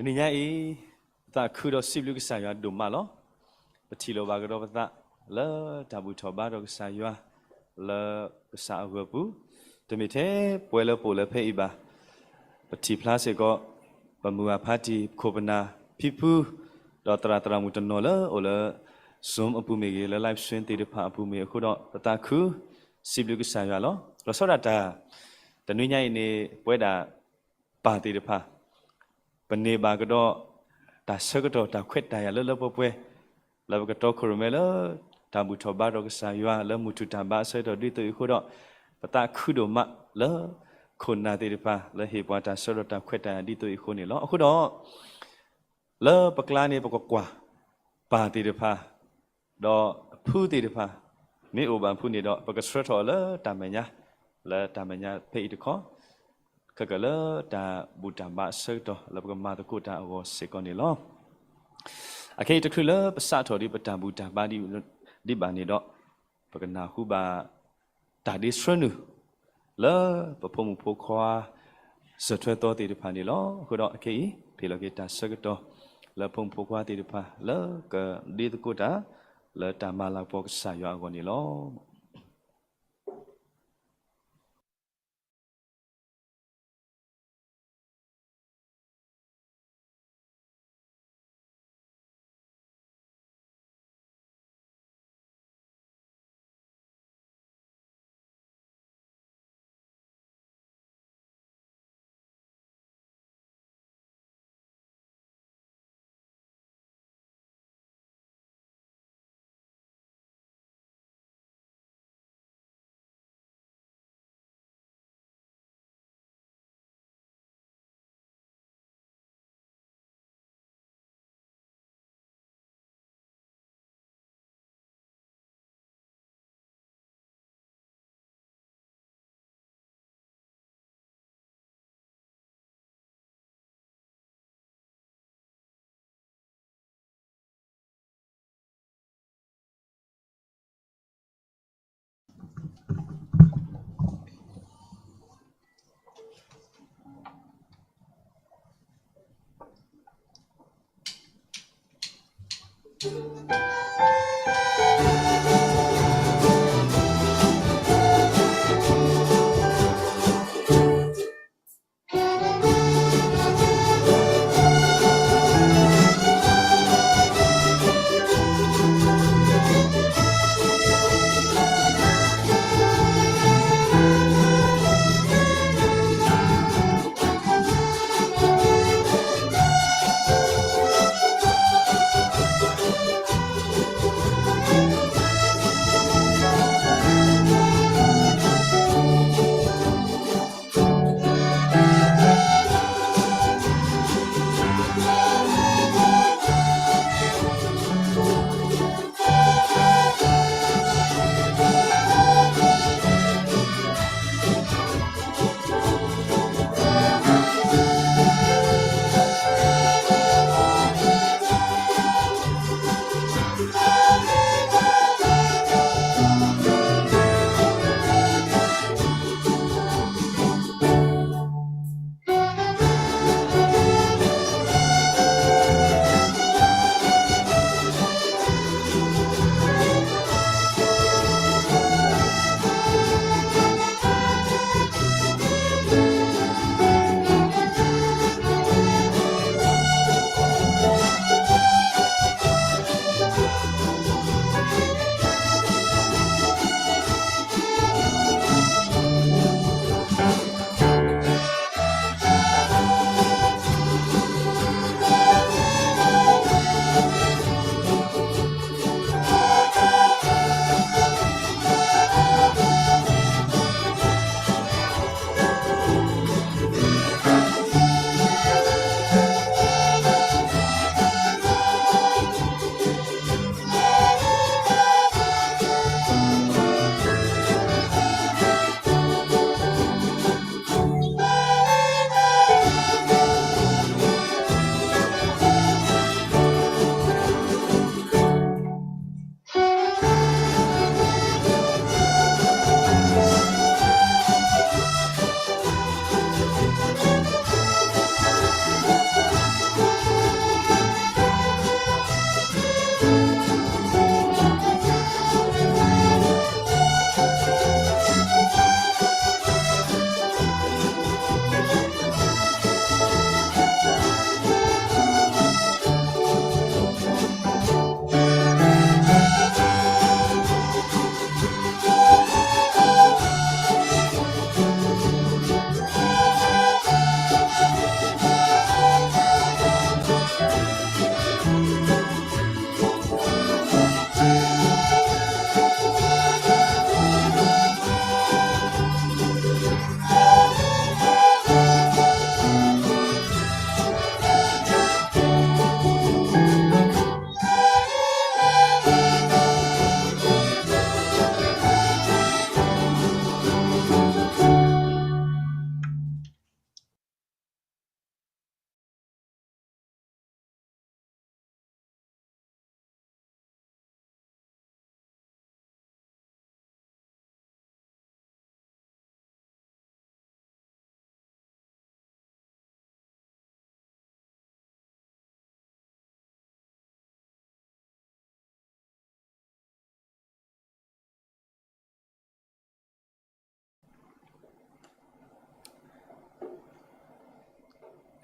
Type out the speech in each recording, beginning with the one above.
တနံၤညါအံၤ ပသးခုဒီးစံးဘျုးကစၢ်ယွၤဒိၣ်မးလီၤ. ပထံၣ်လိာ်ဘၣ်ကဒီးပသး လၢတၢ်ဘူၣ်ထီၣ်ဘါထီၣ်ကစၢ်ယွၤ လၢကစၢ်အဂီၢ်ပူၤ, တမ့ၢ်ထဲပှဲၤလၢပအိၣ်လၢဖဲအံၤဘၣ်. ပထံၣ်ဖျါစ့ၢ်ကီး ပမုၢ်အဖါတံၢ် ပခိၣ်ပနၢ် ဖံဖု ဒီးသရၣ်သရၣ်မုၣ်တနီၤလၢအိၣ်လၢ Zoom အပူၤမ့ၢ်ဂ့ၤ လၢ live stream သ့ၣ်တဖၣ်အပူၤမ့ၢ်အဃိဒီး ပသးခု စံးဘျုးကစၢ်ယွၤလီၤ. လီၤဆီဒၣ်တၢ် တနွံညါအံၤန့ၣ် ပဝဲဒၣ် ပၢ်သ့ၣ်တဖၣ် ပန့ၢ်ဘၣ်ကဒီး တၢ်ဆၢကတီၢ်တၢ်ခွဲးတၢ်ယာ်လၢလၢပှဲၤပှဲၤ လၢပကတီခိၣ်ရိၣ်မဲလၢ တၢ်ဘူၣ်ထီၣ်ဘါထီၣ်ကစၢ်ယွၤ လၢမုၢ်ထူၣ်တၢ်ဘါအဆၢကတီၢ်ဒ်သိးအံၤအဃိဒီး ပသးခုဒိၣ်မးလၢ ခိၣ်နၢ်သ့ၣ်တဖၣ် လၢဟ့ၣ်ပှၤတၢ်ဆၢကတီၢ်တၢ်ခွဲးတၢ်ယာ်ဒ်သိးအံၤအဃိန့ၣ်လီၤ. အဃိဒီး လၢပကျါန့ၣ် ပကကွၢ် ပၢ်သ့ၣ်တဖၣ် ဒီးဖုသ့ၣ်တဖၣ် မ့ၢ်အိၣ်ဘၣ်ဖုန့ၣ်ဒီး ပကဆှၢထီၣ်အီၤလၢတၢ်မဲာ်ညါ လၢတၢ်မဲာ်ညါဖဲအံၤတခီ ခဲကလၢတၢ်ဘူၣ်တၢ်ဘါအဆၢကတီၢ် လၢပကမၤသကိးတၢ်အဂီၢ်စ့ၢ်ကီးန့ၣ်လီၤ. အခဲအံၤတချုးလၢပစးထီၣ်ဒ်ပတၢ်ဘူၣ်တၢ်ဘါဒံးဘၣ်န့ၣ်ဒီး ပကနၢ်ဟူဘၣ် တၢ်ဒ့ဆှၢနုာ် လၢပဖိမုၣ်ဖိခွါ စၢၢ်ထွဲသီသ့ၣ်တဖၣ်န့ၣ်လီၤ. အဃိဒီးအခဲအံၤ ဖ့ၣ်လီၤက့ၤတၢ်ဆၢကတီၢ် လၢဖိမုၣ်ဖိခွါသ့ၣ်တဖၣ် လၢကဒ့သကိးတၢ် လၢတၢ်မၤလၤကပီၤကစၢ်ယွၤအဂီၢ်န့ၣ်လီၤ.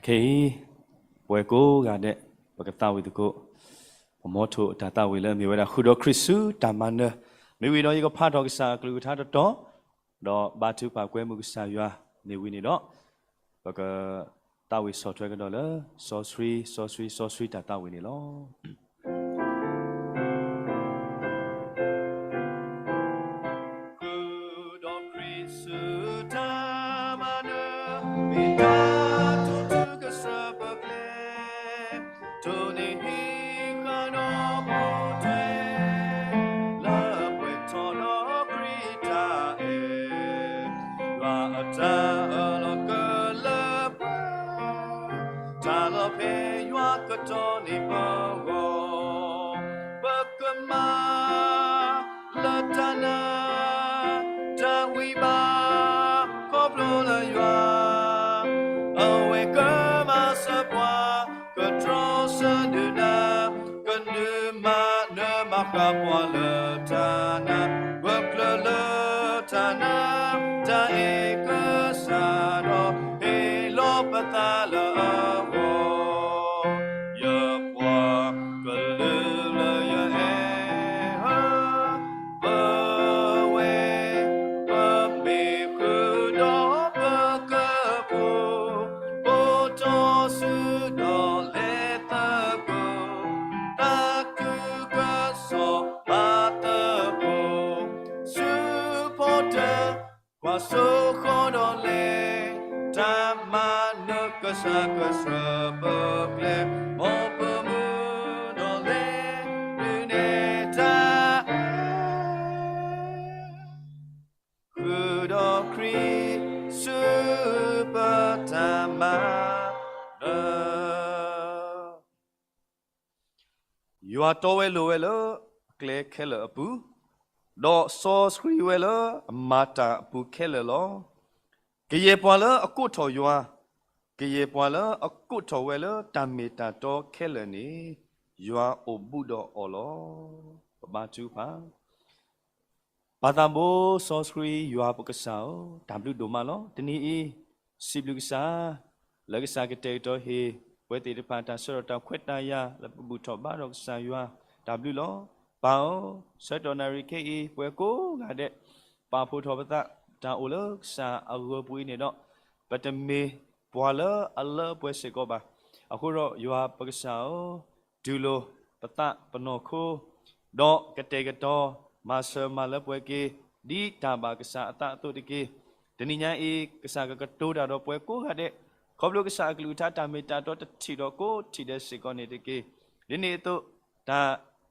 ခဲအံၤ ပဝဲကိးဂၤဒဲး ပကသးဝံၣ်သကိး ပမီထိၣ်အတၢ်သးဝံၣ်လၢအမ့ၢ်ဝဲဒၣ် ဃုာ်ဒီးခရံာ်ဆူတၢ်မၤနၢၤ, မ့ၢ်ဝံၤဒီးယကဖးထီၣ်ကစၢ်အကလုၢ်ကထါတတီၤ, ဒီးဘါထုကဖၣ်ကွဲမုာ်ကစၢ်ယွၤ မ့ၢ်ဝံၤန့ၣ်ဒီး ပကသးဝံၣ်ဆီၣ်ထွဲကဒီးလၢ စီဆှံ စီဆှံ စီဆှံတၢ်သးဝံၣ်န့ၣ်လီၤ. ဃုာ်ဒီးခရံာ်ဆူတၢ်မၤနၢၤ, မ့ၢ်တၢ်ထူးထူးကစၢၢ်ပကျဲ, တိၢ်နီၣ်ဟံးဃာ်ဒီးပိာ်ထွဲ, လၢပှဲၤထီၣ်ဒီးခရံာ်တၢ်အဲၣ်, ယွၤအတၢ်အၢၣ်လီၤကလၢပှဲၤ, တၢ်လီၤဖဲယွၤကတီၢ်န့ၢ်ပဂီၢ်, ပကမၤ လၢတၢ်နာ်, တၢ်ဝံဘၣ်, ခီဖျိလၢယွၤ, အဝဲကမၤစၢၤပှၤ, ကတြီဆၢဒုၣ်ဒါ, ကနုာ်မၤနၢၤမၤဃၣ်ပှၤလၢတၢ်နာ်, ပကျၢၤလၢတၢ်နာ်, တၢ်အဲၣ်ကစၢ်ဒီး, ဟ့ၣ်လီၤပသးလၢအဂီၢ် ယပှၤကလုာ်လၢယအဲၣ်ဧၢ, ပဝဲ, ပမ့ၢ်ဃုာ်ဒီးပကပူၤ, အိၣ်တီဆူဒီးလဲၤသကိး, သးခုကစီၣ်ဘၣ်သကိး, ဆူဖီတၢၣ် ကွၢ်စိဃီဒီးလဲၤ, တၢ်မၤနၢၤကစၢ်ကစၢၢ်ပကျဲ, မ်ပမုၢ်ဒီးလဲၤဒုးနဲၣ်တၢ်အဲၣ်, ဃုာ်ဒီးခရံာ်ဆူပတၢ်မၤနၢၤ ယွၤတီဝဲလိၤဝဲလၢအကျဲခဲလၢာ်အပူၤ, ဒီးစီဆှံဝဲလၢအမၤတၢ်အပူၤခဲလၢာ်လီၤ. ကယဲၢ်ပှၤလၢအကိးထီၣ်ယွၤ, ကယဲၢ်ပှၤလၢအကိးထီၣ်ဝဲလၢတၢ်မ့ၢ်တၢ်တီခဲလၢာ်န့ၣ်, ယွၤအိၣ်ဘူးဒီးအီၤလီၤ. ပဘါထုကဖၣ် ပၢ်သးဘိစီဆှံယွၤပကစၢ်ဧၢ, တၢ်ဘျုးဒိၣ်မးလီၤ. တနံၤအံၤ စံးဘျုးကစၢ်, လၢကစၢ်ကတဲာ်ကတီၤဟ့ၣ် ပဝဲသ့ၣ်တဖၣ်တၢ်ဆၢထီၣ်တၢ်ခွဲးတၢ်ယာ် လၢပဘူၣ်ထီၣ်ဘါထီၣ်ကစၢ်ယွၤ, တၢ်ဘျုးလီၤ. ပၢ်ဧၢ, ဆၢကတီၢ်နၣ်ရံၣ်ခဲအံၤ ပဝဲကိးဂၤဒဲး ပာ်ဖှိၣ်ထီၣ်ပသး တၢ်အိၣ်လၢကစၢ်အဂီၤပူၤအံၤန့ၣ်ဒီး, ပတမ့ၢ်ပှၤလၢအလၢအပှဲၤစ့ၢ်ကီးဘၣ်. အဃိဒီးယွၤပကစၢ်ဧၢ, တူၢ်လိာ်ပသးပနီၢ်ခိ, ဒီးကတဲာ်ကတီၤ မၤစၢၤမၤလၢပှဲၤက့ၤ ဒ်တၢ်ဘၣ်ကစၢ်အသးအသိးတက့ၢ်. တနံၤညါအံၤ ကစၢ်ကကတိၤတၢ်ဒီးပှၤကိးဂၤဒဲး, ခီဖျိကစၢ်အကလုၢ်ကထါတၢ်မ့ၢ်တၢ်တီတထံၣ်ဒီးကိးထံၣ်ဒဲးစ့ၢ်ကီးန့ၣ်တက့ၢ်. ဒ်န့ၣ်အသိး တၢ်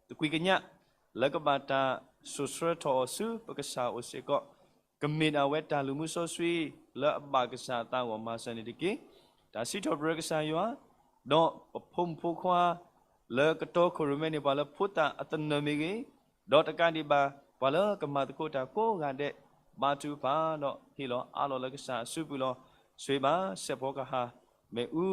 သကွံာ်ကညး လၢကဘၣ်တၢ်စိာ်ဆှၢထီၣ်အီၤဆူပကစၢ်အအိၣ်စ့ၢ်ကီး, ကမ့ၢ်ဒၣ်ဝဲတၢ်လုၢ်မူစီဆှံ လၢအဘၣ်ကစၢ်အသးအဂီၢ်မၤစၢၤန့ၣ်တက့ၢ်. တၢ်စံးထီၣ်ပတြၢၤကစၢ်ယွၤ, ဒီးပဖိမုၣ်ဖိခွါ လၢကတီခိၣ်ရိၣ်မဲန့ၣ် ပှၤလၢဖိသၣ်အသနၢၣ်မ့ၢ်ဂ့ၤ, ဒီးတကးဒံးဘၣ် ပှၤလၢကမၤသကိးတၢ်ကိးဂၤဒဲး, ဘါထုကဖၣ်ဒီးဟ့ၣ်လီၤအးလီၤလၢကစၢ်အစုပူၤလီၤ. ဆိဘၣ်စဲးဖီကဟၣ်, မ့ၣ်အူ,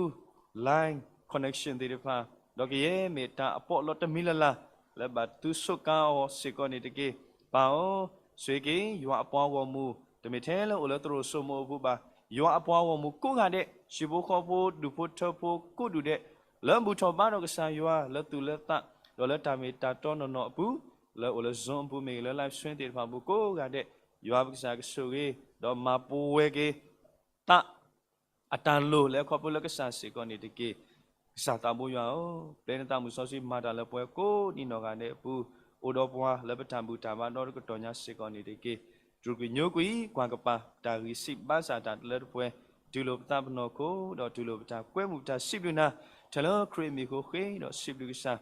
line connection သ့ၣ်တဖၣ်, ဒီးကယဲၢ်မ့ၢ်တၢ်အပီးလီတမံၤလၢ်လၢ် လၢဘၣ်သုးဆိးကါအီၤစ့ၢ်ကီးန့ၣ်တက့ၢ်. ပၢ်ဧၢ, ဆိက့ၤယွၤအပှၤဂီၢ်မုၢ်, တမ့ၢ်ထဲလၢအိၣ်လၢသရိာ်စိမိၤအပူၤဘၣ်, ယွၤအပှၤဂီၢ်မုၢ်ကိးဂၤဒဲး, ဟံၣ်ဖိဃီဖိ ဒူၣ်ဖိထၢဖိကိးဒူၣ်ဒဲး, လၢဘူၣ်ထီၣ်ဘါထီၣ်ကစၢ်ယွၤ လၢသူၣ်လၢသး, ဒီးလၢတၢ်မ့ၢ်တၢ်တီနီၢ်နီၢ်အပူၤ, လၢအိၣ်လၢ Zoom အပူၤမ့ၢ်ဂ့ၤ, လၢ live stream သ့ၣ်တဖၣ်အပူၤကိးဂၤဒဲး, ယွၤပကစၢ်ကဆိၣ်ဂ့ၤ, ဒီးမၤပဝဲက့ၤ သး အတၢ်လိၣ်လၢခီဖျိလၢကစၢ်စ့ၢ်ကီးန့ၣ်တက့ၢ်. ကစၢ်သးဘိယွၤဧၢ, ပျဲနသးမုၢ်စီဆှံမၤတၢ်လၢပှၤကိးဒံးနီၢ်ဂၤဒဲးအပူၤ, အိၣ်ဒီးပှၤလၢပတၢ်ဘူၣ်တၢ်ဘါဒီတကတီၢ်ညါစ့ၢ်ကီးန့ၣ်တက့ၢ်. တြူာ်ကွံာ်ညိကွံာ် ကွၢ်ကပၤ တၢ်ဂံၢ်စၢ်ဘါစၢ်တၢ်လၢတပှဲၤ, တူၢ်လိာ်ပသးပနီၢ်ခိ, ဒီးတူၢ်လိာ်ပတၢ်ကွဲမုာ်ပတၢ်စံးဘျုးနၤ, ထဲလၢခရံာ်အမံၤအဃိဃ့ဒီးစံးဘျုးကစၢ်,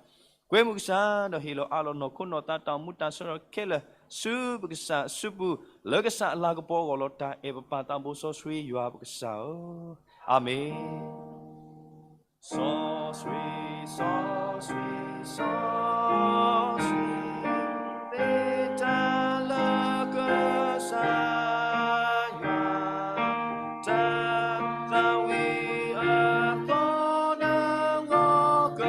ကွဲမုာ်ကစၢ်, ဒီးဟ့ၣ်လီၤအးလီၤနီၢ်ခိနီၢ်သးတၢ်အိၣ်မူတၢ်ဆၢထီၣ်ခဲလၢာ် ဆူပကစၢ်အစုပူၤ, လၢကစၢ်အလၤကပီၤအဂီၢ်လီၤ. တၢ်အဲၣ်ပပၢ်သးဘိစီဆှံယွၤပကစၢ်ဧၢ, အၤမ့ၣ်. စီဆှံ, စီဆှံ, စီဆှံ, မ့ၢ်တၢ်လၢကစၢ်ယွၤ, တၢ်သးဝံၣ်အသီနၢဂီၤ က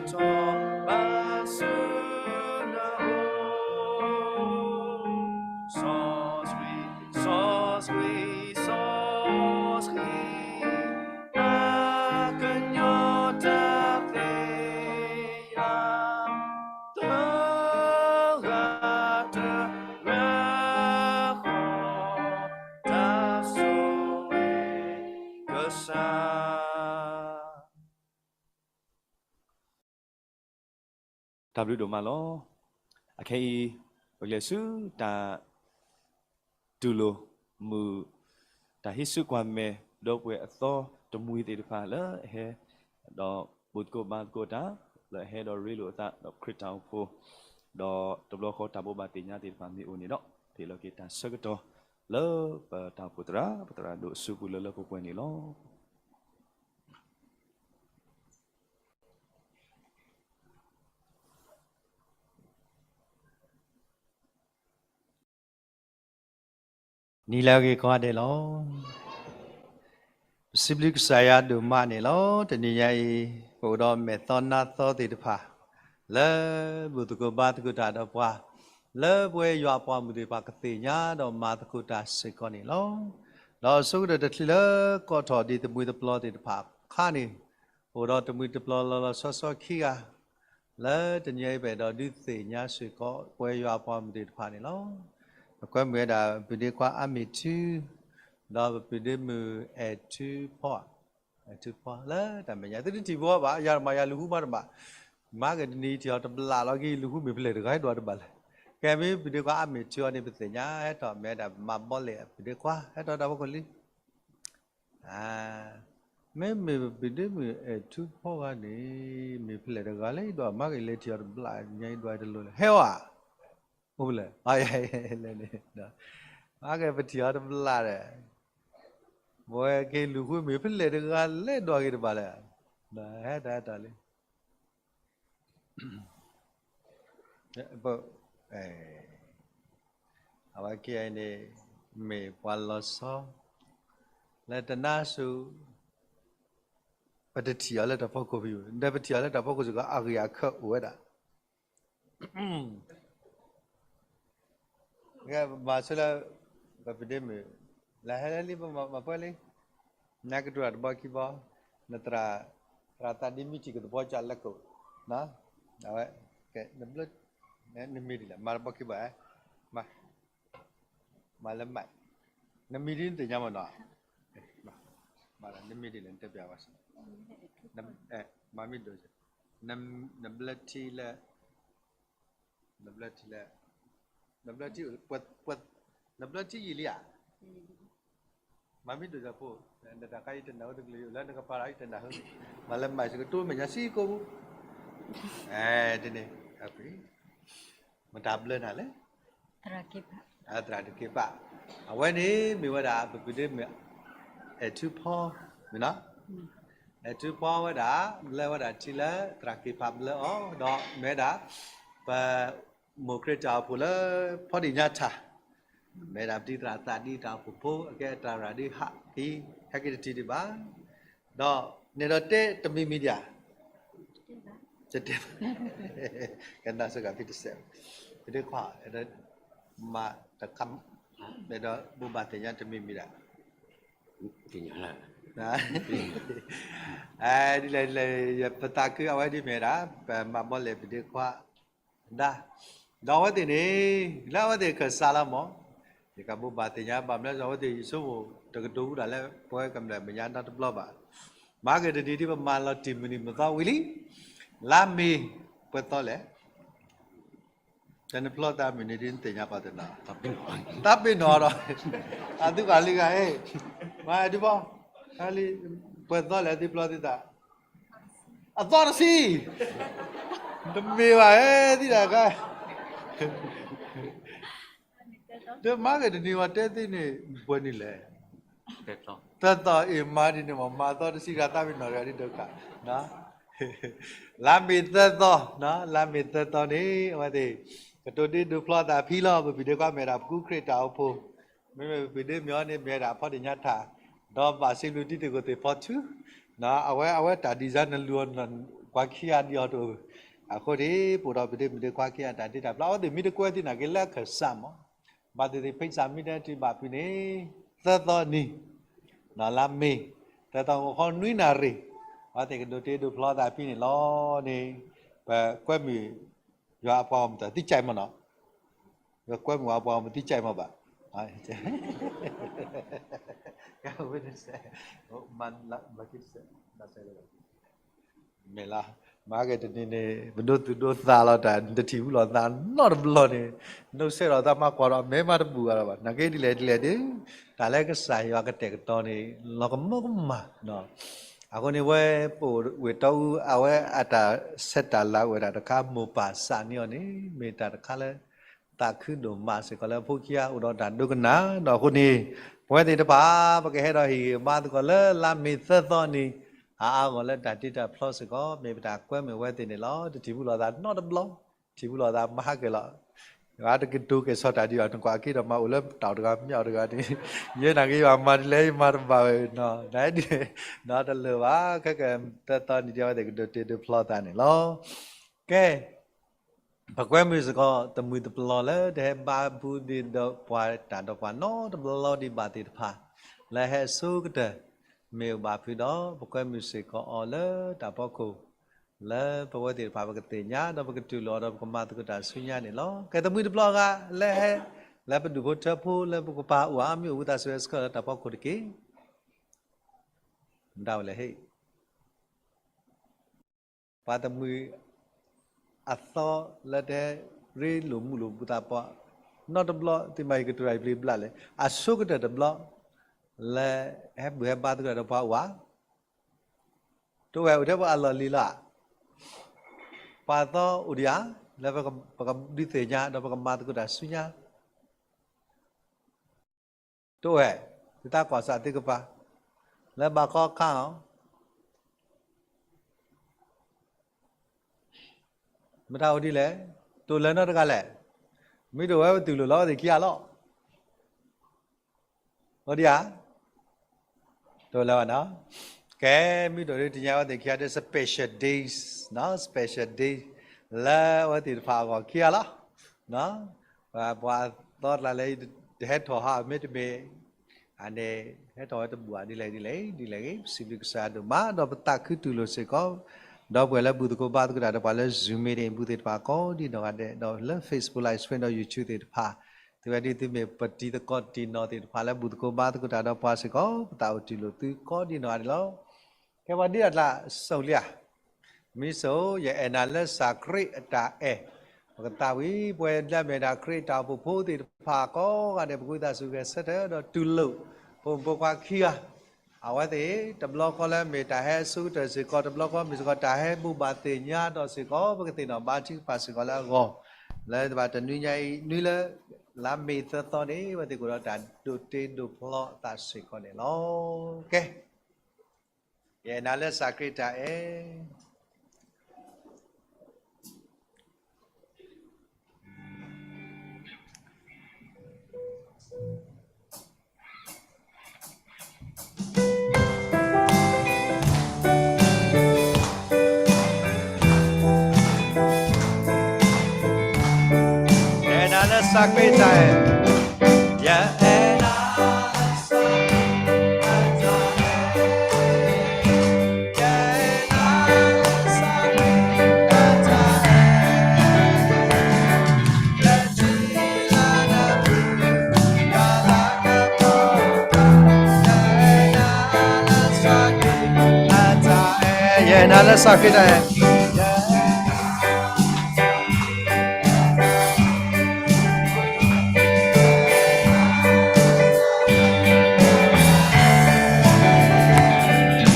ထီၣ်ဘၣ်ဆူနအိၣ်, စီဆှံ, စီဆှံ, စီဆှံ, တၢ်က တၢ်ဘျုးဒိၣ်မးလီၤ. အခဲအံၤ ပကလဲၤဆူတၢ် တူၢ်လိာ်မုာ် တၢ်ဟံးစုကွၢ်မဲာ် ဒီပုၢ်ဝဲၢ်အသီတမှံၤသ့ၣ်တဖၣ်လၢအဟဲ ဒီးဘူၣ်သကိးဘါသကိးတၢ် လၢအဟဲဒီးရ့လိာ်အသး ဒီးခရံာ်တၢ်အိၣ်ဖှိၣ် ဒီးတဘျီဃီတၢ်ဘိးဘၣ်သ့ၣ်ညါသ့ၣ်တဖၣ်မ့ၢ်အိၣ်န့ၣ်ဒီး ဟ့ၣ်လီၤက့ၤတၢ်ဆၢကတီၢ် လၢပတၢ်အိၣ်ဖှိၣ်သရၣ် ပသရၣ်ဒိၣ်အစုပူၤလၢလၢပှဲၤပှဲၤန့ၣ်လီၤ. နံၤလၢအဂ့ၤကိးဂၤဒဲးလီၤ. ပစံးဘျုးကစၢ်ယွၤဒိၣ်မးန့ၣ်လီၤ. တနံၤညါအံၤ ပအိၣ်ဒီးမဲာ်သီနါသီသ့ၣ်တဖၣ် လၢဘူၣ်သကိးဘါသကိးတၢ်ဒီးပှၤ လၢပဝဲယွၤအပှၤမုၣ်သ့ၣ်တဖၣ်ကသ့ၣ်ညါဒီးမၤသကိးတၢ်စ့ၢ်ကီးန့ၣ်လီၤ. ဒီးအဆိကတၢၢ်တချုးလၢကိးထီၣ်ဒံးတမှံၤတပျီၤသ့ၣ်တဖၣ်အခါန့ၣ် အိၣ်ဒီးတမှံၤတပျီၤလီၤလီၤဆီဆီခံဂၤ လၢတနံၤအံၤပအဲၣ်ဒိးဒုးသ့ၣ်ညါစ့ၢ်ကီး ပဝဲယွၤအပှၤမုၣ်သ့ၣ်တဖၣ်န့ၣ်လီၤ. ပကွဲမုာ်ဝဲဒၣ် ပဒ့ခွါအါမ့ၢ်ထူ ဒီးပပဒ့မုၣ်အဲၣ်ထူဖီ အဲၣ်ထူဖီ လၢတၢ်မဲာ်ညါ သုတထံၣ်ဘၣ်ဘၣ် ယၤတမၤယၤလူၤဃုမးတဘၣ် မၤက့ၤတနံၤထံၣ်အီၤတဘျးလီၤက့ၤ လူၤဃုမ့ၢ်ဖဲလဲၣ်တဂၤဒွးတဘၣ်လဲၣ်. ကဲမ့ၢ်ပဒ့ခွါအါမ့ၢ်ထူအီၤန့ၣ် ပသ့ၣ်ညါဟဲထီၣ်မ့ၢ်ဝဲဒၣ်မၤဘီလဲၣ်ပဒ့ခွါ ဟဲထီၣ်တၢ်ဖိခိၣ်လံ မ့မ့ၢ်ပဒ့မုၣ်အဲၣ်ထူဖီဂၤန့ၣ် မ့ၢ်ဖဲလဲၣ်တဂၤလဲၣ် ဒွးမၤက့ၤလဲၤထံၣ်အီၤတဘျးညါဒွးတလိၤလဲၣ် ဟဲဝဲ အိၣ်ဖဲလဲၣ် လဲၣ်န့ၣ် မၤက့ၤပထံၣ်အီၤတဘျးဒီး ပဝဲက့ၤလူၤဃုမ့ၢ်ဖဲလဲၣ်တဂၤလဲၣ်ဒွးက့ၤတဘၣ်လဲၣ် ဟဲတၢ်ဟဲတၢ်လံ အဝဲက့ၤအံၤန့ၣ် မ့ၢ်ပှၤလီၤဆီ လၢတနါစူၤ ပတထံၣ်အီၤလၢတၢ်ဖီခိၣ်ဖံး ဒီးပထံၣ်အီၤလၢတၢ်ဖီခိၣ်စ့ၢ်ကီး အဂ့ၢ်အခၢၣ်အိၣ်ဝဲဒၣ် မၤဆူလၢ ပပဒ့မုၣ် လၢဟဲလၢလံ ပမၤပှဲၤလံ နကတြူၢ်တဘီခံဘီ နသရၣ် သရၣ်သးဒ်မံထံၣ်ကသဘီကၢ်လၢကိး အဝဲ နဘျၢ နမံၤဒ်လဲၣ် မၤတဘီခံဘီ မၤ မၤလၢမး နမံၤဒ်နသ့ၣ်ညါမးနီၤ မၤ နမံၤဒ်လဲၣ် နတဲပျးဝဲ မၤမ့ၢ်ဒိး နဘျၢထံလၢ နဘျၢထံလၢ နဘျၢထံ နဘျၢထံယံာ်လံဧါ မၤမ့ၢ်ဒိးဖိ နတၢ်ခါအံၤတနၢ်ဟူတကလုာ်လၢနကပၤရၤအံၤတနၢ်ဟူ မၤလၢမးစ့ၢ်ကီး တိၢ်မဲာ်ညါစ့ၢ်ကီး အဲ တန့ၣ် မတၤဘျၢနၤလဲၣ် သရၣ်တက့ၤပာ် အဝဲန့ၣ်မ့ၢ်ဝဲဒၣ် ပပဒ့မုၣ် အဲၣ်ထူဖီ မ့ၢ်နီၤ အဲၣ်ထူဖီဝဲဒၣ် ဘျၢဝဲဒၣ်ထံလၢသရၣ်က့ၤပာ်ဘျၢအီၤ ဒီးမ့ၢ်ဝဲဒၣ် ပ မိၢ်ခရံာ်တၢ်အိၣ်ဖှိၣ်လၢ ဖီဒံၣ်ညါထၣ် မ့ၢ်ဒၣ်ပတံၤသရၣ်သးဒ်တၢ်အိၣ်ဖှိၣ်ဖိ အကဲတၢ်ရၤဒ်ဟးက့ၤ ဟဲက့ၤတထံၣ်ဒံးဘၣ် ဒီးန့ၣ်ဒီးတဲတမံၤမံၤဒံးဧါ တတဲ ကနၣ်စ့ၢ်ကီးဖံတစဲး ပဒ့ခွါ မၤတခါ မ့ၢ်ဒီးဘိးဘၣ်သ့ၣ်ညါတမံၤမံၤဒံး ဒ်လဲၣ်ဒ်လဲၣ် ပသးခုအဝဲဒ်မ့ၢ်ဒၣ် ပမၤဘီလဲၣ်ပဒ့ခွါ ဒၣ် ဒီးအဝဲသ့ၣ်န့ၣ် လၢအဝဲသ့ၣ်ခၢၣ်စးလီၤမး ယကဘိးဘၣ်သ့ၣ်ညါဘၣ်မနုၤ အဝဲသ့ၣ်ယဆိကမိၣ် တကတိၤဝဲဒၣ်လၢ ပဝဲကမျၢၢ်မဲာ်ညါနီတဘျီဘၣ် မၤက့ၤတနံၤဒ်ပမၤလီၤတံၢ်မုၢ်နံၤမုၢ်သီဝံၤလံ လါမ့ၤ ပှဲၤသီလဲၣ် တနဖျီသးမုၢ်နံၤဒ်နသ့ၣ်ညါပှၤတနီၤ သးပ့ၤနီၣ်ဒီး အသုဘၣ်လံဂၤအံၤ မၤဒုဘီ လံ ပှဲၤသီလဲၣ်သုဖျီသုသး အသီတဆံ တမ့ၢ်ဘၣ် ဟဲသံဒၣ်ခါ တမၤက့ၤတနံၤဝဲတဲသ့န့ၣ် ပှဲၤနံၤလဲၣ် သၢသီအံၤမၤဒ်န့ၣ်မး မၤသီတဆံဂၤသးပ့ၤနီၣ်တဂၤဒ်ဒိၣ်ခါ လါမ့ၤသၢသီ လါမ့ၤသၢသီန့ၣ် အဝဲသ့ၣ် ကတိၤဒ့ဒိးဖျီသးဖံလီၤ ပပံၤဒ့ခွါမဲာ်ဒၣ်ပကူခရံာ်တၢ်အိၣ်ဖှိၣ် မ့မ့ၢ်ပပံၤဒ့မ့ၢ်အီၤန့ၣ် မ့ၢ်ဒၣ်ဖီဒ့ၣ်ညါထၣ် ဒီးဘၣ်စံးဘျုးတံၤသကိးသ့ၣ်ဖီထူ အဝဲ အဝဲတၢ်ဒံးစၢ်နလူၤအီၤ ကွၢ်ခံဂၤဒံးအီၤတအိၣ် အဃိန့ၣ် ပအိၣ်ဒီးပဒ့မုၣ်ဒ့ခွါခံဂၤတၢ်တ့တၢ်ဖျီ အဝဲသ့ၣ်မ့ၢ်တကွဲသ့ၣ်နာ်က့လၢအခၢၣ်စးမး ဘၣ်သ့ၣ်သ့ၣ် ဖိစၢ်မ့ၢ်တဲတ့ၢ်ဘၣ်ဖုန့ၣ် သၢသီနံၤ လါမ့ၤ သၢသီဂီၤခီနွံနၣ်ရံၣ် အဝဲသ့ၣ်ကဒိးတ့ဒိးဖျီသးဖံန့ၣ်လီၤန့ၣ် ပကွဲမုာ် ယွၤအပှၤဂီၢ်မုၢ်တၢ်သံကၠဲးမးနီၤ ယွၤကွဲမုာ်အပှၤဂီၢ်မုၢ်သံကၠဲးမးဘၣ် မ့ၢ်လီၤ မၤက့ၤတနံၤန့ၣ် ပဒိသူၣ်ဒိသးလီၤတၢ် တထံၣ်ဟူလီၤသးနီတဘျီန့ၣ် နီၣ်စဲးဒီးသးမၤကွၢ်ဒီး မ့ၢ်မၤတဘူၣ်ဘၣ်ဒီးဘၣ် နာ်က့ဒ်လဲၣ်ဒ်လဲၣ်ဒီး တၢ်လၢကစၢ်ယွၤကတဲာ်ကတီၤန့ၣ် လီၤကမၢကမၣ် အဃိန့ၣ် ဝဲပအိၣ်ဝ့ၢ်တီအူ အဝဲအတၢ်ဆဲးတၢ်လၤအိၣ်ဝဲဒၣ်တခါ မိၢ်ပၢ်စးန့ၢ်အီၤန့ၣ် မ့ၢ်တၢ်တခါလၢ သးခုဒိၣ်မးစ့ၢ်ကီးလၢအဖိခံဂၤအိၣ်ဒီးတၢ်ဒိကနၣ် ဒီးအဃိန့ၣ် ပဝဲသ့ၣ်တဖၣ် ပကဟဲဒီးဟ့ၣ်ဂံၢ်ဘါသကိးလၢလါမ့ၤသၢသီန့ၣ် အါအါဂီၢ်လၢတၢ်တ့တၢ်ဖျီစ့ၢ်ကီး မ့ၢ်ပတၢ်ကွဲမုာ်ဝဲသ့ၣ်န့ၣ်လီၤ. တထံၣ်ဟူလီၤသးနီတဘျီ ထံၣ်ဟူလီၤသးမၤဟးက့ၤလီၤ ယွၤတကတိၤက့ၤဆီၣ်တၢ်ဒံးဘၣ် နကွၢ်က့ၤဒီးမၤအိၣ်လၢတၢ်အိၣ်တဂၤမ့ၢ်အီၤတဂၤန့ၣ် ယဲနာ်က့ၤယွၤမၤဒ်လဲၣ် ယမၤတဘၣ်ဝဲနီၤ နဒ် နီတလၢာ်ဘၣ် ခဲကသၢသီနံၤဒံး အဝဲသ့ၣ်ကဒိးတ့ဒိးဖျီသးန့ၣ်လီၤ. ကဲ ပကွဲမုာ်စ့ၢ်ကီး တမှံၤတပျီၤလၢတဟဲဘါဖုဒံးဒီးပှၤတၢ်ဒီးပှၤနီတဘျီဒံးဘၣ်သ့ၣ်တဖၣ် လၢဟဲအဆိကတၢၢ် မ့ၢ်အိၣ်ဘၣ်ဖုဒီး ပကွဲမုာ်စ့ၢ်ကီးအီၤလၢတၢ်ဖီခိၣ် လၢပဝဲသ့ၣ်တဖၣ်ပကသ့ၣ်ညါ ဒီးပကတူၢ်လိာ်ဒီးပကမၤသကိးတၢ်ဆူညါန့ၣ်လီၤ. ကဲတမှံၤတပျီၤအဂၤလၢဟဲ လၢပဒူၣ်ဖိထၢဖိလၢပကပာ်အိၣ်အါမံၤအိၣ်ဝံသးစူၤဟဲဆှၢလၢတၢ်ဖီခိၣ်တက့ၢ်. မတၤဝဲလဲၣ်ဟ့ၣ် ပှၤတမှံၤအသီလၢတဟဲရ့လိာ်မုာ်လိာ်ပသး ပှၤနီတဘျီ သုမၤယကတိၤတၢ်ယပျံၤဘျးလဲၣ် အဆိကတၢၢ်တဘျီ လၢဟဲဘူၣ်ဟဲဘါသကိးတၢ်ဒီးပှၤအိၣ်ဧါ. တအိၣ်ဝဲ အိၣ်ထဲပှၤအလီၢ်လံၤလီၤ. ပှၤအသီအိၣ်ဒံးဧါ လၢပကဒုးသ့ၣ်ညါ ဒီးပကမၤသကိးတၢ်ဆူညါ တအိၣ်ဝဲ သုတၢ်ကွၢ်စးသ့ကပၤ လၢဘၣ်ကီခါအီၤ မတၤအိၣ်ဒ်လဲၣ်, တအိၣ်လၢၤနီတဂၤလဲၣ်. မ့ၢ်တအိၣ်ဝဲ ပတူၢ်လိာ်လီၤအဝဲသ့ၣ်ခံဂၤလီၤ. အိၣ်ဒံးဧါ. တအိၣ်လၢၤဘၣ်နီၤ. ကဲ မ့ၢ်တအိၣ်ဒ်တညါ အဝဲသ့ၣ်ခံဂၤဒီး special days, special days လၢအဝဲသ့ၣ်တဖၣ်အဂီၢ်ခံဂၤလီၤ. ပှၤသီတလၢ တဟဲထီၣ်ဟးမ့တမ့ၢ် အန့ၣ် ဟဲထီၣ်ဝဲတဘူၣ်ဘၣ်ဒ်လဲၣ်ဒ်လဲၣ်ဒ်လဲၣ်ဂ့ၤ ပစံးဘျုးကစၢ်ယွၤဒိၣ်မး ဒီးပသးခုတူၢ်လိာ်စ့ၢ်ကီး ဒီပုၢ်ဝဲၢ်လၢဘူၣ်သကိးဘါသကိးတၢ်ဒီးပှၤလၢ Zoom meeting အပူၤသ့ၣ်တဖၣ်ကိးဒ်နီၢ်ဂၤဒဲး ဒီးလၢ Facebook Live Stream ဒီး YouTube သ့ၣ်တဖၣ် သုဝဲဒ်သုမ့ၢ်ပတံၤသကိးတံၤနီၢ်သ့ၣ်တဖၣ်လၢဘူၣ်သကိးဘါသကိးတၢ်ဒီးပှၤစ့ၢ်ကီး ပသးအိၣ်တူၢ်လိာ်သုကိးဒ်နီၢ်ဂၤဒဲးလီၤ. ကဲပှၤဒ်အကျါ စိၤလံဧါ မ့ၢ်စိၤ ယအဲၣ်နၤလၢစးခရံာ်အတၢ်အဲၣ်, ပကသးဝံၣ် ပဝဲဒၣ်မ့ၢ်ဒၣ်ခရံာ်အတၢ်အိၣ်ဖှိၣ်ဖိသ့ၣ်တဖၣ်ကိးဂၤဒဲး ပကဝံသးစူၤဂဲၤဆၢထၢၣ်ဒီးတူၢ်လိာ် ပဖိမုၣ်ဖိခွါခံဂၤ အဝဲသ့ၣ် တဘျီဃီလၢမ့ၢ်တၢ်ဟဲအဆိကတၢၢ်စ့ၢ်ကီး တဘျီဃီမ့ၢ်စ့ၢ်ကီးတၢ်ဟဲဘိးဘၣ်သ့ၣ်ညါဒီးစ့ၢ်ကီး ပကသ့ၣ်နီၣ်ဘါထုကဖၣ်စ့ၢ်ကီးလၢအဂီၢ် လၢတဘၣ်တနွံညါအံၤ နွံလၢ လါမ့ၤသၢသီန့ၣ် အဝဲသ့ၣ်ကအိၣ်ဒီးတၢ်ဒိးတ့ဒိးဖျီအသးစ့ၢ်ကီးန့ၣ်လီၤ. ကဲ ယအဲၣ်နၤလၢစးခရံာ်တၢ်အဲၣ် ယအဲၣ်နၤလၢစးခရံာ်တၢ်အဲၣ်, ယအဲၣ်နၤလၢစးခရံာ်တၢ်အဲၣ်, ယအဲၣ်နၤလၢစးခရံာ်တၢ်အဲၣ်, ယ ယအဲၣ်နၤလၢစးခရံာ်တၢ်အဲၣ်,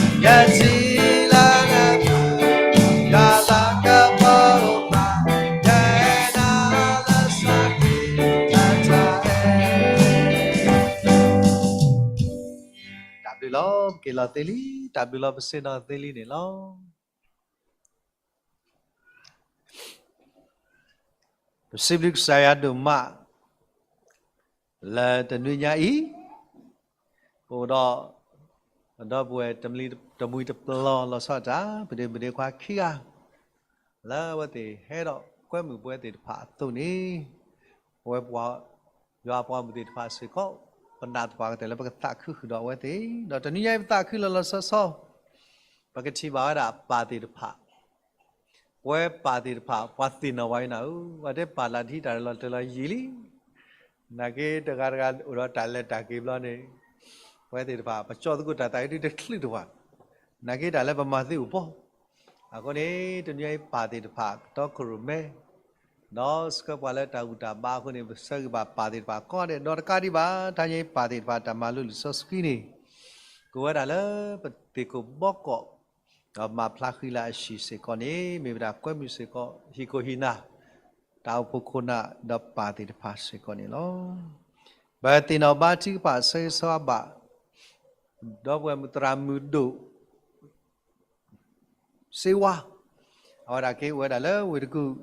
ယထံၣ်လၢန ယလၤကပီၤမး, ယအဲၣ်နၤလၢစးခရံာ်တၢ်အဲၣ် တၢ်ဘျုးလီၤ ပက့ၤလီၤသ့လံ, တၢ်ဘျုးလီၤ ပဆ့ၣ်နီၤသ့လံန့ၣ်လီၤ. ပစံးဘျုးကစၢ်ယွၤဒိၣ်မး လၢတနွံညါအံၤ ပအိၣ်ဒီး ဒီပုၢ်ဝဲၢ်တမှံၤတပျီၤလီၤဆီဒၣ်တၢ် ပဒ့မုၣ်ဒ့ခွါခံဂၤ လၢအဝဲသ့ၣ်ဟဲဒီးကွဲမုာ်ပဝဲသ့ၣ်တဖၣ်အသိးန့ၣ် ပဝဲပှၤ ယွၤပှၤမုၣ်သ့ၣ်တဖၣ်စ့ၢ်ကီး ပနာ်သပှၢ်ကတၢၢ်လၢပကသးခုဃုာ်ဒီးအဝဲသ့ၣ် ဒီးတနွံညါအံၤပသးခုလီၤလီၤဆီဆီ ပကထံၣ်ဘၣ်ဝဲဒၣ်ပၢ်သ့ၣ်တဖၣ် ပဝဲပၢ်သ့ၣ်တဖၣ် ပှၤသ့ၣ်နီၣ်ဝဲအံၤနၤဧၢ, ပှၤတဲပာ်လၢတဟံးတၢ်လီၤတဲာ်လီၤယံာ်လံ, နာ်က့တဂၤတဂၤအိၣ်ဒီးတၢ်လဲၤတၢ်က့ၤဘျီန့ၣ် ပဝဲသ့ၣ်တဖၣ် ပကၠီၣ်သကိးတၢ်သးဒုတချုးတဝၢ်, နာ်က့တၢ်လၢပမၤသ့အိၣ်ပီၢ်, အဃိန့ၣ် တနွံအံၤပၢ်သ့ၣ်တဖၣ်ကတီခိၣ်ရိၣ်မဲ ဒီးဆှၢပှၤလၢတၢ်ဂံၢ်တၢ်ဘါအဃိန့ၣ် ပဆၢဂ့ၤဘၣ်ပၢ်သ့ၣ်တဖၣ်ကိးဂၤဒဲး ဒီးတကးဒံးဘၣ် တနွံအံၤပၢ်သ့ၣ်တဖၣ်တၢ်မၤလိလံာ်စီဆှံန့ၣ် ကဝဲဒၣ်လၢပသ့ၣ်ခိၣ်ဘီကီး ဒီးမၤဖျါဃံလၤအဟံၣ်စ့ၢ်ကီးန့ၣ် မ့ၢ်ဝဲဒၣ်ကွဲမုာ်စ့ၢ်ကီး ဟံၣ်ခိၣ်ဟံၣ်နၢ် တၢ်အိၣ်ဖှိၣ်ခိၣ်နၢ် ဒီးပၢ်သ့ၣ်တဖၣ်စ့ၢ်ကီးန့ၣ်လီၤ. ပသ့ၣ်နီၣ်ဘါထုကဖၣ်ဆၢဂ့ၤဆၢဝါဘၣ် ဒီပုၢ်ဝဲၢ်မုၣ်သရၣ်မုၣ်ဒိၣ် စ့ဝါ အဝဲဒၣ်က့ၤအိၣ်ဝဲဒၣ်လၢဝ့ၢ်တကူၣ်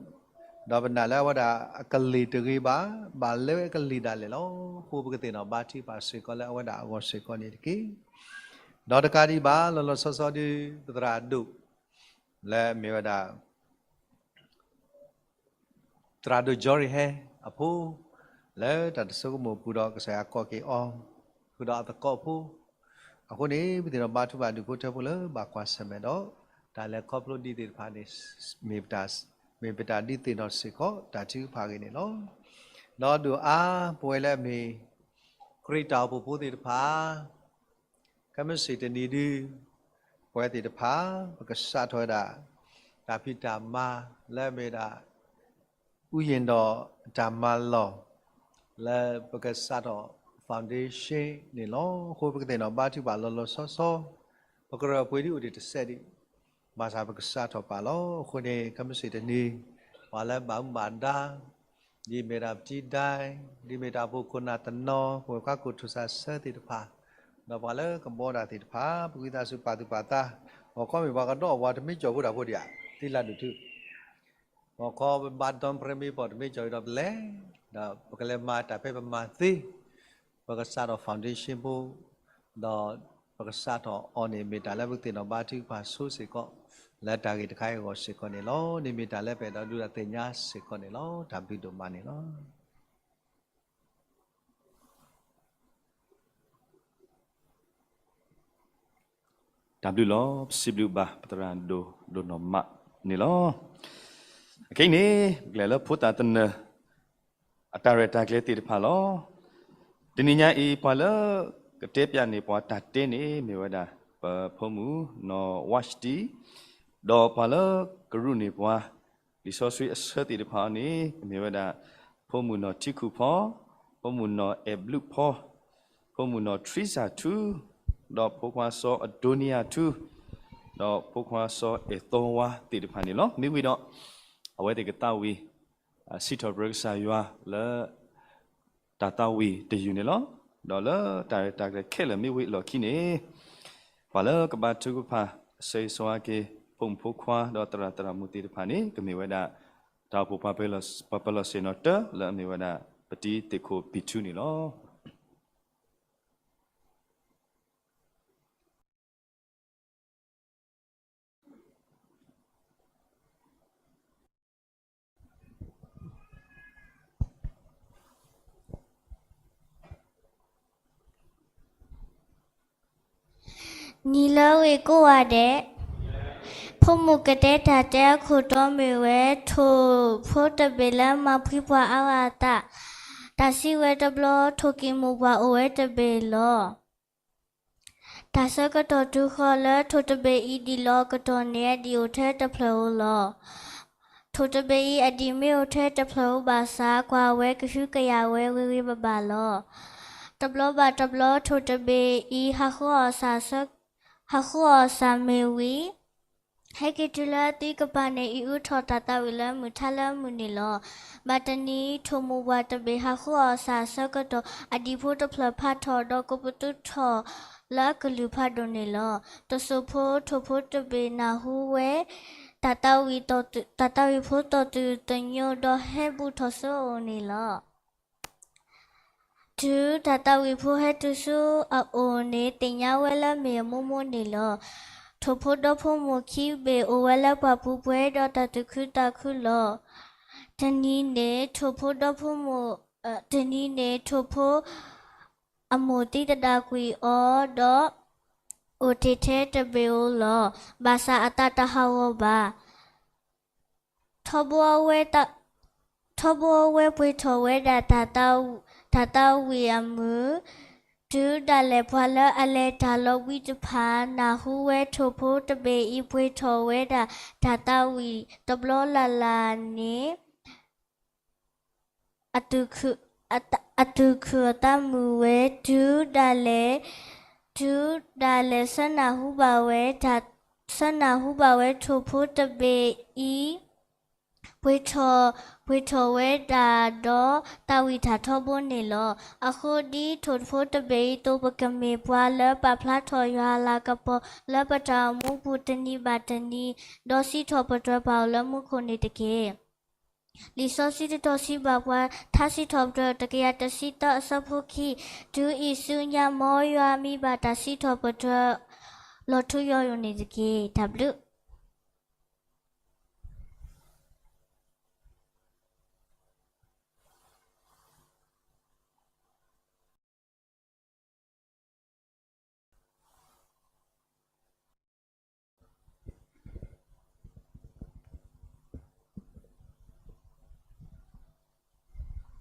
ဒီးပနာ်လၢအဝဲဒၣ်အကလံၤတဂ့ၤဘၣ် ဘၣ်လဲဝဲအကလံၤဒၣ်လဲာ်လီၤ. အဃိပကသ့ၣ်နီၣ်ဘါထုကဖၣ်စ့ၢ်ကီးလၢအဝဲဒၣ်အဂီၢ်စ့ၢ်ကီးန့ၣ်တက့ၢ်. ဒီးတကးဒံးဘၣ် လီၤလီၤဆီဆီဒုး ပသရၣ်ဒိၣ် လၢအမ့ၢ်ဝဲဒၣ် သရၣ်ဒိၣ် John ရဟဲအဖိ လၢတၢ်တဆိကမိၣ်ပူၤဒီးကစၢ်ယွၤကိးက့ၤအီၤ ဃုာ်ဒီးအသကိးဖိ အဃိန့ၣ် ပသ့ၣ်နီၣ်ဘါထုကဖၣ်ဒူၣ်ဖိထၢဖိလၢဘၣ်ကွၢ်ဆၢၣ်မဲာ်ဒီး တၢ်လဲၤခီဖျိဒ်သ့ၣ်တဖၣ်န့ၣ် မ့ၢ်ပတၢ် မ့ၢ်ပတၢ်ဒုးသ့ၣ်နီၣ်စ့ၢ်ကီးတၢ်ထုကဖၣ်အဂ့ၢ်န့ၣ်လီၤ. ဒီးဒိၣ်အါပဝဲလၢအမ့ၢ် ခရံာ်တၢ်အိၣ်ဖှိၣ်ဖိသ့ၣ်တဖၣ် ခဲမုၢ်ဆ့ၣ်တနံၤဒု ပဝဲသ့ၣ်တဖၣ် ပကစးထီၣ်ဝဲဒၣ် တၢ်ဖံးတၢ်မၤလၢအမ့ၢ်ဝဲဒၣ် ဥယျာဉ်တော် တၢ်မၤလီၢ် လၢပကစးထီၣ် foundation န့ၣ်လီၤ. အဃိပကသ့ၣ်နီၣ်ဘါထုကဖၣ်လီၤလီၤဆီဆီ ပကရၢၢ်ပှ့ၤဒုးအိၣ်ဒံးတစဲးဒံး ဘၣ်ဆၣ်ပကစးထီၣ်ပာ်လီၤ. အဃိန့ၣ် ခဲမုၢ်ဆ့ၣ်တနံၤ ပှၤလၢဘၣ်မူဘၣ်ဒါ ဒ်မ့ၢ်ဒၣ်ပတံၤဒါ ဒ်မ့ၢ်တၢ်အိၣ်ဖှိၣ်ခိၣ်နၢ်တနီၤ ပဝဲၢ်ခွါကိၢ်ထူၣ်စးဆၢသ့ၣ်တဖၣ် ဒီးပှၤလၢကဘီဒၣ်သ့ၣ်တဖၣ် ပဝံသးစူၤပာ်သူၣ်ပာ်သး ဂီၤခီမ့ၢ်ပှၤကဒီးအဝၤတမ့ၢ်ကၠီၤဖိတၢ်ဖိဒံးဧါ သံလၢဒိၣ်ထူ ဂီၤခီပဘါဒီပြဲမ့ၢ်ပီၢ်တမ့ၢ်ကၠီၤ ဒီးပလဲၤ ဒီးပကလဲၤမၤတၢ်ဖဲပမၤသ့ ပကစးထီၣ် foundation ဖိ ဒီးပကစးထီၣ်အီၤန့ၣ် မ့ၢ်တၢ်လၢပကသ့ၣ်နီၣ်ဘါထုကဖၣ်ဆိစ့ၢ်ကီး လၢတၢ်ဂ့ၢ်တခါအံၤအဂီၢ်စ့ၢ်ကီးန့ၣ်လီၤ. န့ၣ်မ့ၢ်တၢ်လၢပအဲၣ်ဒိးဒုးသ့ၣ်ညါစ့ၢ်ကီးန့ၣ်လီၤ. တၢ်ဘျုးဒိၣ်မးန့ၣ်လီၤ. တၢ်ဘျုးလီၤ. ပစံးဘျုးဘၣ်ပသရၣ်ဒိၣ်ဒိၣ်နီၢ်မးန့ၣ်လီၤ. အခဲအံၤန့ၣ် ပကလဲၤလၢဖိသၣ်သနၢၣ် အတၢ်ရဲၣ်တၢ်ကျဲၤသ့ၣ်တဖၣ်လီၤ. တနံၤညါအံၤ ပှၤလၢကတဲပျးန့ၢ်ပှၤတၢ်တဲန့ၣ် မ့ၢ်ဝဲဒၣ် ပဖိမုၣ်နီၢ်ဝါရှတံ ဒီးပှၤလၢကရူၢ်န့ၢ်ပှၤ လံာ်စီဆှံအဆၢသ့ၣ်တဖၣ်န့ၣ် မ့ၢ်ဝဲဒၣ် ဖိမုၣ်နီၢ်ထံခုၣ်ဖီ, ဖိမုၣ်နီၢ်အဲၣ်ဘျုးဖီ, ဖိမုၣ်နီၢ်ထရံစၢ်ထူ, ဒီးဖိခွါစီၤအဒိနံယၤထူ, ဒီးဖိခွါစီၤအဲၣ်သီဝါသ့ၣ်တဖၣ်န့ၣ်လီၤ. မ့ၢ်ဝံၤဒီး အဝဲသ့ၣ်ကသးဝံၣ် စံးထီၣ်ပတြၢၤကစၢ်ယွၤလၢ တၢ်သးဝံၣ်တယုၢ်န့ၣ်လီၤ. ဒီးလၢတၢ်ရဲၣ်တၢ်ကျဲၤခဲလၢာ်မ့ၢ်ဝံၤအလီၢ်ခံန့ၣ် ပှၤလၢကဘါထုကဖၣ် ဆၢဂ့ၤဆၢဝါက့ၤ ဖိမုၣ်ဖိခွါ ဒီးသရၣ်သရၣ်မုၣ်သ့ၣ်တဖၣ်န့ၣ် ကမ့ၢ်ဝဲဒၣ် တၢ်အိၣ်ဖှိၣ်ပှၤပၢၤလီၢ်ဆ့ၣ်နီၤတၢ လၢအမ့ၢ်ဝဲဒၣ် ပတံၤသ့ၣ်ခိၣ်ပံၤထူန့ၣ်လီၤ. နံၤလၢအဂ့ၤကိးဂၤဒဲး, ဖိမုၣ်ကတဲတၢ်တဲအခိၣ်တီမ့ၢ်ဝဲ ထိၣ်ဖိတဘ့ၣ်လၢမၤဖှံပှၤအါဂၤအသး, တၢ်စံးဝဲတဘျီ ထိၣ်က့ၤမိၣ်ပှၤအိၣ်ဝဲတဘ့ၣ်လီၤ. တၢ်ဆၢကတီၢ်တုၤဃီၤလၢထိၣ်တဘ့ၣ်အံၤဒံးလီၤကတီၢ်န့ၣ် အဒံၣ်အိၣ်ထဲတဖျၢၣ်ဧိၤလီၤ. ထိၣ်တဘ့ၣ်အံၤအဒံၣ်မ့ၢ်အိၣ်ထဲတဖျၢၣ်ဧိၤဘၣ်ဆၣ် ကွၢ်ဝဲကဟုကယာ်ဝဲဂ့ၤဂ့ၤဘၣ်ဘၣ်လီၤ. တဘျီဘၣ်တဘျီ ထိၣ်တဘ့ၣ်အံၤ ဟးဃုအီၣ်စၢ်ဆၢ ဟးဃုအီၣ်စၢ်မ့ၢ်ဝံၤ ဟဲက့ၤတုၤလၢအသံကပၤန့ၣ် အံၤအုထီၣ်တၢ်သးဝံၣ်လၢမုၢ်ထါလၢမုၢ်နံၤလီၤ. ဘၣ်တနံၤ ထိၣ်မိၢ်ပှၢ်တဘ့ၣ်ဟးဃုအီၣ်စၢ်အဆၢကတီၢ် အဒံၣ်ဖိတဖျၢၣ်ဖးထီၣ် ဒီးကိးပသူထီၣ်လၢအကလုၢ်ဖးဒိၣ်န့ၣ်လီၤ. တစိၢ်ဖိ ထိၣ်ဖိတဘ့ၣ်နၢ်ဟူဝဲ တၢ်သးဝံၣ်တီၢ်သူၣ် တၢ်သးဝံၣ်ဖိတီၢ်သူၣ်သညိ ဒီးဟဲဘူးထီၣ်ဆူအအိၣ်န့ၣ်လီၤ. တုၤတၢ်သးဝံၣ်ဖိဟဲတုၤဆူအအိၣ်န့ၣ် သ့ၣ်ညါဝဲလၢမ့ၢ်အမိၢ်မိၢ်န့ၣ်လီၤ. ထိၣ်ဖိဒီဖိမိၢ်ခံဘ့ၣ်အိၣ်ဝဲလၢပှၢ်ပူၤပှဲၤဒီးတၢ်သူၣ်ခုသးခုလီၤ. တနံၤန့ၣ် ထိၣ်ဖိဒီဖိမိၢ် တနံၤန့ၣ် ထိၣ်ဖိ အမိၢ်သံသဒၣ်ကွံာ်အီၤဒီး အိၣ်တ့ၢ်ထဲတဘ့ၣ်ဧိၤလီၤ. ဘၣ်ဆၣ်အသးတဟးဂီၤဘၣ်. ထီဘိအဝဲ ထီဘိအဝဲပှ့ၤထီၣ်ဝဲဒၣ် တၢ်သးဝံၣ်အမုၢ် တုၤဒၣ်လဲာ်ပှၤလၢအလဲၤတၢ်လီၤဝံၤတဖၣ် နၢ်ဟူဝဲထိၣ်ဖိတဘ့ၣ်အံၤ ပှ့ၤထီၣ်ဝဲဒၣ်တၢ်သးဝံၣ်တဘျီလၢ်လၢ်န့ၣ် အသူၣ်ခုၣ်အသးမုာ်ဝဲ, တုၤဒၣ်လဲာ်, တုၤဒၣ်လဲာ်ဆၢနၢ်ဟူဘၣ်ဝဲ, ဆၢနၢ်ဟူဘၣ်ဝဲထိၣ်ဖိတဘ့ၣ်အံၤ ပှ့ၤထီၣ်, ပှ့ၤထီၣ်ဝဲဒၣ်ဒီးသးဝံၣ်တၢ်ထီဘိန့ၣ်လီၤ. အဃိဒ်ထိၣ်ဖိတဘ့ၣ်အံၤအသိး ပကမ့ၢ်ပှၤလၢပာ်ဖျါထီၣ်ယွၤအလၤကပီၤလၢပတၢ်အိၣ်မူပူၤတနံၤဘၣ်တနံၤ, ဒီးစံးထီၣ်ပတြၢၤပၢ်အိၣ်လၢမူခိၣ်န့ၣ်တက့ၢ်. လံာ်စီဆှံတတီၤစံးဘၣ်ပှၤ, ထါစံးထီၣ်ပတြၢၤတကယၤတဆံသၢအဆၢဖိခံ, တုၤအံၤဆူညါ မ်ယွၤမံဘၣ်တၢ်စံးထီၣ်ပတြၢၤ လီၤထူယိာ်ယိာ်န့ၣ်တက့ၢ်. တၢ်ဘျုး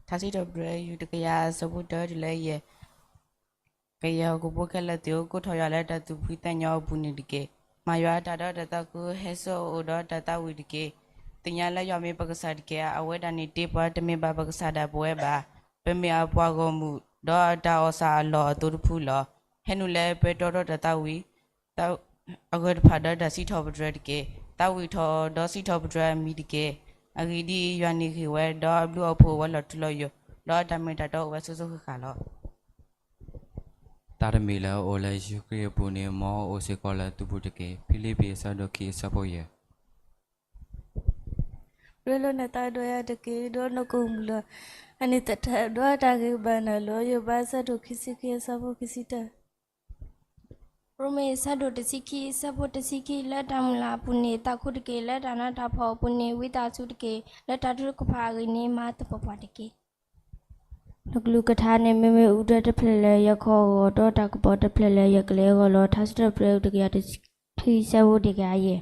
ထါစံးထီၣ်ပတြၢၤ ယူၢ်တကယၤအဆၢဖိတၢ တုၤလၢယဲၢ်, ကယဲၢ်ဟီၣ်ခိၣ်ဖိခဲလၢာ် သုအိၣ်ကိးထီၣ်ယွၤလၢတၢ်သူၣ်ဖှံသးညီအပူၤန့ၣ်တက့ၢ်. မၤယွၤအတၢ်ဒီးတၢ်သးခု, ဟဲဆူအအိၣ်ဒီးတၢ်သးဝံၣ်တက့ၢ်. သ့ၣ်ညါလၢယွၤမ့ၢ်ပကစၢ်တက့ၢ်. အဝဲဒၣ်န့ၣ်တ့ပှၤ, တမ့ၢ်ဘၣ်ပကစၢ်ဒၣ်ပဝဲဘၣ်. ပမ့ၢ်အပှၤဂီၢ်မုၢ်, ဒီးအတၢ်အီၣ်စၢ်အလီၢ်အသိးတဖုလီၤ. ဟဲနုာ်လၢပှဲၤတီထီၣ်တၢ်သးဝံၣ် အဂၢၢ်တဖၣ်ဒီးတၢ်စံးထီၣ်ပတြၢၤတက့ၢ်. သးဝံၣ်ထီၣ်ဒီးစံးထီၣ်ပတြၢၤအမံၤတက့ၢ်. အဂ့ၢ်ဒ်အံၤ, ယွၤန့ၢ်ဂ့ၤဝဲ, ဒီးအဘျုးအဖှိၣ်အိၣ်ဝဲလီၤထူလီၤယိာ်, ဒီးအတၢ်မ့ၢ်တၢ်တီအိၣ်ဝဲဆိဆိဃၣ်ဃၣ်လီၤ. တၢ်တမံၤလၢအအိၣ်လၢယ့ၣ်ၡူးခရံာ်အပူၤန့ၣ်, မ်အအိၣ်စ့ၢ်ကီးလၢသုပူၤတက့ၢ်. ဖံလံးပံး အဆၢဒိၣ်ခံ အဆၢဖိယဲၢ်. ရ့လိာ်နသးဒီးယၤတက့ၢ်, ဒီးနကအိၣ်မုာ်လီၤ. အန့ၣ်သတးဒီးတၢ်ဂ့ၤဘၣ်နၤလီၤ. ယိၤဘး အဆၢဒိၣ်ခံဆံခံ အဆၢဖိခံဆံတၢ. ရိမ့ၤ အဆၢဒိၣ်တဆံခံ အဆၢဖိတဆံခံ, လၢတၢ်မုၢ်လၢ်အပူၤန့ၣ် သးခုတက့ၢ်. လၢတၢ်နးတၢ်ဖှီၣ်အပူၤန့ၣ် ဝံသးစူၤတက့ၢ်. လၢတၢ်ထုကဖၣ်အဂ့ၢ်န့ၣ် မၤသပှၢ်ပှၢ်တက့ၢ်. တကလုာ်ကထါန့ၣ် မ့မ့ၢ်အူဒၢတဖျၢၣ်လၢယခီၣ်အဂီၢ်, ဒီးတၢ်ကပီၤတဖျၢၣ်လၢယကျဲအဂီၢ်လီၤ. ထါစံးထီၣ်ပတြၢၤ အဆၢဒိၣ်တကယၤတဆံခံ အဆၢဖိတကယၤယဲၢ်.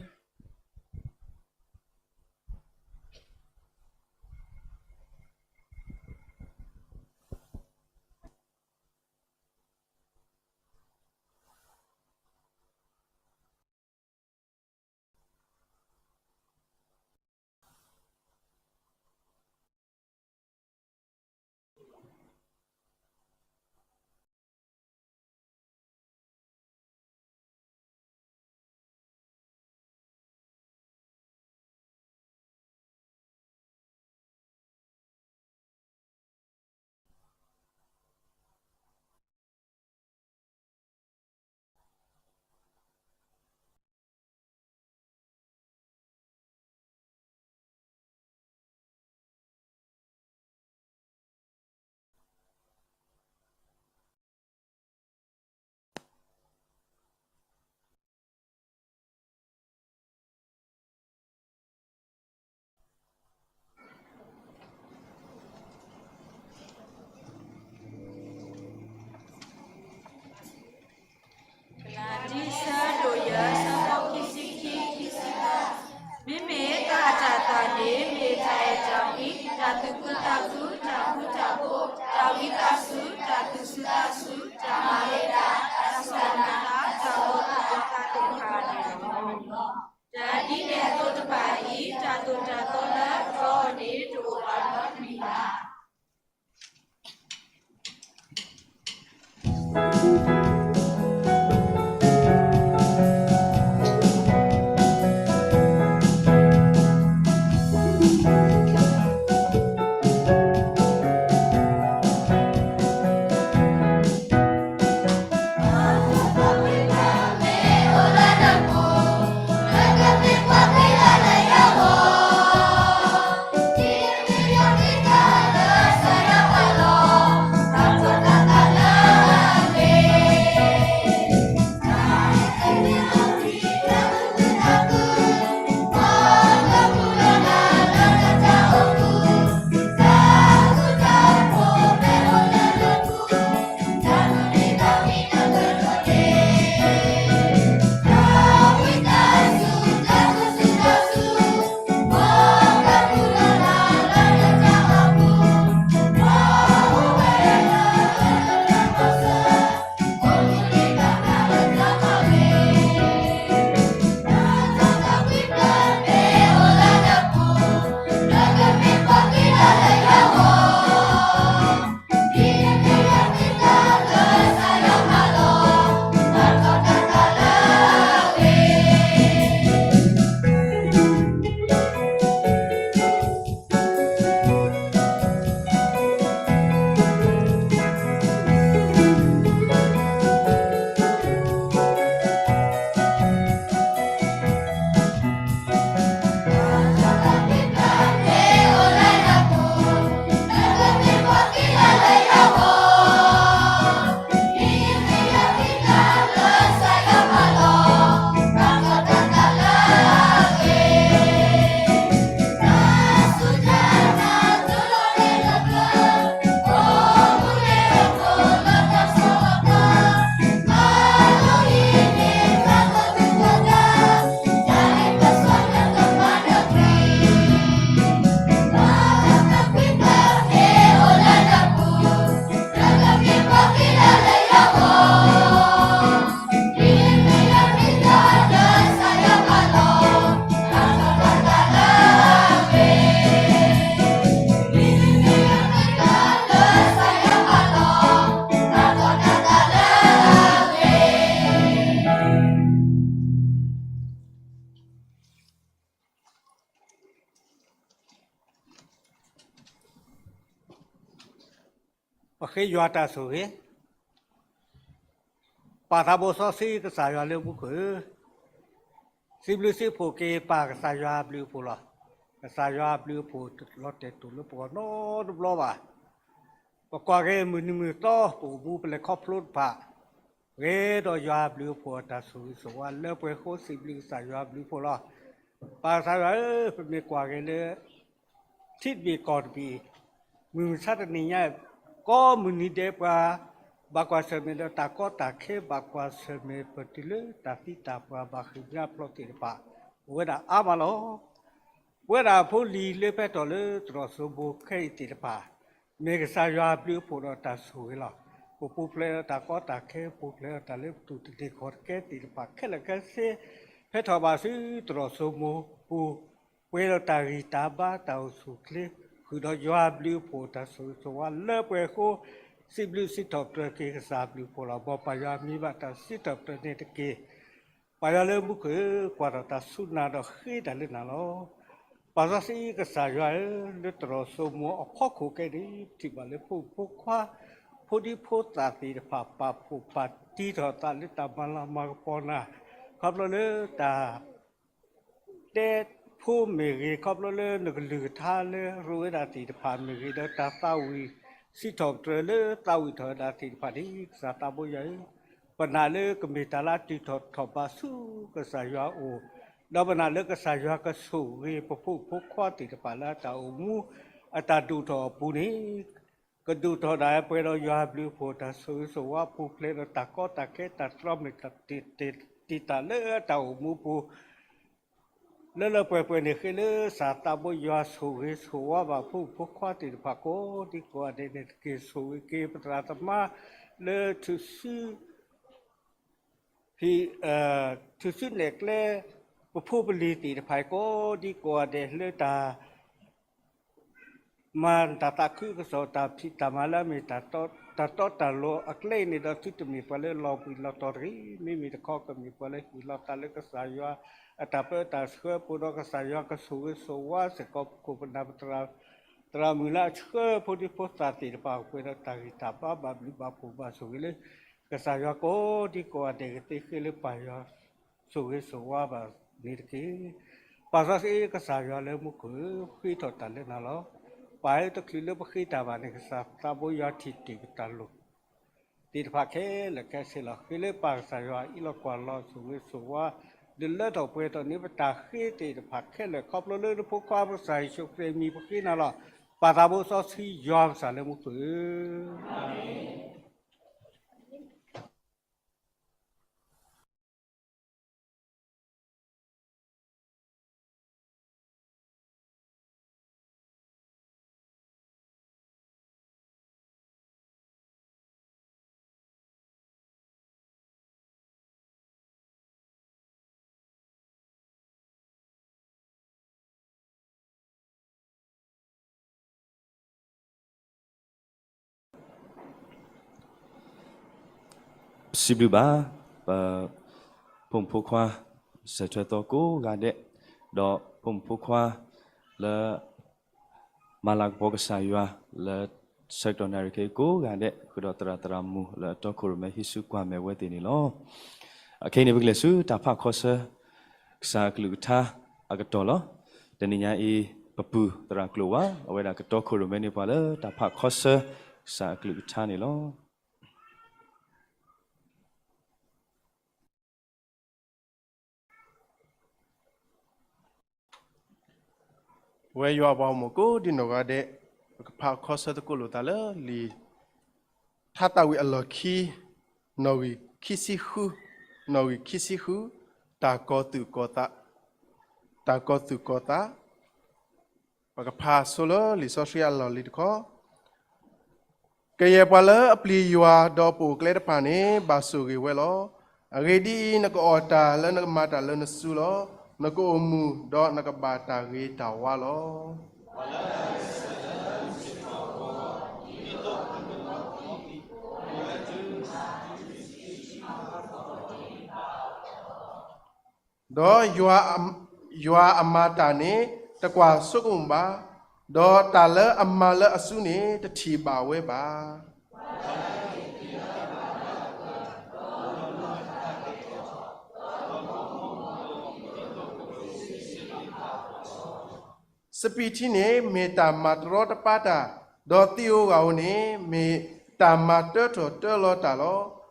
ပဃ့ယွၤတၢ်ဆိၣ်ဂ့ၤ, ပၢ်သးဘိစီဆှံကစၢ်ယွၤလၢမူခိၣ်ဧၢ, စံးဘျုးစံးဖှိၣ်က့ၤပၢ်ကစၢ်ယွၤအဘျုးအဖှိၣ်လီၤ. ကစၢ်ယွၤအဘျုးအဖှိၣ်တလီၤတဲာ်တူာ်လၢပဂီၢ်နီတဘျီဘၣ်. ပကွၢ်က့ၤမုၢ်နံၤမုၢ်သီ ပအိၣ်မူပလဲၤခီဖျိတဖၣ်, ဂ့ၤဒီးယွၤအဘျုးအဖှိၣ်အတၢ်ဆိၣ်ဂ့ၤဆိၣ်ဝါလၢပှဲၤအဃိ စံးဘျုးကစၢ်ယွၤအဘျုးအဖှိၣ်လီၤ. ပၢ်ကစၢ်ယွၤဧၢ, ပမ့ၢ်ကွၢ်က့ၤလၢ ထံတဘ့ၣ်ကီၢ်တဘ့ၣ်, မုၢ်မဆါတနံၤညါအံၤ, ကိးမုၢ်နံၤဒဲးပှၤ ဘၣ်ကွၢ်ဆၢၣ်မဲာ်ဒီးတၢ်ကီတၢ်ခဲ ဘၣ်ကွၢ်ဆၢၣ်မဲာ်ပတုၤလၢတၢ်သံတၢ်ပှၢ် ဘၣ်ဃ့ၢ်မှံဟးဖျိးသ့ၣ်တဖၣ် အိၣ်ဝဲဒၣ်အါမးလီၤ. ပဝဲဒၣ်ဖိလံၤလၢဖဲထီၣ်လၢသရိာ်စိမိၤခဲအံၤသ့ၣ်တဖၣ်, မ့ၢ်ကစၢ်ယွၤအဘျုးအဖှိၣ်ဒီးတၢ်ဆိၣ်ဂ့ၤလီၤ. ပပူၤဖျဲးဒီးတၢ်ကီတၢ်ခဲ, ပူၤဖျဲးဒီးတၢ်လၢပတူၢ်တန့ၢ်ခီၣ်တကဲသ့ၣ်တဖၣ်ခဲလၢာ်ခဲဆ့, ဖဲထီၣ်ဘၣ်ဆူသရိာ်စိမိၤပူၤ, ပှဲၤဒီးတၢ်ဂံၢ်တၢ်ဘါတၢ်အိၣ်ဆူၣ်အိၣ်ချ့, ဃုာ်ဒီးယွၤအဘျုးအဖှိၣ်တၢ်ဆိၣ်ဂ့ၤဆိၣ်ဝါလၢပှဲၤအဃိ, စံးဘျုးစံးထီၣ်ပတြၢၤက့ၤကစၢ်အဘျုးအဖှိၣ်လီၤ. မ်ပၢ်ယွၤမံၤဘၣ်တၢ်စံးထီၣ်ပတြၢၤန့ၣ်တက့ၢ်. ပၢ်ယွၤလၢမူခိၣ်ဧၢ, ကွၢ်ထီၣ်တၢ်စူၢ်နာ်ဒီးဃ့တၢ်လၢနၤလီၤ. ပၢ်စီဆှံကစၢ်ယွၤဧၢ, လၢသရိာ်စိမိၤအဖီခိၣ်ခဲအံၤန့ၣ် ပထံၣ်ဘၣ်လၢဖိမုၣ်ဖိခွါ, ဖိဒံဖိသၣ်သ့ၣ်တဖၣ် ပာ်ဖှိၣ်ပာ်တံထီၣ်သးလၢတၢ်မၤလၤမၤကပီၤနၤ, ခီဖျိလၢတၢ် တဲဖိမ့ၢ်ဂ့ၤ, ခီဖျိလၢနကလုၢ်ကထါလၢရိဝဲဒၣ်သ့ၣ်တဖၣ်မ့ၢ်ဂ့ၤ, ဒီးတၢ်သးဝံၣ်စံးထီၣ်ပတြၢၤလၢသးဝံၣ်ထီၣ်ဝဲဒၣ်သ့ၣ်တဖၣ်န့ၣ် ကစၢ်သးဘိယွၤဧၢ, ပနာ်လၢကမ့ၢ်တၢ်လၢအတုၤထီၣ်ထီၣ်ဘးဆူကစၢ်ယွၤအအိၣ်, ဒီးပနာ်လၢကစၢ်ယွၤကဆိၣ်ဂ့ၤပဖိမုၣ်ဖိခွါသ့ၣ်တဖၣ်လၢအတၢ်အိၣ်မူ အတၢ်ဒိၣ်ထီၣ်အပူၤန့ၣ် ကဒိၣ်ထီၣ်ဒၣ်ပှဲၤဒီးယွၤအဘျုးအဖှိၣ်တၢ်ဆိၣ်ဂ့ၤဆိၣ်ဝါ ပူၤဖျဲးဒီးတၢ်ကီတၢ်ခဲ တၢ်တြီမ့ၢ်တၢ်တ့တၢ်လၢအတၢ်အိၣ်မူပူၤ လၢလၢပှဲၤပှဲၤန့ၣ် ဃ့လၢကစၢ်သးဘိယွၤဆိၣ်ဂ့ၤဆိၣ်ဝါဘၣ်ဖိမုၣ်ဖိခွါသ့ၣ်တဖၣ်ကိးဒံကိးဂၤဒဲးန့ၣ်တက့ၢ်. ဆိၣ်ဂ့ၤက့ၤပသရၣ်သမါလၢ ဟံး ထုးစုနဲၣ်ကျဲ ပဖိပလံၤသ့ၣ်တဖၣ် ကိးဒံကိးဂၤဒဲးလၢတၢ် မၤတၢ်သးခုကစီၣ် တၢ်ဖံးတၢ်မၤလၢအမ့ၢ်တၢ်တီတၢ်လိၤအကျဲအံၤန့ၣ်ဒီး သုတမ့ၢ်ပှၤလၢလီၤဘှံးလီၤတီၤတဂ့ၤ. မ့မ့ၢ်တခီ ကမ့ၢ်ပှၤလၢဟ့ၣ်လီၤသးလၢကစၢ်ယွၤအတၢ်ပၢတၢ်ဆှၢပူၤဒီး ကစၢ်ယွၤကဆိၣ်ဂ့ၤဆိၣ်ဝါစ့ၢ်ကီးပခိၣ်ပနၢ်ပသရၣ် သရၣ်မုၣ်လၢအဆှၢဖိဒံဖိသၣ်သ့ၣ်တဖၣ် ပှဲၤဒီးတၢ်ဂံၢ်တၢ်ဘါဘၣ်ဘျုးဘၣ်ဖှိၣ်ဘၣ်ဆိၣ်ဂ့ၤလၢ ကစၢ်ယွၤကိးဒံကိးဂၤဒဲးကသ့ဃ့လၢပၢ်ယွၤ ဆိၣ်ဂ့ၤဆိၣ်ဝါဘၣ်န့ၣ်တက့ၢ်. ပၢ်စီဆှံကစၢ်ယွၤလၢမူခိၣ်ဧၢ, ဃ့ထီၣ်တၢ်လၢနၤလီၤ. ပၢ်ဧၢ, တချုးလၢပဃ့တၢ်ဘၣ်န့ၣ် ကစၢ်သးဘိယွၤထံၣ်တ့ၢ်ပတၢ်လိၣ်သ့ၣ်တဖၣ်ခဲလၢာ်ခဲဆ့လီၤ. ဃ့လၢပၢ်ကစၢ်ယွၤအံးလီၤကွၢ်လီၤ ဆိၣ်ဂ့ၤဆိၣ်ဝါ ဒုးလၢထီၣ်ပှဲၤထီၣ်န့ၢ်ပတၢ်ဃ့သ့ၣ်တဖၣ်ခဲလၢာ် ခီဖျိလၢနဖိခွါပကစၢ်ယ့ၣ်ၡူးခရံာ်အမံၤပဃ့နၤလီၤ. ပၢ်သးဘိစီဆှံယွၤပကစၢ်လၢမူခိၣ်ဧၢ, ပစံးဘျုးဘၣ် ပဖိမုၣ်ဖိခွါ စဲးထွဲသီကိးဂၤဒဲး, ဒီးဖိမုၣ်ဖိခွါလၢ မၤလၤကပီၤကစၢ်ယွၤလၢ ဆၢကတီၢ်နၣ်ရံၣ်ခဲအံၤကိးဂၤဒဲး, ဃုာ်ဒီးသရၣ်သရၣ်မုၣ်လၢအတီခိၣ်ရိၣ်မဲဟံးစုကွၢ်မဲာ်ဝဲသ့ၣ်န့ၣ်လီၤ. အခဲအံၤန့ၣ် ပကလဲၤဆူတၢ်ဖးခီဆၢ ကစၢ်အကလုၢ်ကထါအကတီၢ်လီၤ. တနံၤညါအံၤ ပပုၢ်သရၣ်ကျိာ်ဝါ အဝဲဒၣ်ကတီခိၣ်ရိၣ်မဲန့ၢ်ပှၤလၢတၢ်ဖးခီဆၢကစၢ်အကလုၢ်ကထါန့ၣ်လီၤ. ပဝဲယွၤအပှၤဂီၢ်မုၢ်ကိးဒံနီၢ်ဂၤဒဲး, ပကဖးခီဆၢသကိးလိာ်သးလၢလံာ် ထါသးဝံၣ်အလီၢ်ခံ, နီၣ်ဂံၢ်ခံဆံဃု, နီၣ်ဂံၢ်ခံဆံဃု, တၢ်ကီၤသူၣ်ကီၤသး, တၢ်ကီၤသူၣ်ကီၤသး ပကဖးဆိလၢလံာ်စီဆှံအလီၢ်လံၤတခီ, ကယဲၢ်ပှၤလၢအပျံၤယွၤဒီးပိာ်ကျဲတဖၣ်န့ၣ် ဘၣ်ဆိၣ်ဂ့ၤဝဲလီၤ. အဂ့ၢ်ဒ်အံၤ, နကအီၣ်တၢ်လၢနကမၤတၢ်လၢနစုလီၤ. နကအိၣ်မုာ်ဒီးနကဘၣ်တၢ်ဂ့ၤတၢ်ဝါလီၤ. ဒီးယွၤအမၤတၢ်န့ၣ် တကွၢ်ဆိကမိၣ်ဘၣ်, ဒီးတၢ်လၢအမၤလၢအစုန့ၣ် တထံၣ်ဘၣ်ဝဲဘၣ်. စပံးထံန့ၣ်မ့ၢ်တၢ်မၤတရီတပါတၢ်, ဒီးသံဧိၤဂၤဧိၤန့ၣ် မ့ၢ်တၢ်မၤတၢထီၣ်တၢလီၤတၢ်လီၤ.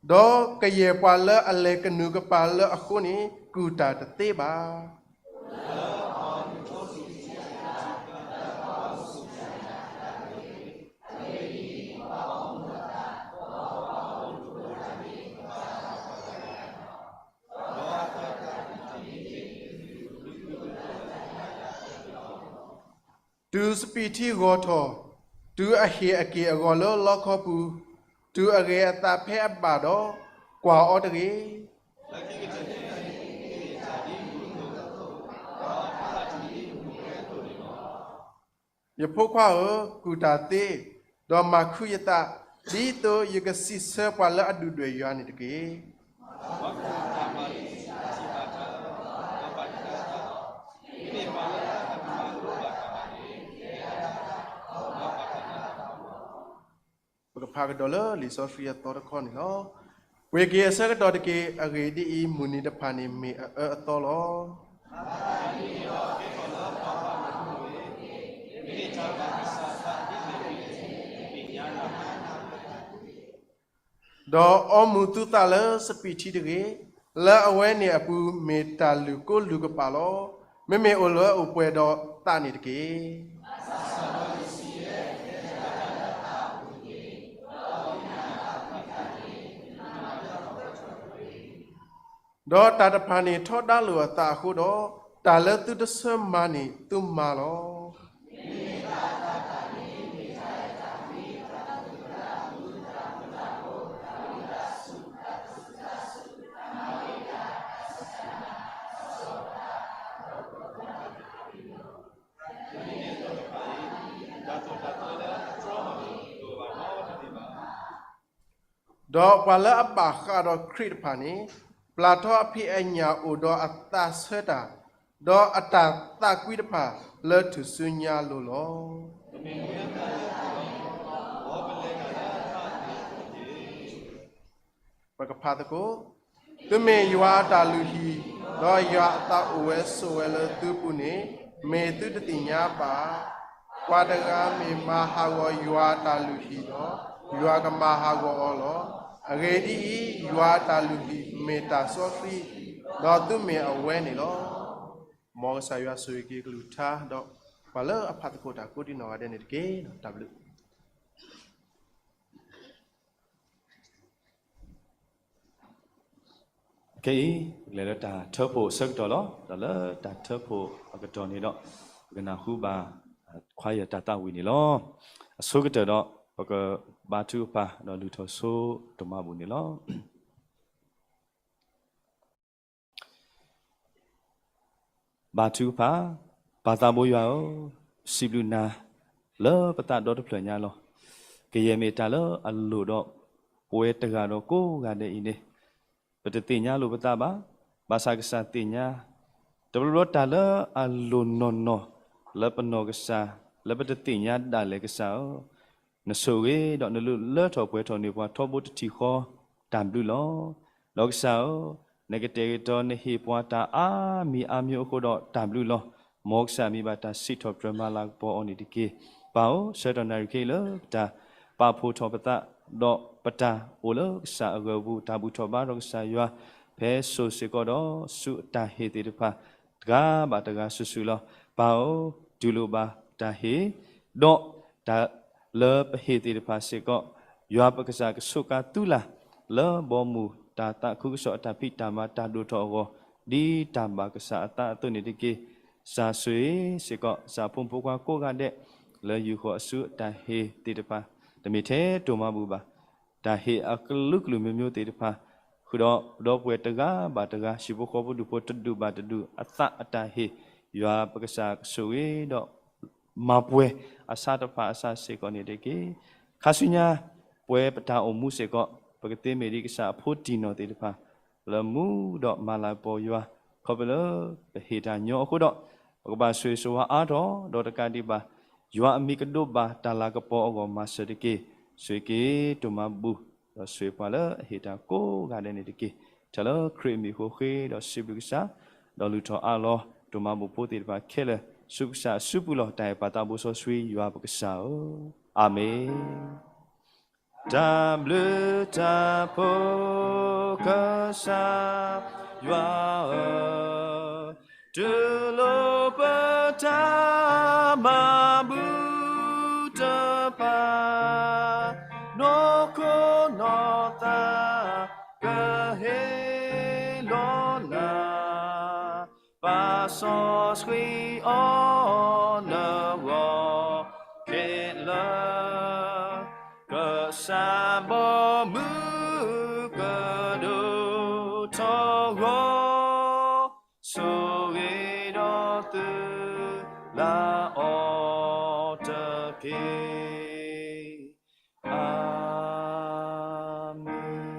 ဒီးကယဲၢ်ပှၤလၢအလဲၤကနူၤကပၤလၢအဃိန့ၣ် ကူၣ်တၢ်တသ့ဘၣ်. တုၤစပံးထံဂီၤထီၣ်, တုၤအဟ့ၣ်အက့ၢ်အဂီၤလၢလီခီပူၤ, တုၤအဂဲၤအသးဖဲအဘၣ်ဒီး, ကွၢ်အီၤတဂ့ၤ. ယဖိခွါဧၢ, ကူၣ်တၢ်သ့, ဒီးမၤခုယသး, ဒ်သိးယကစံးဆၢပှၤလၢအဒုၣ်ဒွဲၣ်ယွၤန့ၣ်တက့ၢ်. ပကဖးကဒီးလၢလံာ်စီဆှံအသီတခီန့ၣ်လီၤ. ပှ့ၤက့ၤအဆၢကတီၢ်တက့ၢ်. အဂ့ၢ်ဒ်အံၤ, မုၢ်နံၤတဖၣ်န့ၣ်မ့ၢ်အအၢအသီလီၤ. ဒီးအီမူၤသုသးလၢစပံးထံတဂ့ၤ, လၢအဝဲန့ၣ်အပူၤမ့ၢ်တၢ်လုၢ်ကိလုၢ်ကပာ်လီၤ. မ့မ့ၢ်အိၣ်လၢအိၣ်ပှဲၤဒီးသးန့ၣ်တက့ၢ်. ဒီးတၢ်တဖၣ်န့ၣ်ထီဒါလိာ်အသးအဃိဒီး, တၢ်လၢသုတဆၢမၤန့ၣ်သုမၤလီၤ. ဒီးပှၤလၢအဘၣ်ဃးဒီးခရံာ်တဖၣ်န့ၣ်, ပျၢ်ထီအဖံးအညၣ်အိၣ်ဒီးအသးဆၢတၢ်, ဒီးအတၢ်သးကွံတဖၣ်လၢထူၣ်စုညါလိၤလီၤ. ပကဖးသကိး. သုမ့ၢ်ယွၤအတၢ်လုၢ်ဟံၣ်, ဒီးယွၤအသးအိၣ်ဝဲဆိးဝဲလၢသုပူၤန့ၣ်, မ့ၢ်သုတသ့ၣ်ညါဘၣ်ဧါ. ပှၤတဂၤမ့ၢ်မၤဟးဂီၤယွၤအတၢ်လုၢ်ဟံၣ်ဒီး, ယွၤကမၤဟးဂီၤအီၤလီၤ. အဂ့ၢ်ဒ်အံၤ, ယွၤအတၢ်လုၢ်ဟံၣ်မ့ၢ်တၢ်စီဆှံ, ဒီးသုမ့ၢ်အဝဲန့ၣ်လီၤ. မ်ကစၢ်ယွၤဆိၣ်ဂ့ၤက့ၤကလုၢ်ကထါ, ဒီးပှၤလၢအဖးသကိးတၢ်ကိးဒံနီၢ်ဂၤဒဲးန့ၣ်တက့ၢ်. တၢ်ဘျုး ခဲအံၤ လဲၤလၢတၢ်ထၢဖှိၣ်အဆၢကတီၢ်လီၤ. ဒီးလၢတၢ်ထၢဖှိၣ်အကတီၢ်န့ၣ်ဒီး, ပကနၢ်ဟူဘၣ် choir တၢ်သးဝံၣ်န့ၣ်လီၤ. အဆိကတၢၢ်ဒီး ပကဘါထုကဖၣ် ဒီးလုၢ်ထီၣ်ဆိဒိၣ်မးဘူၣ်န့ၣ်လီၤ. ဘါထုကဖၣ်. ပၢ်သးဘိယွၤဧၢ, စံးဘျုးနၤ လၢပသးဒီတဖျၢၣ်ညါလီၤ. ကယဲၢ်မ့ၢ်တၢ်လၢအလိၣ်ဒီး ပဝဲတဂၤဒီးကိးဂၤဒဲးအံၤန့ၣ်, ပတသ့ၣ်ညါလိာ်ပသးဘၣ်. ဘၣ်ဆၣ်ကစၢ်သ့ၣ်ညါ, တဘျီဘျီတၢ်လၢအလိၣ်နီၢ်နီၢ် လၢပနီၢ်ကစၢ်, လၢပတသ့ၣ်ညါဒၣ်လဲာ်ကစၢ်ဧၢ, နဆိၣ်ဂ့ၤဒီးနလူလၢထီၣ်ပှဲၤထီၣ်န့ၢ်ပှၤထီဘိတထံၣ်ဃီ, တၢ်ဘျုးလီၤ. ဒီးကစၢ်ဧၢ, နကတဲာ်ကတီၤနဟ့ၣ်ပှၤတၢ်အါမံၤအါမံၤအဃိဒီးတၢ်ဘျုးလီၤ. မ်ကစၢ်မံၤဘၣ်တၢ်စံးထီၣ်ပတြၢၤမၤလၤကပီၤအီၤန့ၣ်တက့ၢ်. ပၢ်ဧၢ, ဆၢကတီၢ်နၣ်ရံၣ်ခဲအံၤလၢပတၢ် ပာ်ဖှိၣ်ထီၣ်ပသး, ဒီးပတၢ်အိၣ်လၢကစၢ်အဂၢၤပူၤ, တၢ်ဘူၣ်ထီၣ်ဘါထီၣ်ကစၢ်ယွၤ, ဖဲစိၤစ့ၢ်ကီးဒီးဆူအတၢ်ဟ့ၣ်သ့ၣ်တဖၣ်, တဂၤဘၣ်တဂၤစုာ်စုာ်လီၤ. ပၢ်ဧၢ, တူၢ်လိာ်ဘၣ်တၢ်ဟ့ၣ်, ဒီးတၢ်လၢပဟ့ၣ်သ့ၣ်တဖၣ်စ့ၢ်ကီး, ယွၤပကစၢ်ကဆိးကါသုလၢ်, လၢဘီမုၢ်တၢ်သးခုကစီၣ်အတၢ်ဖံးတၢ်မၤတၢ်ဒိၣ်ထီၣ်အဂီၢ်, ဒ်တၢ်ဘၣ်ကစၢ်အသးအသိးန့ၣ်တက့ၢ်. ကစၢ်ဆိၣ်ဂ့ၤစ့ၢ်ကီး ကစၢ်ဖိမုၣ်ဖိခွါကိးဂၤဒဲး, လၢယူၢ်ဃီၤအစုအတၢ်ဟ့ၣ်သ့ၣ်တဖၣ်, တမ့ၢ်ထဲတိၢ်မၤဘူၣ်ဘၣ်. တၢ်ဟ့ၣ်အကလုာ်ကလုာ်မျိုးမျိုးသ့ၣ်တဖၣ်, ဃုာ်ဒီးပဒီပုၢ်ဝဲၢ်တဂၤဘၣ်တဂၤ, ဟံၣ်ဖိဃီဖိဒူၣ်ဖိတဒူၣ်ဘၣ်တဒူၣ်, အသးအတၢ်ဟ့ၣ်, ယွၤပကစၢ်ကဆိၣ်ဂ့ၤဒီး မၤပှဲၤအဆါတဖၣ်အဆါစ့ၢ်ကီးန့ၣ်တက့ၢ်. ခါဆူညါ, ပဝဲပတၢ်အိၣ်မူစ့ၢ်ကီး, ပကသ့မ့ၢ်ဒ်ကစၢ်အဖိတံၢ်နီၢ်သ့ၣ်တဖၣ်, လၢမူဒီးမၤလၤကပီၤယွၤ, ခီဖျိလၢပဟ့ၣ်တၢ်ညီအဃိဒီး, ပကဘၣ်ဆိၣ်ဂ့ၤဆိၣ်ဝါအါထီၣ်, ဒီးတကးဒံးဘၣ်, ယွၤအမံၤကဒိးဘၣ်တၢ်လၤကပီၤအဂီၢ်မၤစၢၤတက့ၢ်. ဆိၣ်ဂ့ၤက့ၤတိၢ်မၤဘူၣ်, ဒီးဆိၣ်ဂ့ၤပှၤလၢအဟ့ၣ်တၢ်ကိးဂၤဒဲးန့ၣ်တက့ၢ်. တၢ်လၢခရံာ်အမံၤအဃိဃ့ဒီးစံးဘျုးကစၢ်, ဒီးလုၢ်ထီၣ်အးလီၤတိၢ်မၤဘူၣ်ဖိသ့ၣ်တဖၣ်ခဲလၢာ်, ဆူကစၢ်စုပူၤလီၤ. တၢ်အဲၣ်ပၢ်သးဘိစီဆှံယွၤပကစၢ်ဧၢ, အၤမ့ၣ်. တၢ်ဘျုးတၢ်ဖှိၣ် ကစၢ်ယွၤဧၢ, တူၢ်လိာ်ပတၢ်မၤဘူၣ်တဖၣ်, နီၢ်ခိနီၢ်သးကဟ့ၣ်လီၤနၤ, ပၢ်စီဆှံအီၤနဂီၢ်ခဲလၢာ်, ကစၢ်ဘီမုၢ်ကဒိၣ်ထီၣ်ဂီၤ, ဆိၣ်ဂ့ၤဒီးသုလၢအီၤတက့ၢ်. အၤမ့ၣ်.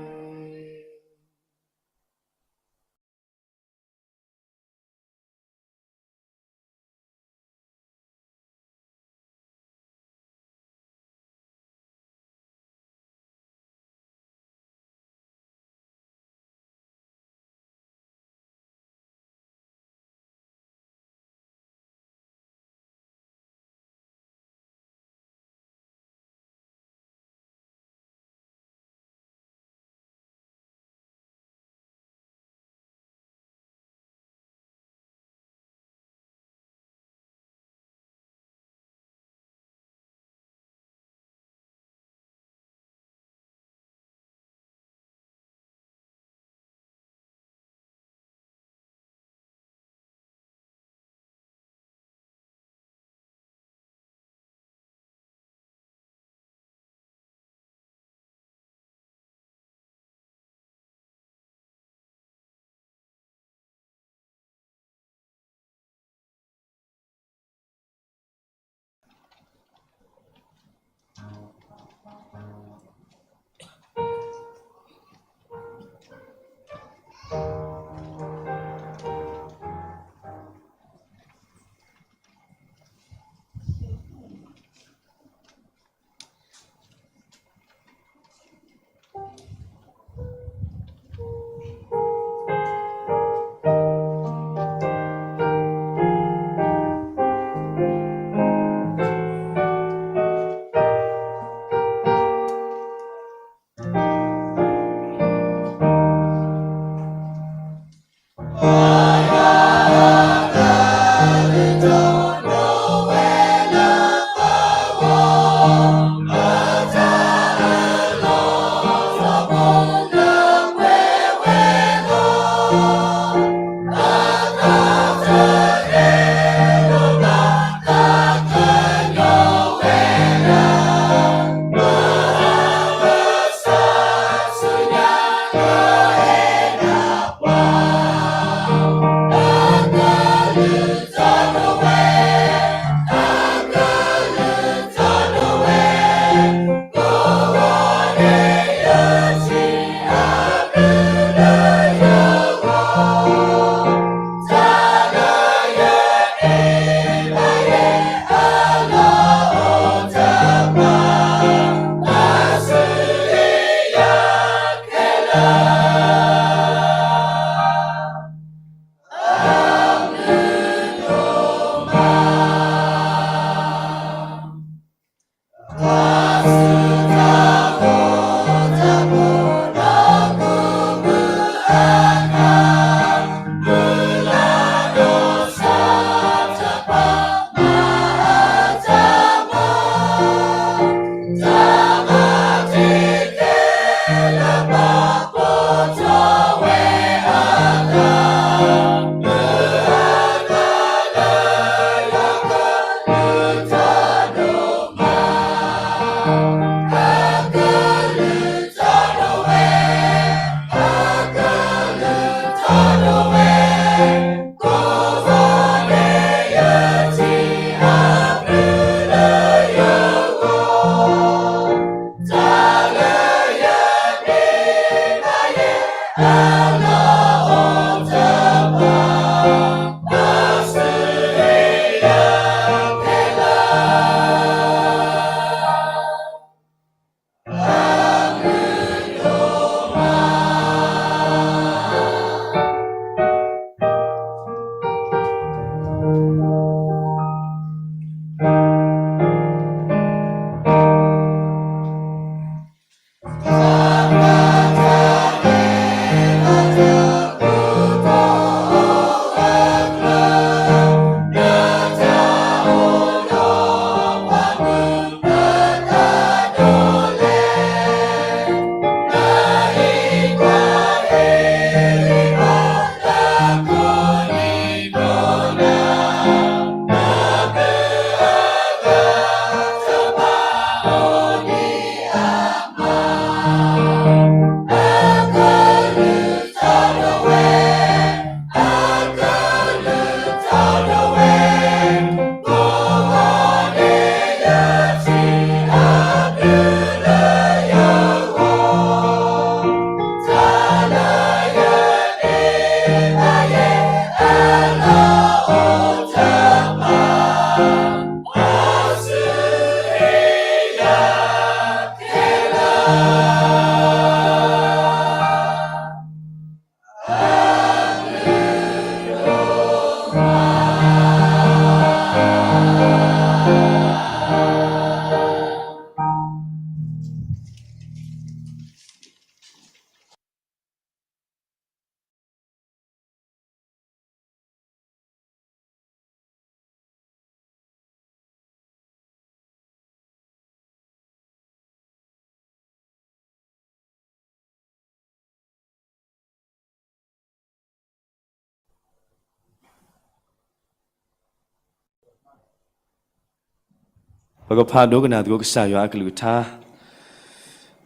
ပကဖးဒိကနၣ်သကိးကစၢ်ယွၤအကလုၢ်ကထါ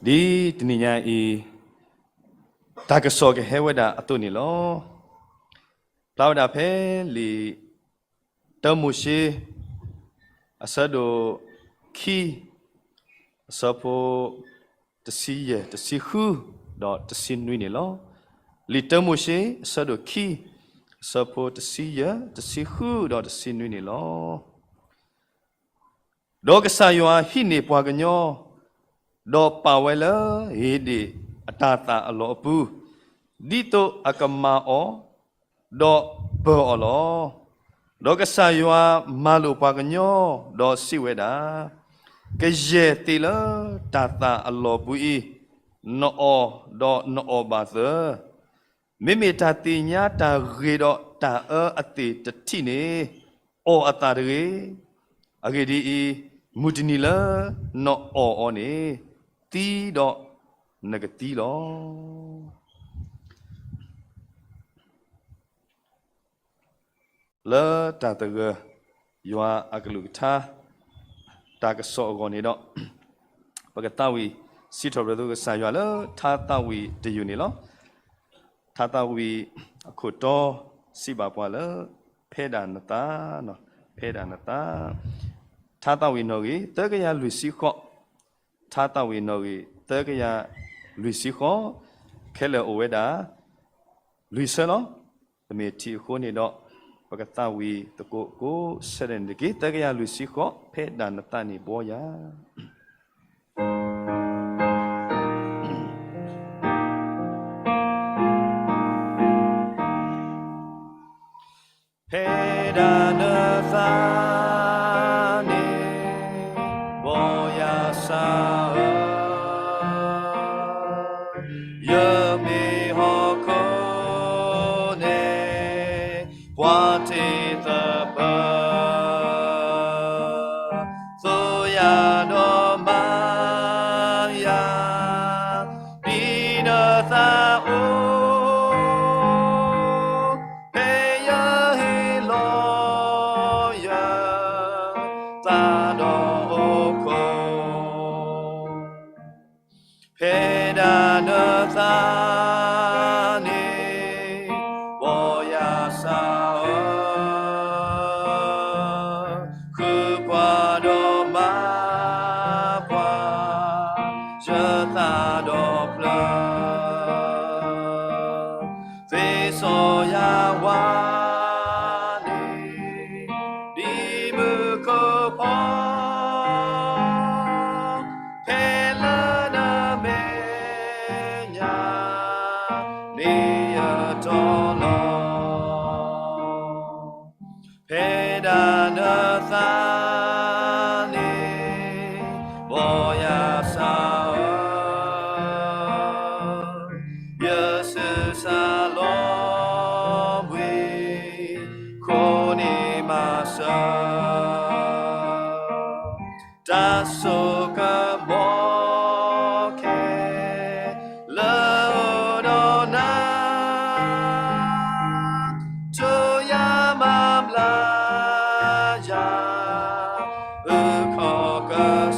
ဒ်တနံၤညါအံၤ တၢ်ကစီၣ်ကဟဲဝဲဒၣ်အသိးန့ၣ်လီၤ. ဖျါဝဲဒၣ်ဖဲလံာ်တၢမိၤၡ့ အဆၢဒိၣ်ခံ အဆၢဖိ တဆံယဲၢ်, တဆံဃု, ဒီးတဆံနွံန့ၣ်လီၤ. လံာ်တၢမိၤၡ့ အဆၢဒိၣ်ခံ အဆၢဖိတဆံယဲၢ်, တဆံဃု ဒီးတဆံနွံန့ၣ်လီၤ. ဒီးကစၢ်ယွၤဟံးန့ၢ်ပှၤကညီ, ဒီးပာ်ဝဲလၢဧ့ဒ့ၣ်အတၤသၣ်အလီၢ်အပူၤ, ဒ်သိးအကမၤအီၤ, ဒီးပၢၤအီၤလီၤ. ဒီးကစၢ်ယွၤမၤလိာ်ပှၤကညီ, ဒီးစံးဝဲဒၣ်, ကယဲၢ်သ့ၣ်လၢတၤသၣ်အလီၢ်ပူၤအံၤ, နအီၣ်ဒီးနအီၣ်ဘၣ်သၢ, မ့မ့ၢ်တၢ်သ့ၣ်ညါတၢ်ဂ့ၤဒီးတၢ်အၢအသ့ၣ်တထံၣ်န့ၣ်, အီၣ်အသၣ်တဂ့ၤ. အဂ့ၢ်ဒ်အံၤ, မုၢ်တနံၤလၢနအီၣ်အီၤန့ၣ်, သံဒီးနကသံလီၤ. လၢတၢ်သဂၢၢ်ယွၤအကလုၢ်ကထါ တၢ်ကစီၣ်အဂီၢ်န့ၣ်ဒီး, ပကသးဝံၣ်စံးထီၣ်ပတြၢၤသကိးကစၢ်ယွၤလၢ ထါသးဝံၣ်တယုၢ်န့ၣ်လီၤ. ထါသးဝံၣ်အခိၣ်တီ စံးဘၣ်ပှၤလၢ ဖဲဒၣ်နသး, ဖဲဒၣ်နသး, ထါသးဝံၣ်နီၣ်ဂံၢ် သၢကယၤလွံၢ်ဆံဃိး, ထါသးဝံၣ်နီၣ်ဂံၢ် သၢကယၤလွံၢ်ဆံဃိး, ခဲလၢာ်အိၣ်ဝဲဒၣ် လွံၢ်ဆၢလီၤ. ပမ့ၢ်ထံၣ်အဃိန့ၣ်ဒီး, ပကသးဝံၣ်သကိးကိးဆၢဒဲးန့ၣ်တက့ၢ်. သၢကယၤလွံၢ်ဆံဃိး, ဖဲဒၣ်နသးန့ၣ်ဘှီယၤ ဖဲဒၣ်နသးန့ၣ် ဘှီယၤစၢ်ဧၢ, ယမ့ၢ်ဟီၣ်ခိၣ်န့ၣ် ပှၤတ့သပၢၤ, သိယၤဒီးမၤယၤ ဒ်နသးအိၣ်, ဖဲယဟ့ၣ်လီၤယၤ သးဒီးဟီၣ်ခိၣ် ဖဲဒၣ်နသးန့ၣ် ဘှီယၤစၢ်ဧၢ, ဃုပှၤဒီးမၤပှၤ ယသးဒီဖျၢၣ် သ့စီယၤဝါန့ၣ် ဒ်မုၢ်ကဖီ ဖဲလၢနမဲာ်ညါ မ့ၢ်ယတီလီၤ. ဖဲဒၣ်နသးန့ၣ် ဘှီယၤစၢ်ဧၢ, ယဆူးစၢ်လီၤဘှံး ခိၣ်န့ၢ်မၤစၢၤ တၢ်စိကမီၤခဲ လၢအအိၣ်ဒီးနၤ တိယၤမၤဘျါယၤ အုၣ်ခီၣ်က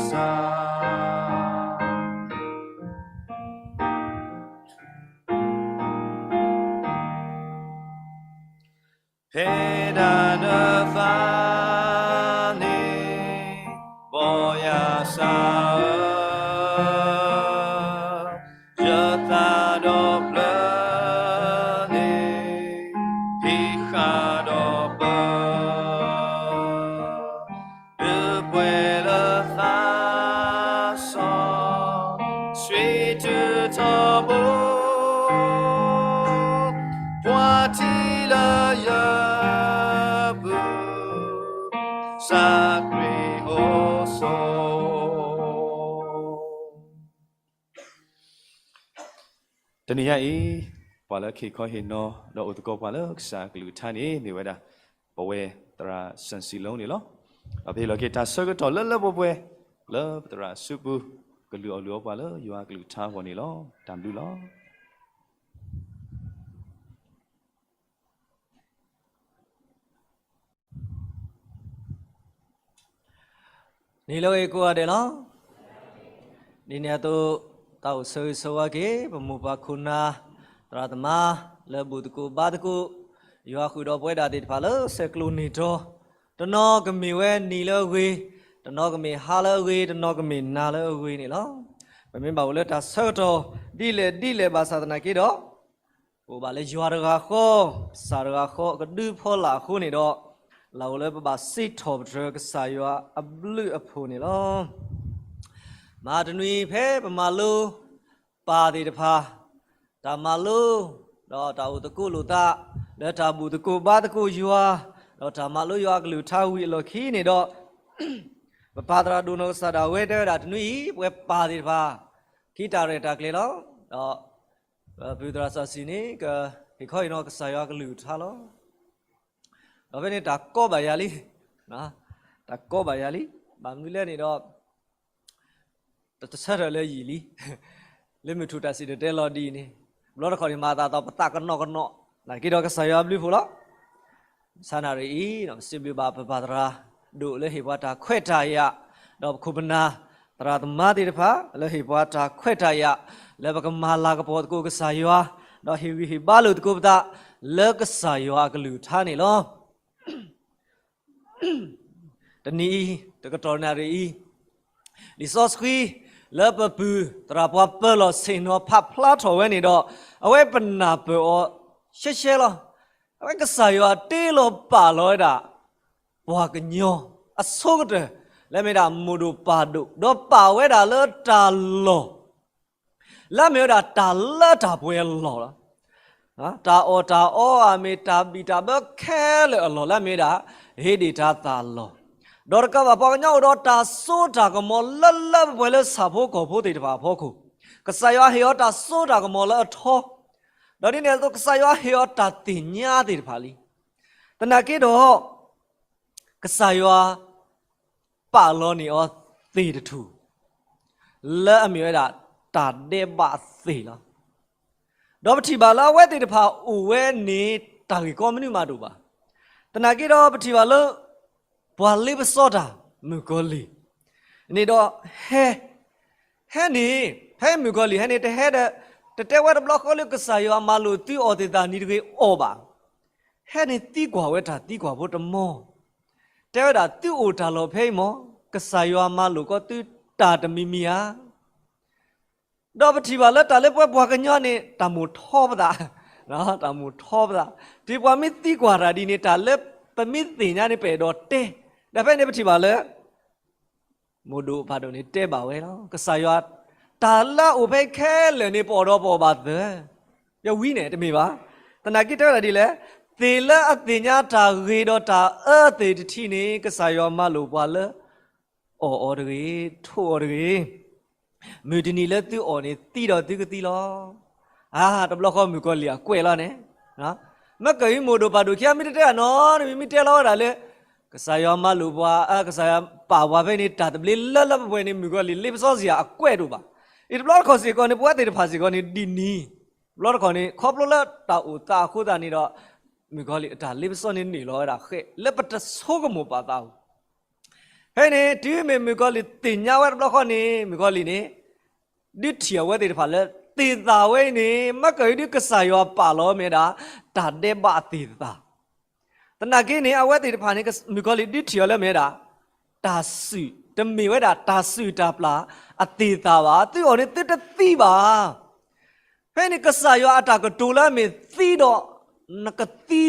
စၢ် ဖဲဒၣ်နသးန့ၣ် ဘှီယၤစၢ်ဧၢ, ယသးဒီဖျၢၣ်န့ၣ် ဟံးဃာ်ဒီးပၢၤ ဒုးပှဲၤလၢသးစီဆှံ တုၤထီဘိ ပှၤထံၣ်လၢယပူၤ စးကွံာ်အိၣ်ဆိး တနံၤညါအံၤ ပှၤလၢခ့ခီဟ့ၣ်နီၤ ဒီးအိၣ်သကိးပှၤလၢကစၢ်အကလုၢ်ကထါန့ၣ် မ့ၢ်ဝဲဒၣ် ပဝဲသရၣ်စၢၣ်စံလိန့ၣ်လီၤ. ဒီးပဟ့ၣ်လီၤက့ၤတၢ်ဆၢကတီၢ်လၢလၢပှဲၤပှဲၤ လၢပသရၣ်အစုပူၤ ကလုၢ်အီၣ်လုၢ်အီပှၤလၢယွၤအကလုၢ်ကထါအဂီၢ်န့ၣ်လီၤ. တၢ်ဘျုးလီၤ. နံၤလၢအဂ့ၤကိးဂၤဒဲးလီၤ. ဒ်န့ၣ်အသိး, တၢ်အိၣ်ဆၢဂ့ၤဆၢဝါက့ၤ ပမိၢ်ပၢ်ခိၣ်နၢ် သရၣ်သမါ လၢဘူၣ်သကိးဘါသကိး ယွၤဃုာ်ဒီးပဝဲဒၣ်သ့ၣ်တဖၣ်လၢဆဲးကျိးန့ၢ်တီၤ, တနီၤကမ့ၢ်ဝဲနံၤလၢအဂ့ၤ, တနီၤကမ့ၢ်ဟါလၢအဂ့ၤ, တနီၤကမ့ၢ်နၤလၢအဂ့ၤန့ၣ်လီၤ. ပမ့ၢ်ဘၣ်အိၣ်လၢတၢ်ဆၢကတီၢ် ဒ်လဲၣ်ဒ်လဲၣ်ဘၣ်ဆၣ်သနာ်က့ဒီး ပအိၣ်ဘၣ်လၢယွၤတဂၤဃီ, ကစၢ်တဂၤဃီ ကဒုဖီလာ်အဃိန့ၣ်ဒီး, လၢအိၣ်လၢပဘၣ်စံးထီၣ်ပတြၢၤကစၢ်ယွၤအဘျုးအဖှိၣ်န့ၣ်လီၤ. မဟါတနွံဖဲပမၤလိပၢ်သ့ၣ်တဖၣ် တၢ်မၤလိ ဒီးတၢ်အိၣ်သကိးလိာ်သး လၢတၢ်ဘူၣ်သကိးဘါသကိးယွၤ ဒီးတၢ်မၤလိယွၤအကလုၢ်ကထါဝံၤအလီၢ်ခံန့ၣ်ဒီး, ပပၢ်သရၣ်ဒိၣ်နီၢ်ကစၢ်ဒၣ်ဝဲတဲဝဲဒၣ်တနွံအံၤ ပဝဲပၢ်သ့ၣ်တဖၣ် ခံတၢ်ရဲၣ်တၢ်ကျဲၤလီၤ. ဒီး ပပုၢ်သရၣ်စီဆှံန့ၣ် ကဟ့ၣ်ခီဟ့ၣ်နီၤကစၢ်ယွၤအကလုၢ်ကထါလီၤ. ဒီးဖဲန့ၣ်တၢ်ကီဘၣ်ယၤလံ, တၢ်ကီဘၣ်ယၤလံ, ဘၣ်မနုၤလဲၣ်န့ၣ်ဒီး တဆၢထၢၣ်လၢယံာ်လံ, လၢမုၢ်ထူၣ်တၢ်စံၣ်တဲၤတဲလီၤဒ်အံၤန့ၣ်, ဘျီတခီန့ၣ်မၤသးသီပသးကနီၣ်ကနီၣ်, နာ်က့ဒီးကစၢ်ယွၤအဘျုးအဖှိၣ်လီၤ. ဆၢနၣ်ရံၣ်အံၤ ပစံးဘျုးဘၣ်ပပၢ်သရၣ်ဒိၣ်လၢဟ့ၣ်ပှၤတၢ်ခွဲးတၢ်ယာ်, ဒီးပခိၣ်ပနၢ်သရၣ်သမါသ့ၣ်တဖၣ် လၢဟ့ၣ်ပှၤတၢ်ခွဲးတၢ်ယာ်, လၢပကမၤလၤကပီၤသကိးကစၢ်ယွၤ, ဒီးဟ့ၣ်ဂံၢ်ဟ့ၣ်ဘါလိာ်သကိးပသး လၢကစၢ်ယွၤအကလုၢ်ကထါန့ၣ်လီၤ. တနံၤအံၤ တကတီၢ်နၣ်ရံၣ်အံၤ, လံာ်စီဆှံ လၢပပုၢ်သရၣ်ပှၤပၢၤလီၢ်ဆ့ၣ်နီၤဖးဖျါထီၣ်ဝဲန့ၣ်ဒီး, အဝဲပနၢ်ပၢၢ်အီၤရှဲရှဲလီၤ. အဝဲကစၢ်ယွၤတ့လီၤပာ်လီၤဝဲဒၣ် ပှၤကညီအဆိကတၢၢ် လၢအမ့ၢ်ဒၣ်မိၢ်ဒိၣ်ပၢ်ဒိၣ်, ဒီးပာ်ဝဲဒၣ်လၢတၢ်လီၢ် လၢအမ့ၢ်ဝဲဒၣ်တၢ်လၢတၢ်ပှဲၤအလီၢ်လီၤ. တၢ်အီၣ်တၢ်အီအမ့ၢ်တၢ်ဘံၣ်တၢ်ဘၢခဲလၢာ်အလီၢ် လၢအမ့ၢ်ဝဲဒၣ် ဧ့ဒ့ၣ်တၤသၣ်အလီၢ်, ဒီးတကးဘၣ်ပှၤကညီအိၣ်ဒီးတၢ်စိတၢ်ကမီၤလၢလၢပှဲၤပှဲၤလၢဆၣ်ဖိကီၢ်ဖိသ့ၣ်တဖၣ်အဖီခိၣ်, ကစၢ်ယွၤဟ့ၣ်အီၤတၢ်စိတၢ်ကမီၤလၢအထီ, ဒီးဒ်န့ၣ်အသိး ကစၢ်ယွၤဟ့ၣ်အီၤတၢ်သ့ၣ်ညါသ့ၣ်တဖၣ်လံ. သနာ်က့ဒီး ကစၢ်ယွၤ ပာ်လီၤန့ၢ်အီၤသ့ၣ်တထူၣ် လၢအမ့ၢ်ဝဲဒၣ် တၢ်ဒဲးဘးအသ့ၣ်လီၤ. ဒီးပထံၣ်ဘၣ်လၢအဝဲသ့ၣ်တဖၣ်အိၣ်ဝဲန့ၣ် တၢ်ဂ့ၢ်ကီမနုၤမးတအိၣ်ဘၣ်. သနာ်က့ဒီးပထံၣ်ဘၣ်လၢ ပှၤလ့ပစီတၢ် မုၣ်ကီၤလံၢ်န့ၣ်ဒီး ဟဲ ဟဲန့ၣ် ဖဲမုၣ်ကီၤလံၢ်ဟဲန့ၣ် တဟဲဒီး တတဲဝဲတဘျီဃီလၢကစၢ်ယွၤမၤလိာ်သုအီၣ်သ့ၣ်သၣ်နံၤတဂ့ၤအီၣ်ဘၣ်. ဟဲန့ၣ်သံကွၢ်ဝဲတၢ်သံကွၢ်ဖိတမီၤ, တဲဝဲဒၣ်သုအိၣ်တၢ်လီၢ်ဖဲအံၤမီၢ် ကစၢ်ယွၤမၤလိာ်ကီးသုတၢ်တမံၤမံၤဧါ. ဒီးပထံၣ်ဘၣ်လၢတၢ်လၢပှၤကညီန့ၣ် တၢ်မိၣ်ထီပသး, တၢ်မိၣ်ထီပသး, တုၤပှၤမ့ၢ်သံကွၢ်တၢ်ဒ်န့ၣ် တၢ်လၢပမ့ၢ်သ့ၣ်ညါန့ၣ် ပအဲၣ်ဒိးတဲ, ဒီးဖဲန့ၣ်ပထံၣ်ဘၣ်လၢ မိၢ်ဒိၣ်ပၢ်ဒိၣ်န့ၣ်တဲဘၣ်ဝဲလီၤ. ကစၢ်ယွၤ တၢ်လၢအအိၣ်ဖဲခဲလၢာ်န့ၣ် ပအီၣ်ဒီးပအီၣ်ဘၣ်သၢ, ယဝံၤန့ၣ်တမ့ၢ်ဘၣ်. သနာ်က့တဲဝဲဒၣ်ဒ်လဲၣ်, သ့ၣ်လၢအသ့ၣ်ညါတၢ်ဂ့ၤဒီးတၢ်အၢသ့ၣ်တထံးန့ၣ် ကစၢ်ယွၤမၤလိာ်ပှၤလၢ အီၣ်အီၤတဂ့ၤ, ထိၣ်အီၤတဂ့ၤ. မုၢ်တနံၤလၢသုအီၣ်န့ၣ် သံဒီးသုကသံလီၤ. အါ, တဘျီဃီမုၣ်ကီၤလံၢ်အကွဲးလီၤန့ၣ်, မ့ၢ်ကဲအံၤမိၢ်ဒိၣ်ပၢ်ဒိၣ်ခံဂၤမ့ၢ်တတဲအနီၤ, မ့မ့ၢ်တဲလီၤဝဲဒၣ်လၢ ကစၢ်ယွၤမၤလိာ်ပှၤ, ကစၢ်ယွၤပာ်ပှၤဖဲန့ၣ် တၢ်သဘျ့လၢလၢပှဲၤပှဲၤန့ၣ် မုၣ်ကီၤလံၢ်လ့ပစီစ့ၢ်အကွဲးတအိၣ်ဘၣ်. အံၤတဘျီတခီၢ်စ့ၢ်ကီးန့ၣ် ပဝဲသ့ၣ်တဖၣ်စ့ၢ်ကီးန့ၣ် ဒ်န့ၣ်, တဘျီတခီၢ်န့ၣ် ခီဖျိလၢတၢ်အိၣ်သးအဃိသတးန့ၣ်ဒီး မုၣ်ကီၤလံၢ်အတၢ်လ့ပစီန့ၣ်န့ၢ်လီၤဝဲဒၣ်ဃဲး လၢပတဆိကမိၣ်ပာ်သးဧိၤ ဖဲန့ၣ် တုၤမ့ၢ်မုၣ်ကီၤလံၢ်သ့ၣ်ညါဝဲတဘျီဃီန့ၣ် မုၣ်ကီၤလံၢ်န့ၣ် ဒုးထံၣ်အဝဲသ့ၣ်တဖၣ်လၢ သ့ၣ်သၣ်ဝဲအံၤန့ၣ် မ့ၢ်ကဲအံၤဒုးကစၢ်ယွၤပာ်လီၤမ့ၢ်ဝဲဒၣ် တၢ်ဒဲးဘးအသ့ၣ်သၣ်. သနာ်က့န့ၣ် အဝဲသ့ၣ်တဖၣ်န့ၣ် မုၣ်ကီၤလံၢ်ဒုးထံၣ်အီၤလၢမ့ၢ်ဝဲဒၣ် တၢ်စုၣ်, တမ့ၢ်ဝဲဒၣ်တၢ်စုၣ်တၢ်ပျၢ်အသ့ၣ်သၣ်ဘၣ်. သုအီၣ်န့ၣ်သုတသံဘၣ်. ဖဲန့ၣ်ကစၢ်ယွၤအတၢ်ကတိၤလၢအမ့ၢ်သံဒီး နကသံလီၤဒီး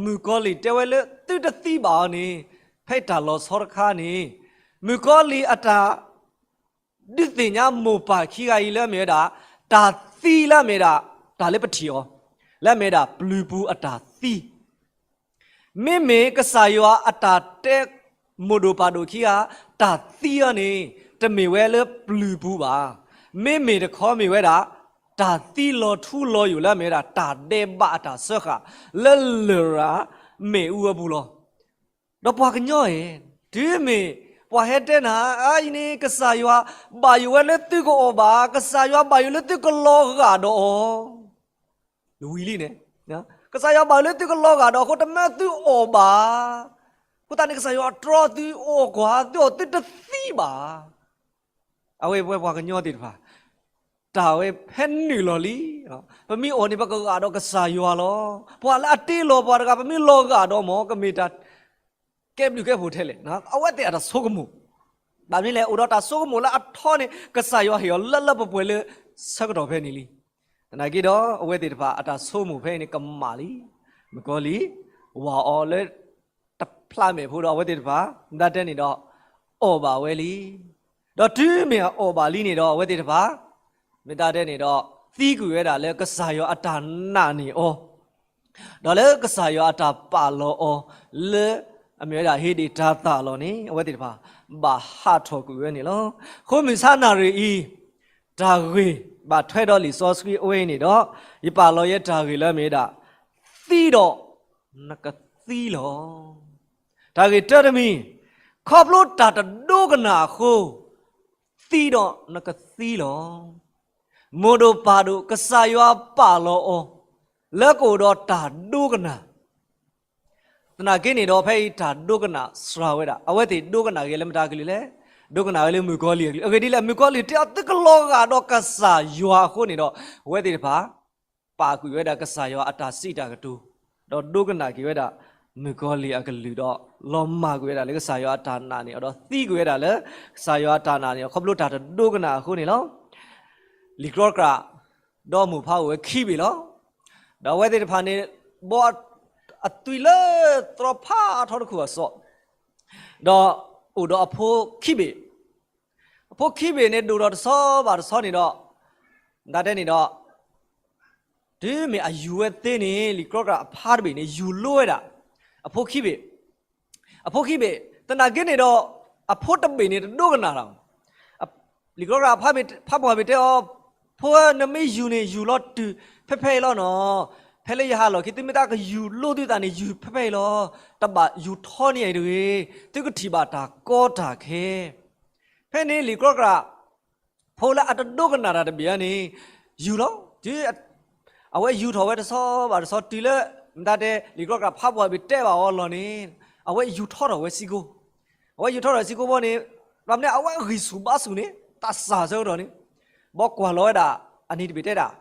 မုၣ်ကီၤလံၢ်တဲဝဲလၢသုတသံဘၣ်အီၤန့ၣ် ဖဲတၢ်လီၤဆီတခါန့ၣ် မုၣ်ကီၤလံၢ်အတၢ် ဒုးသ့ၣ်ညါမိၢ်ပၢ်ခံဂၤအံၤလၢအမ့ၢ်ဝဲဒၣ် တၢ်သံလၢအမ့ၢ်ဝဲဒၣ် တၢ်လၢပထံၣ်အီၤ လၢအမ့ၢ်ဝဲဒၣ်ပျုၤပူၤအတၢ်သံ မ့မ့ၢ်ကစၢ်ယွၤအတၢ်တဲ မိၢ်ဒိၣ်ပၢ်ဒိၣ်ခံဂၤ တၢ်သံအီၤန့ၣ် တမ့ၢ်ဝဲလၢပျုၤပူၤဘၣ်. မ့မ့ၢ်တခီမ့ၢ်ဝဲဒၣ် တၢ်သံလီၤထူလီၤယိာ်လၢအမ့ၢ်ဝဲဒၣ် တၢ်ဒဲးဘးအတၢ်စၢဃာ် လၢလရာ်မ့ၣ်အူအပူၤလီၤ. ဒီးပှၤကညီအံၤ တုၤမ့ၢ်ပှၤဟဲတဲနၤ အအံၤန့ၣ် ကစၢ်ယွၤဘၣ်ယိၣ်ဝဲလၢသုကအီၣ်ဘၣ်, ကစၢ်ယွၤဘၣ်ယိၣ်လၢသုကလီၤဂာ်ဒီးအီၤ ဝံၤလံန့ၣ်, ကစၢ်ယွၤဘၣ်ယိၣ်လၢသုကလီၤဂာ်ဒီးအဃိ တမၢသုအီၣ်ဘၣ်. အဃိသတးန့ၣ် ကစၢ်ယွၤတြီသုအီၣ်ကွၢ် သုအီၣ်သုတသံဘၣ်. အဝဲပဝဲပှၤကညီသ့ၣ်တဖၣ် တၢ်ဝဲဖဲနုာ်လီၤလံ. ပမ့ၢ်အီၣ်န့ၣ် ပကဂာ်ဒီးကစၢ်ယွၤလီၤ. ပှၤလၢအတ့လီၤပှၤတဂၤ ပမ့ၢ်လီၤဂာ်ဒီးမ့ၢ် ကမ့ၢ်တၢ်ကဲဘျုးကဲဖှိၣ်ထဲလဲၣ်. အဝဲသ့ၣ်အတၢ်ဆိကမိၣ် ဘၣ်မနုၤလဲၣ်, အိၣ်ဒီးတၢ်ဆိကမိၣ်လၢအထီန့ၣ် ကစၢ်ယွၤဟ့ၣ်အီၤလၢလၢပှဲၤပှဲၤလၢဆၢကတီၢ်ဖဲန့ၣ်လံ. သနာ်က့ဒီး အဝဲသ့ၣ်တဖၣ်အတၢ်ဆိကမိၣ်ဖဲအံၤန့ၣ် ကမၣ်လံ. မုၣ်ကီၤလံၢ် ဝၤအီၤလၢ တဖျးမဲာ်ဖိဒီး အဝဲသ့ၣ်တဖၣ် မ့ၢ်တၢ်တဲန့ၣ်ဒီး အီၣ်ဘၣ်ဝဲလံ. ဒီးတုၤမ့ၢ်အအီၣ်ဘၣ်လံန့ၣ်ဒီး အဝဲသ့ၣ်တဖၣ် မ့ၢ်တၢ်တဲန့ၣ်ဒီး သံကွံာ်ဝဲဒၣ်လၢကစၢ်ယွၤအတၢ်နာ်န့ၢ်အီၤ ဒီးလၢကစၢ်ယွၤအတၢ်ပာ်လီၤအီၤ လၢအမ့ၢ်ဝဲဒၣ်ဟ့ၣ်ဒံးတၤသၣ်အလီၢ်န့ၣ် အဝဲသ့ၣ်တဖၣ် ဘၣ်ဟးထီၣ်ကွံာ်ဝဲန့ၣ်လီၤ. အဃိမုၢ်ဆါနၣ်ရံၣ်အံၤ တၢ်ဂ့ၢ်ဘၣ်ထွဲဒီးလံာ်စီဆှံအဝဲအံၤန့ၣ်ဒီး ယပာ်လီၤယဲတၢ်ဂ့ၢ်လၢအမ့ၢ်ဝဲဒၣ် သံဒီးနကသံလီၤ. တၢ်ဂ့ၢ်တၢတမံၤ, ခီဖျိတၢ်တဒိကနၣ်အဃိ သံဒီးနကသံလီၤ. မိၢ်ဒိၣ်ပၢ်ဒိၣ်ကစၢ်ယွၤပာ်လီၤအီၤ လၢကအိၣ်ဒီးတၢ်ဒိကနၣ်. သနာ်က့န့ၣ်ဒီး ဖဲအံၤတၢ်ဒိကနၣ်စှၤဝဲဒၣ် အဝဲသ့ၣ်ဒိကနၣ်က့ၤလၢမတၤကလုာ်လဲၣ်. ဒိကနၣ်ဝဲလၢမုၣ်ကီၤလံၢ်အကလုာ်. အဂ့ၢ်ဒ်လဲၣ်, မုၣ်ကီၤလံၢ်တဲအီၤ သုကလီၤဂာ်ဒီးကစၢ်ယွၤအဃိန့ၣ်ဒီး အဝဲသ့ၣ်တဖၣ် ပာ်ကွံာ်ဝဲဒၣ်ကစၢ်ယွၤအတၢ်စံးတၢ်ကတိၤ, ဒီးဒိကနၣ်က့ၤဝဲဒၣ် မုၣ်ကီၤလံၢ်အကလုၢ်ဒီး လီၤမၢ်ကွံာ်ဝဲဒၣ်လၢကစၢ်ယွၤအတၢ်နာ်န့ၢ်အီၤ ဒီးသံကွံာ်ဝဲဒၣ်လၢ ကစၢ်ယွၤအတၢ်နာ်န့ၢ်အီၤ ခီဖျိတၢ်တဒိကနၣ်အဃိန့ၣ်လီၤ. လံာ်ကြီကြၣ် ဒီမိၢ်ဖးအိၣ်ဝဲခံဘ့ၣ်လီၤ. ဒီးအဝဲသ့ၣ်တဖၣ်န့ၣ် ဘီအသွံၣ်လၢသရီဖးထီတခိၣ်အစီး, ဒီးအိၣ်ဒီးအဖိခံဘ့ၣ်, အဖိခံဘ့ၣ်န့ၣ် ဒိၣ်ထီၣ်တဆီဘၣ်တဆီန့ၣ်ဒီး မတၤတဲန့ၣ်ဒီး တုၤမ့ၢ်အယူၤဝဲသ့န့ၣ် လံာ်ကြီကြၣ်အဖါတဘ့ၣ်န့ၣ် ယူၤလိဝဲဒၣ် အဖိခံဘ့ၣ်, အဖိခံဘ့ၣ်, သနာ်က့န့ၣ်ဒီး အဖိတဘ့ၣ်န့ၣ် တဒိကနၣ်တၢ်ဘၣ်. လံာ်ကြီကြၣ်အဖါပှၢ်ဘ့ၣ်တဲအီၤ, ဖိဧၢ နမ့ၢ်ယူၤန့ၣ် ယူၤလီၤတုၤဖဲဖဲအံၤလီၤနီၤ. ဖဲလၢယဟးလီၢ်ခံ သုမ့ၢ်တၢ်ကယူၤလိသုသးန့ၣ် ယူၤဖဲဖဲအံၤလီၤ. တဘၣ်ယူၤထီန့ၢ်အံၤတဂ့ၤ. သုကထံၣ်ဘၣ်တၢ်ကီတၢ်ခဲ. ဖဲန့ၣ်လံာ်ကြီကြၣ် ဖိလၢအတဒိကနၣ်တၢ်တဘ့ၣ်အံၤန့ၣ် ယူၤလီၤ. တုၤအဝဲယူၤထီၣ်ဝဲတဆီဘၣ်တဆီတုၤလၢ မတၤတဲ လံာ်ကြီကြၣ်ဖါပှၢ်ဘ့ၣ်တဲဘၣ်အီၤလီၢ်န့ၣ် အဝဲယူၤထီထီၣ်ဝဲစ့ၢ်ကီး. အဝဲယူၤထီထီၣ်စ့ၢ်ကီးဘီန့ၣ် ဘၣ်မနုၤအဝဲဂံၢ်ဆူၣ်ဘါဆူၣ်န့ၣ် သးစၢ်ဆၢကတီၢ်န့ၣ် ဘီကွၢ်လီၤဝဲဒၣ် အနံၤတဘ့ၣ်တဲဒၣ်,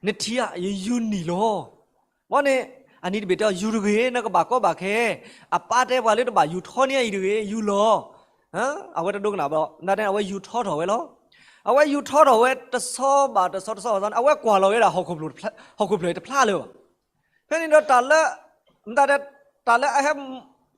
နထံၣ်ဧါ ယယူၤနံၣ်လီၤ. ဘီန့ၣ် အနံၤတဘ့ၣ်တဲအီၤ ယူၤတဂ့ၤ နကဘၣ်ကီဘၣ်ခဲ, အပၢ်တဲပှၤလၢတဘၣ်ယူၤထီန့ၢ်အံၤတဂ့ၤ ယူၤလီၤ. အဝဲတဒိကနၣ်ဘၣ်, မတၤတဲ အဝဲယူၤထီထီၣ်ဝဲလီၤ. အဝဲယူၤထီထီၣ်ဝဲတဆီဘၣ်တဆီ တဆီဘၣ်တဆီန့ၣ် အဝဲကွၢ်လီၤဝဲဒၣ် ဟီၣ်ခိၣ်ဖျၢၣ်တဖျါလၢၤဘၣ်. ဖဲန့ၣ်ဒီးတၢ်လၢ မတၤတဲ တၢ်လၢအဟဲ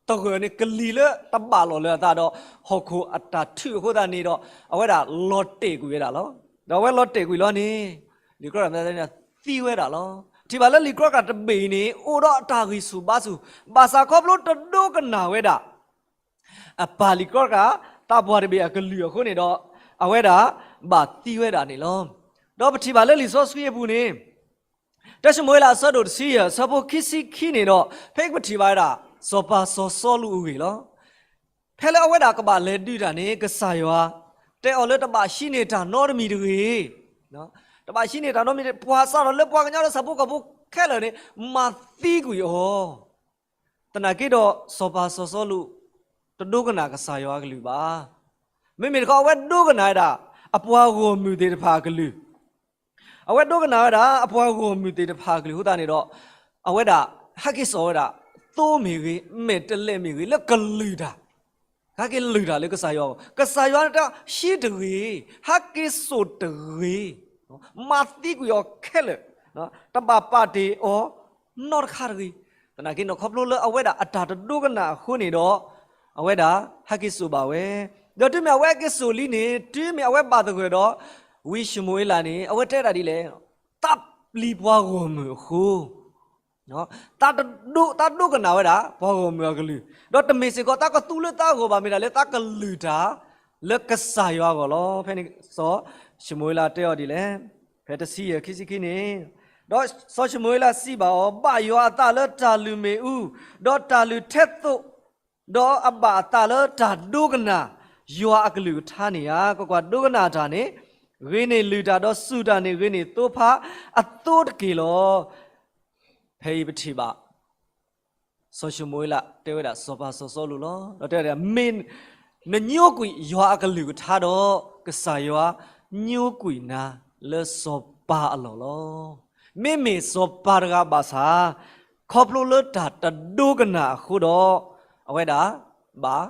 တဂၢၢ်န့ၣ် ကလံၤလၢတဘၣ်လီၢ်လၢအသးဒီး ဟီၣ်ခိၣ်အတၢ်ထုးအဃိသတးန့ၣ်ဒီး အဝဲဒၣ်လီၤတဲာ်ကွံာ်ဝဲဒၣ်လီၤ. ဒီးအဝဲလီၤတဲာ်ကွံာ်လီၤန့ၣ် လံာ်ကြီကြၣ်မတၤတဲန့ၣ် သံဝဲဒၣ်လီၤ. ထံၣ်ဘၣ်လၢလံာ်ကြီကြၣ်တဘ့ၣ်အံၤန့ၣ် အိၣ်ဒီးအတၢ်ဂံၢ်ဆူၣ်ဘါဆူၣ်, ဘၣ်ဆၣ်ခီဖျိတဒိကနၣ်ဝဲဒၣ် အပၢ်လံာ်ကြီကြၣ် သးပှၢ်တဘ့ၣ်အကလုၢ်အဃိန့ၣ်ဒီး အဝဲဒၣ်ဘၣ်သံဝဲဒၣ်န့ၣ်လီၤ. ဒီးပထံၣ်ဘၣ်လၢလံာ်စီဆှံအပူၤန့ၣ် တၢၡမူၤအ့လးအဆၢဒိၣ်တဆံယဲၢ် အဆၢဖိခံဆံခံန့ၣ်ဒီး ဖဲပထံၣ်ဘၣ်ဝဲဒၣ် စီၤပၤစီၤစီလူးအဂ့ၢ်လီၤ. ဖဲလၢအဝဲဒၣ်ကဘၣ်လဲၤဒုးတၢ်န့ၣ် ကစၢ်ယွၤ တဲအီၤလၢတဘၣ်ဟံးန့ၢ်တၢ်နီတမံၤတဂ့ၤ. တဘၣ်ဟံးန့ၢ်တၢ်နီတမံၤ, ပှၤစးထီၣ်လၢပှၤကညီလၢဆၣ်ဖိကီၢ်ဖိခဲလၢာ်န့ၣ် မၤသံကွံာ်အီၤ. သနာ်က့ဒီး စီၤပၤစီၤစီလူး တဒိကနၣ်ကစၢ်ယွၤအကလုၢ်ဘၣ်. မ့မ့ၢ်တခီ အဝဲဒိကနၣ်ဝဲဒၣ် အပှၤဂီၢ်မုၢ်သ့ၣ်တဖၣ်အကလုၢ်, အဝဲဒိကနၣ်ဝဲဒၣ် အပှၤဂီၢ်မုၢ်သ့ၣ်တဖၣ်အကလုၢ်အဃိသတးန့ၣ်ဒီး အဝဲဒၣ် ဟဲက့ၤစိာ်ဝဲဒၣ် သိမ့ၢ်ဂ့ၤ မဲာ်တဲးလဲးမ့ၢ်ဂ့ၤ လၢကလုၢ်တၢ်, ဟဲက့ၤလုၢ်တၢ်လၢကစၢ်ယွၤအဂီၢ်, ကစၢ်ယွၤတဲ ဟံးတဂ့ၤ, ဟဲက့ၤစိာ်တဂ့ၤ, မၤသံကွံာ်အီၤခဲလၢာ်, တဘၣ်ပာ်တ့ၢ်အီၤနီတခါတဂ့ၤ. သနာ်က့န့ၣ် ခီဖျိလၢအဝဲဒၣ်အတၢ်တဒိကနၣ်အဃိန့ၣ်ဒီး အဝဲဒၣ်ဟဲက့ၤစိာ်ဘၣ်ဝဲ, ဒီးတုၤမ့ၢ်အဝဲဟဲက့ၤစိာ်လံန့ၣ် တုၤမ့ၢ်အဝဲဘၣ်သဂၢၢ်ဒီး ဝံၡမူၤအ့လးန့ၣ် အဝဲတဲဒၣ်ဒ်လဲၣ်, တၢ်ပျံၤပှၤဂီၢ်မုၢ်အဃိ တၢ်ဒိကနၣ်ဝဲဒၣ် ပှၤဂီၢ်မုၢ်အကလုၢ်, ဒီးတမ့ၢ်စ့ၢ်ကီးတၢ်ကသူလၢတၢ်ဂီၢ်ဘၣ် မ့ၢ်ဒၣ်လၢတၢ်ကလုၢ်တၢ် လၢကစၢ်ယွၤအဂီၢ်လီၤ. ဖဲန့ၣ်စီၤၡမူၤအ့လးတဲအီၤဒ်လဲၣ်, ဖဲတဆံယဲၢ်ခံဆံခံန့ၣ်, ဒီးစီၤၡမူၤအ့လးစံးဘၣ်အီၤ, ဘၣ်ယွၤအသးလၢတၢ်လုၢ်မ့ၣ်အူ, ဒီးတၢ်လုၢ်ထဲသိး, ဒီးအဘၣ်အသးလၢတၢ်ဒိကနၣ် ယွၤအကလုၢ်ကထါန့ၣ်ဧါ. ကွၢ်ကွၢ်, ဒိကနၣ်တၢ်န့ၣ် ဂ့ၤန့ၢ်လုၢ်တၢ်, ဒီးစူၢ်တၢ်န့ၣ် ဂ့ၤန့ၢ်သိဖါအသိတက့ၢ်လီၤ. ဖဲအံၤပထံၣ်ဘၣ် စီၤၡမူၤအ့လးတဲဝဲဒၣ်စီၤပၤစီၤစီလူးလီၤ. ဒီးတဲဝဲဒၣ် မ့ၢ်နညိကွံာ်ယွၤအကလုၢ်ကထါဒီး ကစၢ်ယွၤညိကွံာ်နၤလၢစီၤပၤအလီၢ်လီၤ. မ့မ့ၢ်စီၤပၤတဂၤဘၣ်ဆၣ် ခီဖျိလၢတၢ်တဒိကနၣ်အဃိဒီး အဝဲဒၣ်ဘၣ်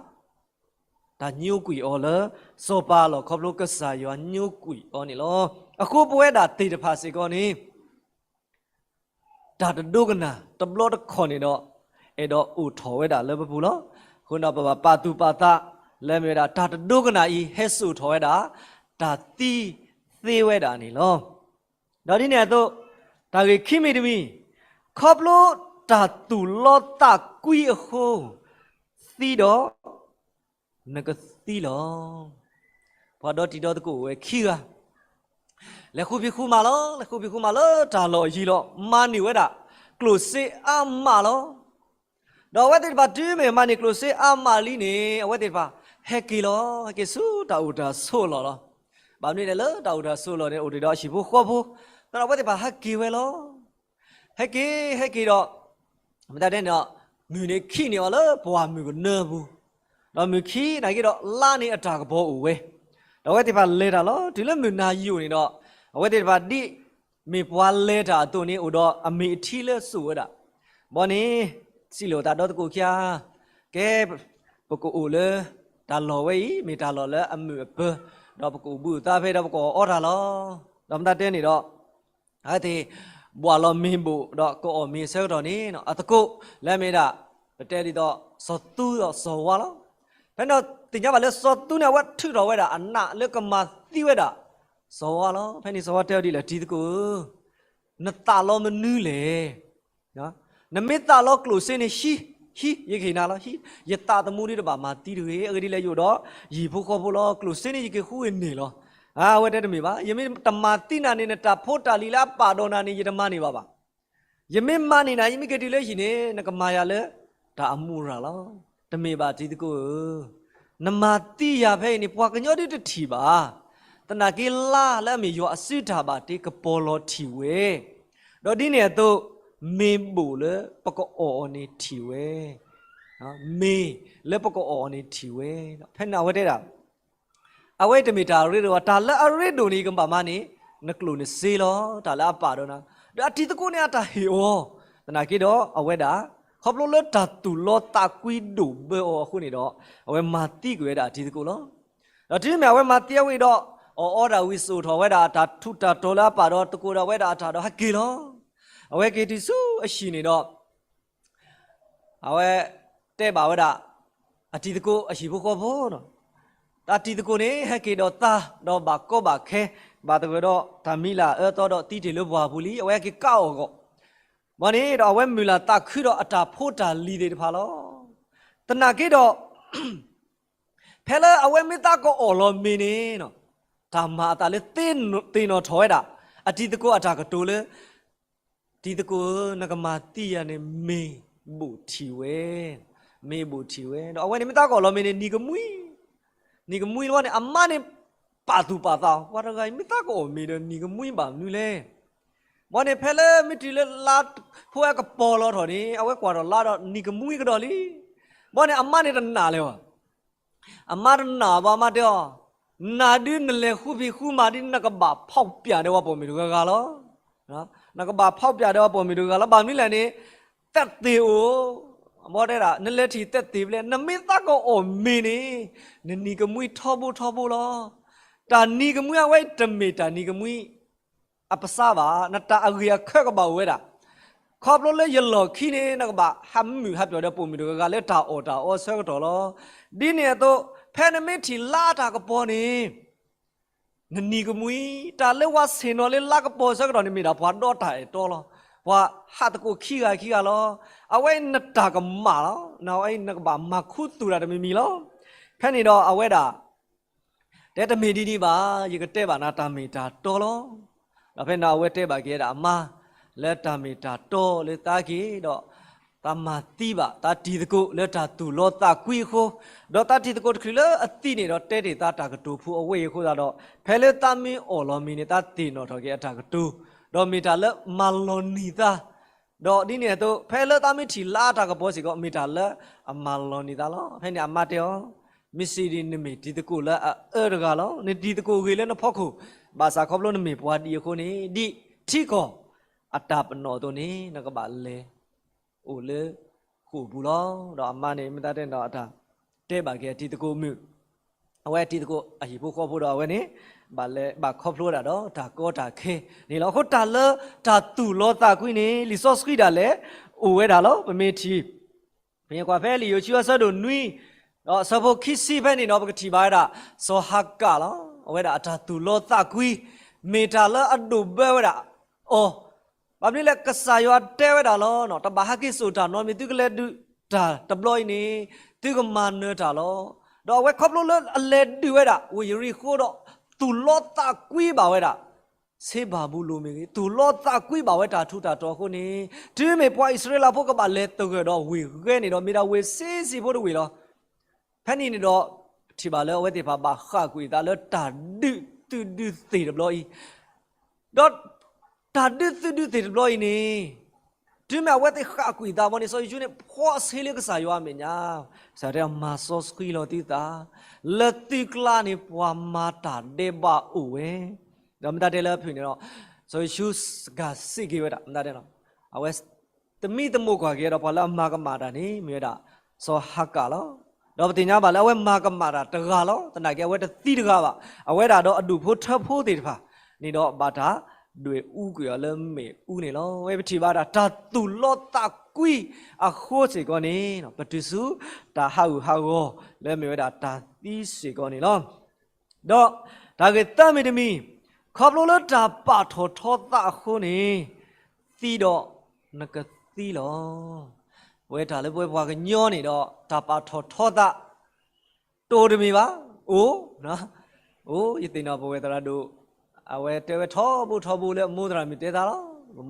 တၢ်ညိကွံာ်အီၤလၢစီၤပၤအလီၢ် ခီဖျိကစၢ်ယွၤညိကွံာ်အီၤန့ၣ်လီၤ. အဃိပဝဲဒၣ်သ့ၣ်တဖၣ်စ့ၢ်ကီးန့ၣ် တၢ်တဒိကနၣ်တဘျီတခီၣ်န့ၣ်ဒီး အဲၣ်ဒိးအိၣ်ထီၣ်ဝဲဒၣ်လၢပပူၤလီၤ. အဃိဒီးပဘၣ်ပာ်သူၣ်ပာ်သး လၢမ့ၢ်ဝဲဒၣ်တၢ်တဒိကနၣ်အံၤ ဟဲစိာ်ထီၣ်ဝဲဒၣ် တၢ်သံသ့ဝဲဒၣ်န့ၣ်လီၤ. ဒီးဒ်န့ၣ်အသိး တၢ်ဂ့ၢ်ခံမံၤတမံၤ, ခီဖျိတၢ်သူၣ်လီသးကွံအဃိ သံဒီး နကသံလီၤ. ပှၤဒီတံၤဒီသကိးအိၣ်ဝဲခံဂၤ, လဲၤဃုဖံးဃုမၤလီၤ, လဲၤဃုဖံးဃုမၤလၢတၢ်လီၢ်အယံၤလီၤ, မၤန့ၢ်ဝဲဒၣ် ကျိၣ်စ့အါမးလီၤ. ဒီးအဝဲသ့ၣ်တဖၣ်တုၤမ့ၢ်မၤန့ၢ်ကျိၣ်စ့အါမးလံန့ၣ် အဝဲသ့ၣ်တဖၣ် ဟဲက့ၤလီၤ, ဟဲက့ၤဆူတၢ်အိၣ်တၢ်ဆိးအလီၢ်လီၤ. ဘၣ်မနုၤလဲၣ်လၢတၢ်အိၣ်တၢ်ဆိးအလီၢ်န့ၣ် အိၣ်တ့ၢ်ဒီးအဟံၣ်ဖိဃီဖိ, သတးဒီးအဝဲသ့ၣ်တဖၣ်ဟဲက့ၤဝဲလီၤ. ဟဲက့ၤ ဟဲက့ၤဒီး မတၤဒဲန့ၣ်ဒီး မုၢ်န့ၣ်ခံးန့ၢ်အီၤလၢပှၢ်မုၢ်ကနၢပူၤ, ဒီးမုၢ်ခံးနာ်က့ဒီး လါန့ၣ်အတၢ်ကပီၤအိၣ်ဝဲ, ဒီးအဝဲသ့ၣ်တဖၣ်လဲၤတၢ်လီၤ. တုၤလၢမုၢ်နၤယိာ်န့ၣ်ဒီး အဝဲသ့ၣ်တဖၣ်ဒ်မ့ၢ်ပှၤလဲၤတၢ်အသိးန့ၣ် အိၣ်ဒီးအမ့ၢ်အထံလၢစိာ်ဝဲဒၣ်, ဘီန့ၣ် စံးလိာ်သးဒီသကိးခံဂၤ, ကဲ ပကအိၣ်လၢတၢ်လီၢ်ဝဲအံၤ မ့ၢ်တၢ်လီၢ်လၢအမုာ်အပၢၤ, ဒီးပကအိၣ်ဘှံးအိၣ်သါဖဲဒီးပကအီၣ်အီတၢ်လီၤ. ဒီးမတၤတဲန့ၣ်ဒီး အဝဲသ့ၣ် ဘှၣ်လီၤမ့ၤဘိၣ်ဒီးကအီၣ်မ့ၤအဆၢကတီၢ်န့ၣ် အသကိးလၢအမ့ၢ်ဒၣ် ပတဲဒ်သိး စီၤသူဒီးစီၤဝါလီၤ. ဖဲန့ၣ်ဒီး သ့ၣ်ညါဘၣ်လၢစီၤသူန့ၣ် အဝဲထုးထီၣ်ဝဲဒၣ်အနးလၢကမၤသံဝဲဒၣ် စီၤဝါလီၤ. ဖဲန့ၣ်စီၤဝါတဲအီၤဒ်လဲၣ်, တံၤသကိးဧၢ, နသးလီမနုၤလဲၣ်. နမ့ၢ်သးလီကျိၣ်စ့န့ၣ် ဟံး, ဟံး, ယကဟ့ၣ်နၤလီၤ, ဟံး, ယသးသမူဒ်တဘၣ်မၤသံတဂ့ၤ, အဂ့ၢ်ဒ်လဲၣ်ယအိၣ်ဒီး ယဟံၣ်ဖိဃီဖိလီၤ, ကျိၣ်စ့န့ၣ်ယကဃုဂ့ၤန့ၢ်လီၤ. အဝဲတဲတမ့ၢ်ဘၣ်, ယမ့ၢ်တမၤသံနၤန့ၣ် နတၢ်ဖိတၢ်လံၤလၢအပာ်ဒီးနၤန့ၣ် ယတမၤန့ၢ်ဘၣ်ဘၣ်. ယမ့ၢ်မၤန့ၢ်နၤ ယမ့ၢ်က့ၤတုၤလၢဟံၣ်န့ၣ် နကမၤယၤလၢတၢ်အမူအရၣ်လီၤ. တမ့ၢ်ဘၣ်တံၤသကိးဧၢ, နမၤသံယၤဖဲအံၤန့ၣ် ပှၤကညီဒုတထံၣ်ဘၣ်. သနာ်က့လါလၢအမ့ၢ်ယွၤအစုတၢ်ဘၣ်တ့ကပီၤလီၤထံၣ်ဝဲ, ဒီးဒ်န့ၣ်အသိး မ့ၤဘိၣ်လၢပကအီၣ်အီၤန့ၣ်ထံၣ်ဝဲ, မ့ၤလၢပကအီၣ်အီၤန့ၣ်ထံၣ်ဝဲ. ဖဲန့ၣ်အဝဲတဲဒၣ် အဝဲတမ့ၢ်တၢ်အရ့ဒိၣ်ဘၣ်, တၢ်လၢအရ့ဒိၣ်န့ၣ် ယကဘၣ်မၤန့ၣ် နကျိၣ်နစ့လီၤ, တၢ်လၢအပာ်ဒီးနၤ, ဒီးအတံၤသကိးန့ၣ်အတၢ်ဟ့ၣ်အီၤ, သနာ်က့ဒီးအဝဲဒၣ် ခီဖျိလၢတၢ်သူၣ်လီသးကွံဒိၣ်ဘၢအီၤအဃိန့ၣ်ဒီး အဝဲမၤသံကွံာ်ဝဲဒၣ်အတံၤသကိးလီၤ. ဒီးတုၤမ့ၢ်အဝဲမၤသံအဝံၤဒီး အီၣ်အီတၢ်ဝံၤစိာ်ထီၣ်ဝဲဒၣ်တၢ်ထူးတၢ်တီၤလၢအပာ်ဒီးသကိးဒီးအဝဲဒၣ်အတၢ်ဒီးဟဲက့ၤလီၤ. အဝဲက့ၤတုၤဆူအဟံၣ်န့ၣ်ဒီး အဝဲတဲဘၣ်ဝဲဒၣ် အတံၤသကိးအဟံၣ်ဖိဃီဖိဒီး တၢ်တံၤသကိးန့ၣ် ဟဲက့ၤဒီးသါဒီးဘၣ်ကီဘၣ်ခဲ ဘၣ်သဂၢၢ်ဒီးတၢ်မံၤလၢအအၢသီဒီးသံတ့ၢ်လၢပှၢ်ပူၤလံ, အဝဲဟဲက့ၤကးအီၣ်အဂီၢ်, ဘီန့ၣ်ဒီးအဝဲမုၢ်လၢ်သးခုဒီးအတၢ်ဖိတၢ်လံၤသ့ၣ်တဖၣ်လီၤ. သနာ်က့ဒီး ဖဲလၢအဝဲမ့ၢ်သးကအီၣ်လီၤမ့ၤန့ၣ် တၢ်မၤအသးလၢသ့ၣ်နီၣ်ထီၣ်ဝဲဒၣ် အတံၤသကိးအတၢ်ကတိၤလၢ တံၤသကိးဧၢ, နကမၤသံယၤန့ၣ် မ့ၤဘိၣ်ထံၣ်ဝဲ, မ့ၤဘိၣ်ထံၣ်ဝဲ, ဒီးအဝဲန့ၣ်မ့ၢ်သးကအီၣ်လီၤမ့ၤန့ၣ် နံၤကမှံ, နံၤကမှံလီၤန့ၣ် အမါန့ၣ် ပာ်သူၣ်ပာ်သးအီၤ, ပှၤတဂၤအံၤ မ့ၢ်သးကအီၣ်မ့ၤဒီးနံၤကမှံဘၣ်မနုၤလဲၣ်. ဘီန့ၣ်ဖဲလၢမ့ၢ်တုၤလၢလါဖိအကပီၤလီၤထီၣ်န့ၣ် အဝဲကွၢ်ထီၣ်လါဒီးနံၤကမှံကဒီးလံ. ဘီန့ၣ်အမါန့ၣ်တနာ်လၢၤဘၣ် အမါတနာ်ဘၣ်မးတဲအီၤ, နၤဒုးနလဲၤဃုဖံးဃုမၤဒ်နကဘၣ်ဖီၣ်ပျၢ်ဒီးပှၤပိာ်မုၣ်တဂၤဂၤလီၤ. နကဘၣ်ဖီၣ်ပျၢ်ဒီးပှၤပိာ်မုၣ်တဂၤဂၤလီၤ. ဘၣ်မနုၤလဲၣ်န့ၣ် သက်သေအိၣ်, ဘီတဲဒၣ် နလဲၤထံၣ် သက်သေ ဖဲလဲၣ်, နမ့ၢ်သးကအီၣ်မ့ၤန့ၣ် နနံၤကမှံထီဘိထီဘိလီၤ. တၢ်နံၤကမှံအဝဲတမ့ၢ်တၢ်နံၤကမှံ အပစါဘၣ်, နတၢ်အဂ့ၢ်အခၢကဘၣ်အိၣ်ဝဲဒၣ်. ခီဖျိလၢယလီၢ်ခံန့ၣ် နကဘၣ်ဟးမုာ်ဟးပျီၣ်ဒီးပိာ်မုၣ်တဂၤဂၤလၢတၢ်အီၣ်တၢ်အီအဆၢကတီၢ်လီၤ. ဒ်န့ၣ်အသိး ဖဲနမ့ၢ်ထံၣ်လါအတၢ်ကပီၤန့ၣ် နနံၤကမှံ, တၢ်လၢပှၤဆ့ၣ်နီၤလၢလါကပီၤအဆၢကတီၢ်န့ၣ် မ့ၢ်ဒၣ်ပှၤဒီတၢ်အဲၣ်တီလီၤ. ပှၤဟးသကိးခံဂၤခံဂၤလီၤ. အဝဲနတၢ်ကမၣ်လီၤ. နဝဲနကဘၣ်မၤခူသူၣ်တၢ်တမံၤမံၤလီၤ. ဖဲန့ၣ်ဒီးအဝဲဒၣ် တဲတမ့ၢ်ဒ်န့ၣ်ဘၣ်, ယကတဲဘၣ်နၤတၢ်မ့ၢ်တၢ်တီလီၤ. ဒီးဖဲန့ၣ်အဝဲတဲဘၣ်က့ၤဝဲဒၣ်အမါ လၢတၢ်မ့ၢ်တၢ်တီလၢသးက့ၤဒီး သးမၤသံဘၣ်သးတံၤသကိးလၢတၢ်သူၣ်လီသးကွံအဃိ, ဒီးသးတံၤသကိးတချုးလၢအသံန့ၣ်ဒီး တဲတ့ၢ်သးတၢ်ကတိၤဖိအဝဲအံၤအဃိသတးဒီး ဖဲလၢသးမ့ၢ်အီၣ်လီၤမ့ၤန့ၣ် သးသ့ၣ်နီၣ်ထီၣ်က့ၤအတၢ်ကတိၤ, ဒီးမ့ၢ်တၢ်လၢမၤလီၤနံၤသး ဒီးဒ်န့ၣ်အသိး ဖဲလၢသးမ့ၢ်ထံၣ်လါအတၢ်ကပီၤစ့ၢ်ကီး မ့ၢ်တၢ်လၢအမၤလီၤန့ၢ်သးလီၤ. ဖဲန့ၣ်အမါတဲအီၤ, မ့ၢ်စံးဒ်နမ့ၢ်တံၤသကိးလၢအအၢတဂၤလီၤ. နတံၤသကိးဂ့ၤလၢနဖီခိၣ်, ဘၣ်ဆၣ်ခီဖျိနမ့ၢ်ပှၤဒ်အဃိန့ၣ် ဒ်ထံကီၢ်အတၢ်ပနီၣ်အသိးန့ၣ် နကဘၣ်လဲၤ အိၣ်လၢဃိာ်ပူၤလီၤ. ဒီးအမါန့ၣ် မ့ၢ်သးတဲဒီး အတၢ်တဲဘၣ်က့ၤအတံၤသကိးမုၣ်, အဝဲအတံၤသကိးအဟံၣ်ဖိဃီဖိဒီးအဝဲန့ၣ် ဘၣ်လဲၤဘၣ်ခီဖျိဝဲဒၣ်ဒီးတၢ်ကီတၢ်ခဲန့ၣ်လီၤ. အဃိတၢ်လၢတၢ်သူၣ်လီသးကွံန့ၣ် လံာ်စီဆှံဒၣ်လဲာ် အိၣ်ဝဲဒၣ်လီၤ. ပမ့ၢ်ထံၣ် ပကွၢ်ဖဲလံာ်ယိၤၡူအဆၢဒိၣ်နွံ ဒီးအဆၢဖိခံဆံဖဲန့ၣ်ဒီး ပကထံၣ်ဘၣ်ဝဲဒၣ် စီၤဟၤကၣ်လီၤ. အဝဲဒၣ်အတၢ်သူၣ်လီသးကွံ မ့ၢ်တၢ်လၢအဒိၣ်ဘၢဝဲဒၣ်အီၤ, ဘၣ်မနုၤလဲၣ် ကစၢ်ယွၤတဲဝဲဒၣ်လီၤ. တဘၣ်ဟဲက့ၤစိာ်တၢ်နီတမံၤ, သုကလဲၤဒုးတၢ်တဘျီအံၤန့ၣ် သုကမၤနၢၤတၢ်လီၤ. ဒီးအဝဲခီဖျိလၢအလဲၤဒုးဝဲဒၣ်ဝ့ၢ်ယရံၣ်ဃိဒီး သူၣ်လီသးကွံဘၣ်ဝဲဒၣ် စ့ဘၤဘူလိၣ်မ့ၢ်ဂ့ၤ, သူၣ်လီသးကွံဘၣ်ဝဲတၢ်ထူးတၢ်တီၤအဃိန့ၣ် တုၤမ့ၢ်ပှၤအံၣ်စရ့လးဖိကဘၣ်လဲၤသဂၢၢ်ဒီးဝ့ၢ်ဂဲန့ၣ်ဒီး မ့ၢ်ဒၣ်ဝ့ၢ်ဆံးဆံးဖိတဝ့ၢ်လီၤ. ဖဲန့ၣ်န့ၣ်ဒီး ထံၣ်ဘၣ်လၢအဝဲသ့ၣ်တဖၣ်ဘၣ်ဃၣ်ကွံာ်အသးလၢတၢ်ဒုးသုးဒုးသ့ၣ်တဘျီအံၤ, ဒီးတၢ်ဒုးသုးဒုးသ့ၣ်တဘျီအံၤန့ၣ် တုၤမ့ၢ်အဝဲသ့ၣ်ဃၣ်ကွံာ်အသးဘၣ်န့ၣ် စီၤယိၤၡူန့ၣ် ဖီအဆ့လၢကစၢ်ယွၤအမဲာ်ညါ, ကစၢ်ယွၤတဲအီၤ မၤစီဆှံလီၤသုသး, လၢသုကျါန့ၣ် ပှၤမၤတၢ်ဒဲးဘးအိၣ်ဝဲ, ဒီးမ့ၢ်တၢ်တဲလၢအဖုၣ်န့ၣ်ဒီး စီၤယိၤၡူစကၤစံးက့ၤဝဲဒၣ် မ့ၢ်တၢ်တဲလီၤ, အဝဲ သမံသမိးကွၢ်က့ၤဒီး ပှၤလၢအမၤကမၣ်တၢ်န့ၣ် မ့ၢ်ဝဲဒၣ် စီၤဟၤကၣ်လီၤ. ဒီးပသ့ၣ်ညါဘၣ်လၢအဝဲမၤကမၣ်တၢ်တဂၤလီၤ. သနာ်က့ အဝဲတသံတဂၤဘၣ်. အဝဲဒၣ်ဒီးအဒူၣ်ဖိထၢဖိသ့ၣ်တဖၣ်န့ၣ်ဒီး ဘၣ်တၢ်ဒွဲၣ်အူကွံာ်အီၤလၢမ့ၣ်အူန့ၣ်လီၤ. ဝဲပထံၣ်ဘၣ်ဒၣ် တၢ်သူၣ်လီသးကွံအဃိစ့ၢ်ကီးန့ၣ် ပတုၤဆူတၢ်ဟးဂူာ်ဟးဂီၤလၢမ့ၢ်ဝဲဒၣ်တၢ်သံစ့ၢ်ကီးန့ၣ်လီၤ. ဒီးတၢ်ဂ့ၢ်သၢမံၤတမံၤ, ခီဖျိလၢတၢ်ပာ်ထီၣ်ထီသးအဃိန့ၣ် သံဒီးနကသံလီၤ. ပဝဲတၢ်လၢပဝဲပှၤကညီန့ၣ်ဒီး တၢ်ပာ်ထီၣ်ထီသး တအိၣ်တမံၤဘၣ်, အိၣ်, အိၣ်, ယသ့ၣ်နီၣ်ပဝဲသရၣ်ဒိၣ်, အဝဲတဲဝဲထီဘိထီဘိလၢအမိၢ်သရၣ်မုၣ်တဲသးလီၤ.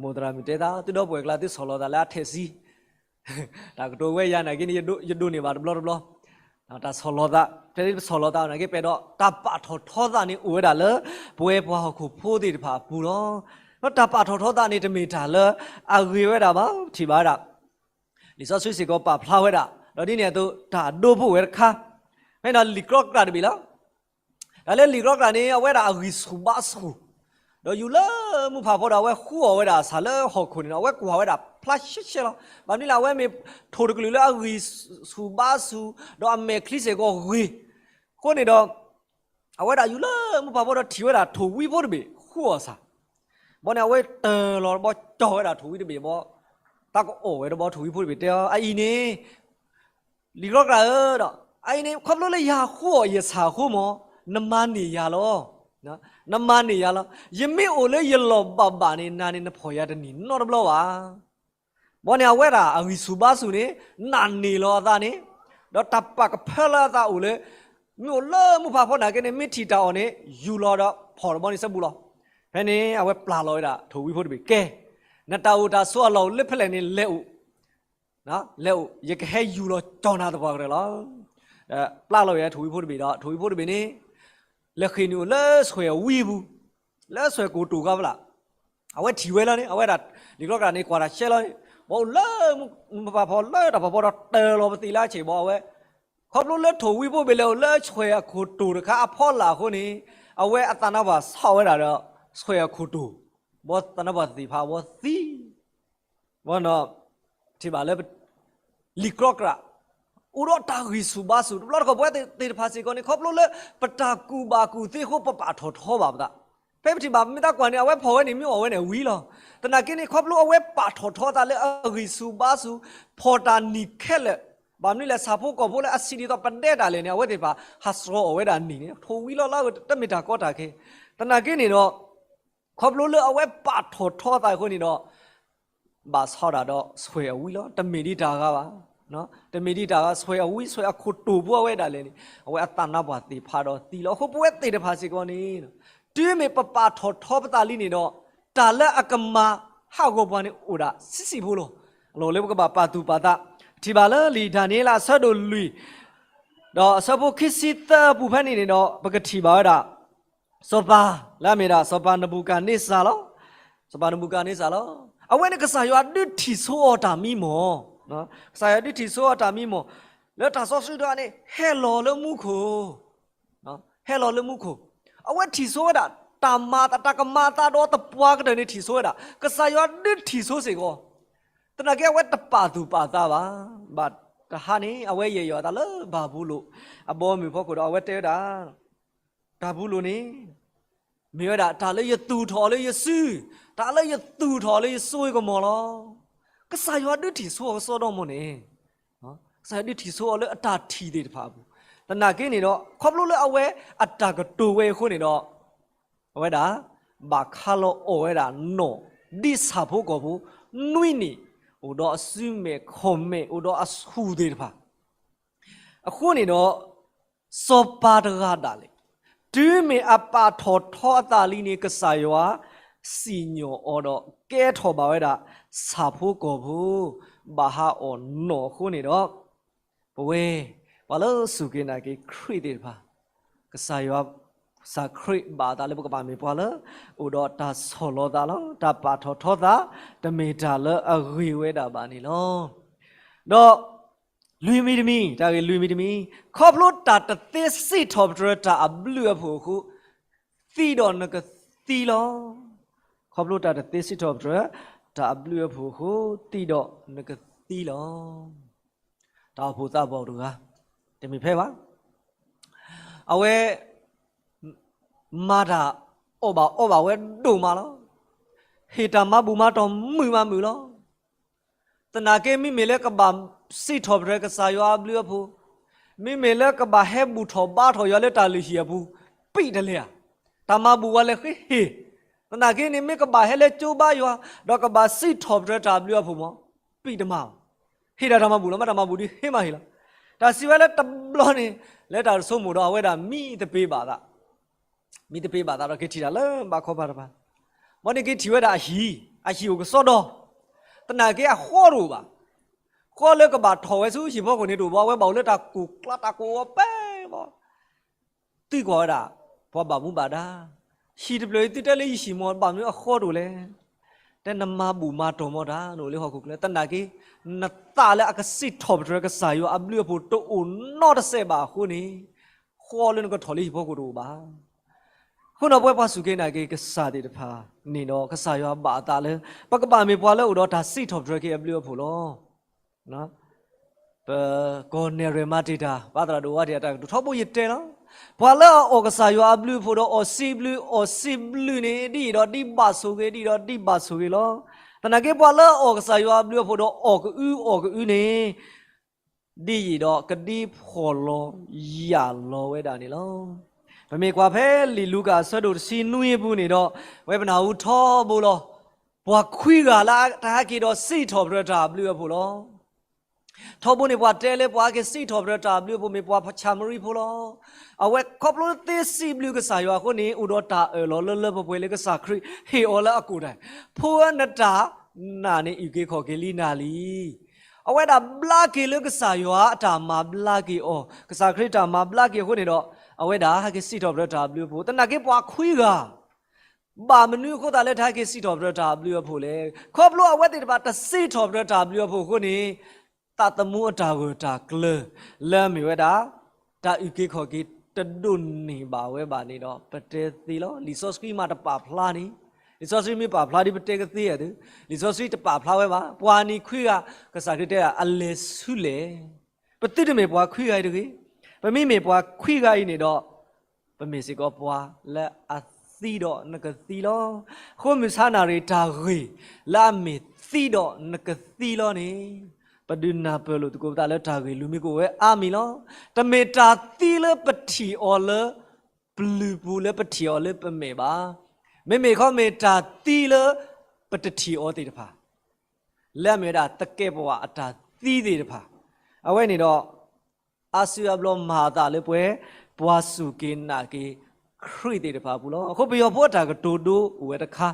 မိၢ်သရၣ်မုၣ်တဲသး သုဒီပုၢ်ဝဲၢ်ကျါ သုဆီၣ်လီၤသးလၢအထဲးစံ တၢ်ကတိၤဝဲယၤနာ်က့န့ၣ် ယဒိးန့ၢ်ဘၣ်တဘျီတဘျီ, တၢ်ဆီၣ်လီၤသး, ဖဲပဆီၣ်လီၤသးနာ်က့ ပအဲၣ်ဒိးတၢ်ပာ်ထီၣ်ထီသးန့ၣ် အိၣ်ဝဲဒၣ်လၢ ပဝဲပှၤဟီၣ်ခိၣ်ဖိသ့ၣ်တဖၣ်အပူၤလီၤ. ဒီးတၢ်ပာ်ထီၣ်ထီသးန့ၣ် တမ့ၢ်တၢ်လၢအဂ့ၤဝဲဒၣ်ဘၣ်, ထံၣ်ဘၣ်ဝဲဒၣ် လံာ်စီဆှံစ့ၢ်ကီးပာ်ဖျါဝဲဒၣ်, ဒီးဒ်န့ၣ်အသိး တၢ်ဒိဖိဝဲတခါ, ဖဲန့ၣ်လံာ်ကြီကြးတဘ့ၣ်လီၤ. တၢ်လၢလံာ်ကြီကြးန့ၣ် အဝဲဒၣ်အဂံၢ်ဆူၣ်ဘါဆူၣ်, ဒီးယူၤလၢမုၢ်ဖးဖီဒီး အဝဲဃူအီၣ်ဝဲဒၣ်အဆၣ်လၢဟီၣ်ခိၣ်န့ၣ်ဒီး အဝဲကွၢ်ဝဲဒၣ်ဖျါရှဲရှဲလီၤ. ဘၣ်မနုၤလဲၣ် အဝဲမ့ၢ်ထိၣ်တကလုာ်လၢအဂံၢ်ဆူၣ်ဘါဆူၣ်, ဒီးအမဲာ်ချံစ့ၢ်ကီးဂ့ၤ, အဃိန့ၣ်ဒီး အဝဲဒၣ်ယူၤလၢမုၢ်ဖးဖီဒီးထံၣ်ဝဲဒၣ်ထိၣ်ဝံဖိတဘ့ၣ်ဃူအီၣ်အဆၣ်, ဘီန့ၣ် အဝဲတၢၢ်လီၤတဘီကၠီၣ်ဝဲဒၣ်ထိၣ်ဝံတဘ့ၣ်ဘီ, တၢ်ကအီၣ်ဝဲတဘီ ထိၣ်ဝံဖိတဘ့ၣ်တဲအီၤ အအံၤန့ၣ် လံာ်ကြီကြးဧၢ, ဒီးအအံၤန့ၣ် ခီဖျိလၢယဃူအီၣ်ယဆၣ်အဃိမး နမၤန့ၢ်ယၤလီၤ. နမၤန့ၢ်ယၤလီၤ. ယမ့ၢ်အိၣ်လၢယလီၢ်ဘၣ်ဘၣ်န့ၣ် နၤန့ၣ်နဖီၣ်ယၤတန့ၢ်နီတဘျီဘၣ်. ဘီန့ၣ် အဝဲဒၣ်အဂံၢ်ဆူၣ်ဘါဆူၣ်န့ၣ် နာ်န့ၢ်လီၤအသးန့ၣ်, ဒီးတၢ်ပာ်ကဖၢလၢအသးအိၣ်လၢ မ့ၢ်အိၣ်လၢမုၢ်ဖးဖီနာ်က့န့ၣ် မ့ၢ်ထံၣ်တၢ်အီၣ်န့ၣ် ယူၤလီၤဒီးဖီၣ်တဘီန့ၣ်စဲဘူးလီၤ. ဖဲန့ၣ် အဝဲပျၢ်လီၤဝဲဒၣ်ထိၣ်ဝံဖိတဘ့ၣ် ကဲ, နတၢ်အိၣ်တၢ်ဆိးအလီၢ်အိၣ်လၢဖဲလဲၣ်န့ၣ် လဲၤအိၣ် လဲၤအိၣ် ယကဟဲယူၤလီၤကၠီၣ်နၤသပှၢ်ကတၢၢ်လီၤ. ဒီးပျၢ်လီၤဝဲထိၣ်ဝံဖိတဘ့ၣ်ဒီး ထိၣ်ဝံဖိတဘ့ၣ်န့ၣ် လဲၤဃ့ၢ်နုာ်အိၣ်လၢဆွဲၣ်အဝံအပူၤ, လၢဆွဲၣ်ကိၣ်တိၣ်ခါဖဲလၢ်, အဝဲထံၣ်ဝဲလၢန့ၣ် အဝဲဒၣ် လံာ်ကြီကြးန့ၣ် ကွၢ်တၢ်ရှဲလီၤန့ၣ်, ဘီအိၣ်လၢမုၢ်ဖးဖီလၢတၢ်ဖးဖီဒီးတၢၢ်လီၤပသံးလၢအဆံးဘီ အဝဲ ခီဖျိလၢထိၣ်ဝံဖိတဘ့ၣ်လဲၤအိၣ်လၢဆွဲၣ်အခိၣ်တိၣ်တခါအဖီလာ်အဃိန့ၣ် အဝဲအသးနါပှၢ်ဆီၣ်ဝဲဒၣ်ဒီး ဆွဲၣ်အခိၣ်တိၣ်, ဘီသးနါပှၢ်သ့ၣ်ဖးဘီသံ ဘီနီၤ ထံၣ်ဘၣ်လၢ လံာ်ကြီကြး အိၣ်ဒီးတၢ်ဂံၢ်ဆူၣ်ဘါဆူၣ် တဘျီတခီၣ် ပဝဲသ့ၣ်တဖၣ်စ့ၢ်ကီးန့ၣ် ခီဖျိလၢ ပတၢ်ကူၣ်ဘၣ်ကူၣ်သ့အဃိ ပပာ်ထီၣ်ထီဘၣ်ပသး, ဖဲပထံၣ်ဘၣ် ပမ့ၢ်သးကွၢ်န့ၣ် အဝဲဖီၣ်ဝဲန့ၣ် မ့ၢ်အီၣ်ဝဲန့ၣ်ဝံၤလီၤ. သနာ်က့န့ၣ် ခီဖျိအဝဲပာ်ထီၣ်ထီသးလၢအဂံၢ်ဆူၣ်ဘါဆူၣ် ဖီၣ်တၢ်နံၣ်ခဲလၢာ်, ဘၣ်မနုၤလဲၣ် ဆၣ်ဖိကီၢ်ဖိလၢအဆံးဒ်သိးပဒဲတၢ်လဲာ်န့ၣ် အဝဲသ့ၣ်တဖၣ် ဟးစှီၤအီၣ်ဝဲဒၣ်နံၣ်န့ၣ် ထိၣ်ဝံလီၤလၢအဂ့ၢ် တမ့ၢ်တၢ်ကီတၢ်ခဲ, သနာ်က့န့ၣ်ဒီး ခီဖျိလၢအဝဲပာ်ထီၣ်ထီသးအဃိန့ၣ်ဒီး ဘၣ်ဆီဒၣ်ဒီးဆွဲၣ်အဝံလီၤ. တမ့ၢ်ဒ်တၢ်ဂၤဘၣ်, တမ့ၢ်ဒ်တၢ်ဂၤ ဆွဲၣ်အဝံ ဆွဲၣ်အခိၣ်တိၣ်ဖိအဝဲဒၣ်လဲာ်န့ၣ် အဝဲအသးနါပှၢ်သ့ၣ်ဖးဒီးသံလီၤ. အဃိပဝဲသ့ၣ်တဖၣ်စ့ၢ်ကီးန့ၣ် တုၤမ့ၢ်ပပာ်ထီၣ်ထီပသးလံန့ၣ်ဒီး တၢ်လၢအကမၤဟးဂီၤပှၤန့ၣ်အိၣ်ဒၣ်ဆံးဆံးဖိလီၤ. အလီၢ်လၢပကဘၣ်ပာ်သူၣ်ပာ်သး ထံၣ်ဘၣ်လၢလံာ်ဒၤနံးယ့လးအဆၢဒိၣ်လွံၢ် ဒီးအဆၢဖိခံဆံသၢအပူၤဖဲန့ၣ်န့ၣ်ဒီး ပကထံၣ်ဘၣ်ဝဲဒၣ် စီၤပၤလၢအမ့ၢ်ဒၣ်စီၤပၤနဘူၤခၣ်န့စၢ်လီၤ. စီၤပၤနဘူၤခၣ်နံစၢ်လီၤ. အဝဲန့ၣ်ကစၢ်ယွၤဒုးထံၣ်ဆိအီၤတၢ်မံမီၢ်, ကစၢ်ယွၤဒုးထံၣ်ဆိအီၤတၢ်မံမီၢ်, လၢတၢ်စီဆှံတခါန့ၣ် ဟဲလီၤလၢမူခိၣ်, ဟဲလီၤလၢမူခိၣ်, အဝဲထံၣ်ဆိဝဲဒၣ် တၢ်မၤအသး တၢ်ကမၤအသးဒီးသပှၢ်ကတၢၢ်န့ၣ်ထံၣ်ဆိဝဲဒၣ် ကစၢ်ယွၤဒုးထံၣ်ဆိစ့ၢ်ကီး, သနာ်က့အဝဲတပာ်သူၣ်ပာ်သးဘၣ်, ဘၣ်တဟါန့ၣ် အဝဲယဲၢ်ယီၤအသးလၢဘၤဘူလိၣ် အဘီအမုၢ်ဖီခိၣ်ဒီး အဝဲတဲဝဲဒၣ် ဘၤဘူလိၣ်န့ၣ် မ့ၢ်ဝဲဒၣ်တၢ်လၢယသူၣ်ထီၣ်အီၤလၢယစု, တၢ်လၢယသူၣ်ထီၣ်အီၤလၢယစိကမီၤလီၤ. ကစၢ်ယွၤဒုးထံၣ်ဆိအီၤကစီဒီမီၢ်န့ၣ်, ကစၢ်ယွၤဒုးထံၣ်ဆိအီၤလၢအတၢ်ထံၣ်သ့ၣ်တဖၣ်အပူၤ, သနာ်က့န့ၣ်ဒီး ခီဖျိလၢအဝဲအတၢ်ကတိၤဝဲအဃိန့ၣ်ဒီး အဝဲဒၣ် ဘၣ်ခါလီၤအီၣ်ဝဲဒၣ်နီၣ် ဒ်ဆၣ်ဖိကီၢ်ဖိ နွံနံၣ်, အိၣ်ဒီးအစုမဲာ်ခီၣ်မဲာ် အိၣ်ဒီးအဆူၣ်သ့ၣ်တဖၣ်, အဃိန့ၣ်ဒီး စီၤပၤတဂၤဒၣ်လဲာ်, တုၤမ့ၢ်အပာ်ထီၣ်ထီအသးလံန့ၣ် ကစၢ်ယွၤစံၣ်ညီၣ်အီၤဒီးကဲထီၣ်ဘၣ်ဝဲဒၣ် ဆၣ်ဖိကီၢ်ဖိ ဘၣ်ဟးအီၣ်နီၣ်အဃိန့ၣ်ဒီး ပဝဲ ပှၤလၢစူၢ်က့ၤနာ်က့ၤခရံာ်သ့ၣ်တဖၣ်, ကစၢ်ယွၤ ကစၢ်ခရံာ်ဘၣ်အသးလၢပကဘၣ်မ့ၢ်ပှၤလၢ အိၣ်ဒီးတၢ်ဆီၣ်လီၤသးလီၤ. တၢ်ပာ်ထီၣ်ထီသး တမ့ၢ်တၢ်လၢအဂ့ၤဝဲဒၣ်ဘၣ်န့ၣ်လီၤ. ဒီး လွံၢ်မံၤတမံၤ, တၢ်ဂ့ၢ်လွံၢ်မံၤတမံၤ, ခီဖျိတၢ်တသ့စံးထီၣ်ပတြၢၤတၢ်အဘျုးအဖှိၣ်အဃိ သံဒီးနကသံလီၤ. ခီဖျိတၢ်တသ့စံးထီၣ်ပတြၢၤတၢ်အဘျုးအဖှိၣ်အဃိ သံဒီးနကသံလီၤ. တၢ်အိၣ်ဖှိၣ်သးဘီၣ်တဂၤ, တမ့ၢ်ဖဲဘၣ်, အဝဲ မၤတၢ်အီၣ်ဘၣ်အီဘၣ်ဝဲဒိၣ်မးလီၤ. ဟ့ၣ်တၢ်မၤဘူၣ်မၤတီၢ်မုာ်မးမုာ်လီၤ. သနာ်က့ မ့မ့ၢ်လၢကဘၣ်စံးထီၣ်ပတြၢၤကစၢ်ယွၤအဘျုးအဖှိၣ်, မ့မ့ၢ်လၢကဘၣ်ဟဲဘူၣ်ထီၣ်ဘါထီၣ်ယွၤလၢတၢ်လုၢ်ဟံၣ်အပူၤ, ပံးတလဲဧါ. တၢ်မၤဘူၣ်ဝဲလဲၤဃ့ဟ့ၣ်, သနာ်က့န့ၣ် မ့ၢ်ကဘၣ်ဟဲလၢကၠိဘါယွၤ, ဒီးကဘၣ်စံးထီၣ်ပတြၢၤတၢ်အဘျုးအဖှိၣ်မး, ပံးတမၤဘၣ်. ဟ့ၣ်ဒၣ်တၢ်မၤဘူၣ်လီၤ, မ့ၢ်တၢ်မၤဘူၣ်ဒုးဟ့ၣ်မးဟ့ၣ်လီၤ. တၢ်စံးဝဲလၢတဘျီန့ၣ် လၢတၢ်တဆိကမိၣ်ဒီး အဝဲဒၣ်မံသပ့ၤဘၣ်သး မံသပ့ၤဘၣ်သးဒီးက့ၤထံၣ်တၢ်လၢဘၣ်ခီဘၣ်တဖၣ်, ဘၣ်န့ၣ်က့ၤထံၣ်ဝဲဒၣ်အဟံၣ်, အဟံၣ်အိၣ်ကစီဒီ, သနာ်က့အဃီတအိၣ်ဘၣ်. ဃီလၢကဘၣ်ထီၣ်ဝဲဆူဟံၣ်ဖီခိၣ်န့ၣ်တအိၣ်ဘၣ်, အဝဲဘၣ်အိၣ်လၢတၢ်ကိၢ်ကျါတၢ်ကိၢ်ဝီပဲဘၣ်. သံကွၢ်ဝဲဒၣ် ပှၤဘၣ်မူဘၣ်ဒါ, ဟံၣ်တဖျၢၣ်အံၤသုတဲလၢယဟံၣ်မး ဘၣ်မနုၤအဃီတအိၣ်လဲၣ်. တဲနမၤဘူၣ်မၤတီၢ်မးတၢ် နအိၣ်လၢဟီၣ်ခိၣ်ချၢ, သနာ်က့ နသးလၢအကစံးထီၣ်ပတြၢၤကစၢ်ယွၤအဘျုးအဖှိၣ်တအိၣ်နီတစဲးဘၣ်အဃိန့ၣ်, ဃီလၢနကထီၣ်လၢဟံၣ်ဖီခိၣ်တအိၣ်ဘၣ်. အဃိန့ၣ် ပဝဲပှၤစူၢ်က့ၤနာ်က့ၤကစၢ်သ့ၣ်တဖၣ်န့ၣ်ဒီး ကစၢ်ယွၤဘၣ်အသးလၢ ပကဘၣ်မ့ၢ်ပှၤလၢအိၣ်ဒီးတၢ်စံးထီၣ်ပတြၢၤက့ၤအဘျုးအဖှိၣ်လီၤ. ပကီၢ်နဲၣ်ရွဲၣ်မၤတ့ၢ်တၢ် ပှၤသရၣ်ဒိၣ်ဝါတ့ၢ်အတၢ်ကတိၤထီဘိယတဲလီၤ. ပှၤလၢအအီၣ်ကစၢ်ယွၤအဘျုးအဖှိၣ်ဒီးအီၣ်စံးဘျုး အီၣ်စံးဘျုးန့ၣ် ဒ်အံၤဒီးဒ်ဘၣ်ဆိၣ်ဂ့ၤ ဒ်အံၤဒီးဒ်ဘၣ်ဆိၣ်ဂ့ၤလီၤ. သနာ်က့ပှၤလၢအအီၣ်ကစၢ်ယွၤအဘျုးအဖှိၣ်ဒီးအီၣ်ကအုအီၣ်ကအုန့ၣ် ဒ်အံၤဒီးကဒံဖှီၣ်လီၤယာ်လီၤဝဲဒၣ်န့ၣ်လီၤ. ပမ့ၢ်ကွၢ်ဖဲလံာ်လူၤကၣ်အဆၢဒိၣ်တဆံနွံအပူၤန့ၣ်ဒီး ဝဲပနၢ်ဟူထီဘိလီၤ. ပှၤခွံဂၤလၢတၢ်ဟဲက့ၤဒီးစံးထီၣ်ပတြၢၤတၢ်အဘျုးအဖှိၣ်လီၤ. ထီဘိန့ၣ်ပှၤတဲလၢပှၤဟဲက့ၤစံးထီၣ်ပတြၢၤတၢ်အဘျုးအဖှိၣ်မ့ၢ်ပှၤဆၣ်မရံဖိလီၤ. အဝဲခီဖျိသ့စံးဘျုးကစၢ်ယွၤအဃိန့ၣ် အိၣ်ဒီးတၢ်အၢၣ်လီၤလၢလၢပှဲၤပှဲၤလၢကစၢ်ခရံာ် ဟ့ၣ်အီၤလၢအကိာ်တၢ်, ဖိဧၢနတၢ်နာ်န့ၣ်အုၣ်က့ၤခီၣ်က့ၤလံနၤလံ. အဝဲဒၣ်ဘျါက့ၤလၢကစၢ်ယွၤအတၢ်မၤဘျါက့ၤအီၤ, ကစၢ်ခရံာ်တၢ်မၤဘျါက့ၤအဃိန့ၣ်ဒီး အဝဲဒၣ်ဟဲက့ၤစံးထီၣ်ပတြၢၤတၢ်အဘျုးအဖှိၣ်, သနာ်က့ပှၤခွံဂၤ ဘၣ်မနုၤအဃိသတးလၢတၢ်ဟဲက့ၤစံးထီၣ်ပတြၢၤတၢ်အဘျုးအဖှိၣ်လဲၣ်. ခီဖျိအဝဲသ့ၣ်တဖၣ်တစံးထီၣ်ပတြၢၤတၢ်အဘျုးအဖှိၣ်အဃိန့ၣ် သးသမူအတၢ်ဂၢၢ်တၢ်ကျၢၤ လၢအမ့ၢ်ဝဲဒၣ် တၢ်အုၣ်က့ၤခီၣ်က့ၤတဒိးန့ၢ်ဘၣ်ဝဲဘၣ်န့ၣ်ဒီး ပတဲသ့လီၤ. လံာ်စီဆှံမ့ၢ်တပာ်ဖျါန့ၣ်, လံာ်စီဆှံမ့ၢ်ပာ်ဖျါဒီးပတဲကသ့ဧါဒုး, လံာ်စီဆှံတပာ်ဖျါဝဲဘၣ်. ပှၤနံၤခွံဂၤ ကစၢ်ခရံာ်တဲဒၣ်အလဲၤဆူလဲၣ်. ပသုတမ့ၢ်ပှၤခွံဂၤအံၤတဂ့ၤ. ပမ့မ့ၢ်ပှၤခွံဂၤအံၤန့ၣ်ဒီး ပမ့ၢ်စ့ၢ်ကီးပှၤလၢအသံဒီးနကသံလီၤ. အဃိမုၢ်ဆါနၣ်ရံၣ်တၢ်ဂ့ၢ်လၢအမ့ၢ်သံဒီးနကသံလီၤန့ၣ်, ပဒုးနၢ်ပၢၢ်လိာ်သကိးပသးလၢတၢ်ဂ့ၢ်လွံၢ်မံၤကအိၣ်ဝဲအါမံၤလီၤ. တမ့ၢ်တၢ်သံလၢပထံၣ်အီၤလၢပျုၤပူၤလၢပထံၣ်အီၤလၢပမဲာ်ဘၣ်. မ့မ့ၢ်ခီမ့ၢ်တၢ်သံလၢပတထံၣ်အီၤသ့ၣ်တဖၣ် လၢအမ့ၢ်ဝဲဒၣ်သကဲးပဝးအတၢ်သံသ့ၣ်တဖၣ်, အဝဲန့ၣ်ဒီး အါစုအါဘျီမၤအသးလၢပှဲၤ ပှၤစူၢ်က့ၤနာ်က့ၤခရံာ်သ့ၣ်တဖၣ်အပူၤလီၤ. အဃိပယီၤဖိအတၢ်ကတိၤဒိအိၣ်ဝဲတခါ,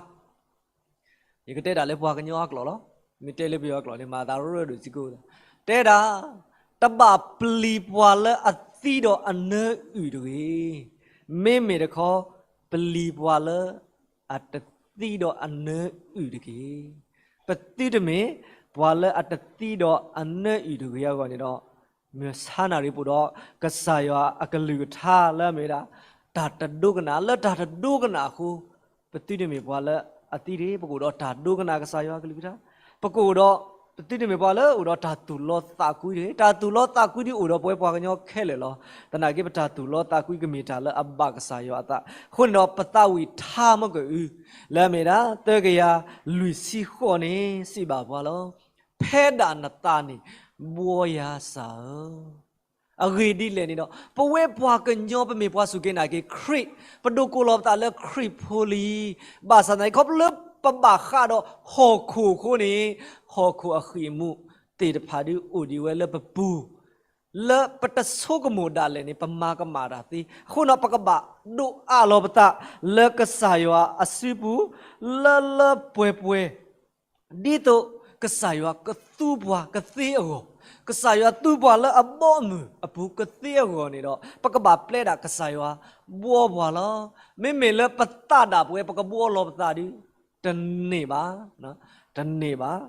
ယကတဲဒၣ်လၢပှၤကညီအကျိာ်လီၤ. မ့ၢ်တဲလၢပယီၤအကျိာ်န့ၣ် မၤအသးရၢဒိၣ်စ့ၢ်ကီး, တဲဒၣ် တဘၣ်ပျံၤပှၤလၢအသံဒီးအနၢအုၣ်တဂ့ၤ. မ့မ့ၢ်တခီ ပျံၤပှၤလၢအတ ပသုတမ့ၢ်ပှၤလၢအသံဒီးအနၢအုၣ်တဂ့ၤ. ပသုတမ့ၢ်ပှၤလၢအတသံဒီးအနၢအုၣ်တဂ့ၤအဂီၢ်န့ၣ်ဒီး, မုၢ်ဆါနၤရံၣ်ပအိၣ်ဒီး ကစၢ်ယွၤအကလုၢ်ကထါလၢအမ့ၢ်ဝဲဒၣ် တၢ်တဒိကနၣ်, လၢတၢ်တဒိကနၣ်အဃိ, ပသုတမ့ၢ်ပှၤလၢအသံတဂ့ၤ. ပကအိၣ်ဒီးတၢ်ဒိကနၣ်ကစၢ်ယွၤအကလုၢ်ကထါ, ပကအိၣ်ဒီး, ပသုတမ့ၢ်ပှၤလၢအိၣ်ဒီးတၢ်သူၣ်လီသးကွံတဂ့ၤ. တၢ်သူၣ်လီသးကွံဒုးအိၣ်ဒီးပဝဲပှၤကညီခဲလၢာ်လီၤ. သနာ်က့ ပတၢ်သူၣ်လီသးကွံကမ့ၢ်တၢ်လၢအဘၣ်ကစၢ်ယွၤအသး. အဃိန့ၣ်ဒီး ပသးဝံၣ်ထါမၢ်ကအု, လၢအမ့ၢ်ဒၣ် သၢကယၤလွံၢ်ဆံဃိးန့ၣ် စံးဘၣ်ပှၤလီၤ. ဖဲဒၣ်နသးန့ၣ် ဘှီယၤစၢ်ဧၢ. အဂ့ၢ်ဒ်လဲၣ်န့ၣ်ဒီး, ပဝဲပှၤကညီပမ့ၢ်ပှၤစူၢ်က့ၤနာ်က့ၤခရံာ်, ပဒိးကိးလီၤပသးလၢခရံာ်ဖိလံ. ဘၣ်ဆၣ်သနာ်က့ ခီဖျိလၢပဘၣ်ဃးဒီးဟီၣ်ခိၣ်အဃိန့ၣ်, ဟီၣ်ခိၣ်အဃံၢ်အမူးသ့ၣ်တဖၣ်ဒုးအိၣ်ဒံးဝဲလၢပပူၤ လၢပတဆိကမိၣ်ဒၣ်လဲာ်န့ၣ် ပမၤကမၣ်တၢ်သ့. အဃိန့ၣ် ပကဘၣ်ဒိးအးလီၤပသးလၢကစၢ်ယွၤအစုပူၤ လၢလၢပှဲၤပှဲၤ, ဒ်သိးကစၢ်ယွၤကသူပှၤကသ့အဂီၢ်, ကစၢ်ယွၤသူပှၤလၢအဘီအမုၢ်အပူၤကသ့အဂီၢ်န့ၣ်ဒီး ပကဘၣ်ပျဲဒၣ်ကစၢ်ယွၤဘှီပှၤလီၤ. မ့မ့ၢ်လၢပသးဒၣ်ပဝဲ ပကဘှီလီၤပသးဒုး တန့ၢ်ဘၣ်, တန့ၢ်ဘၣ်.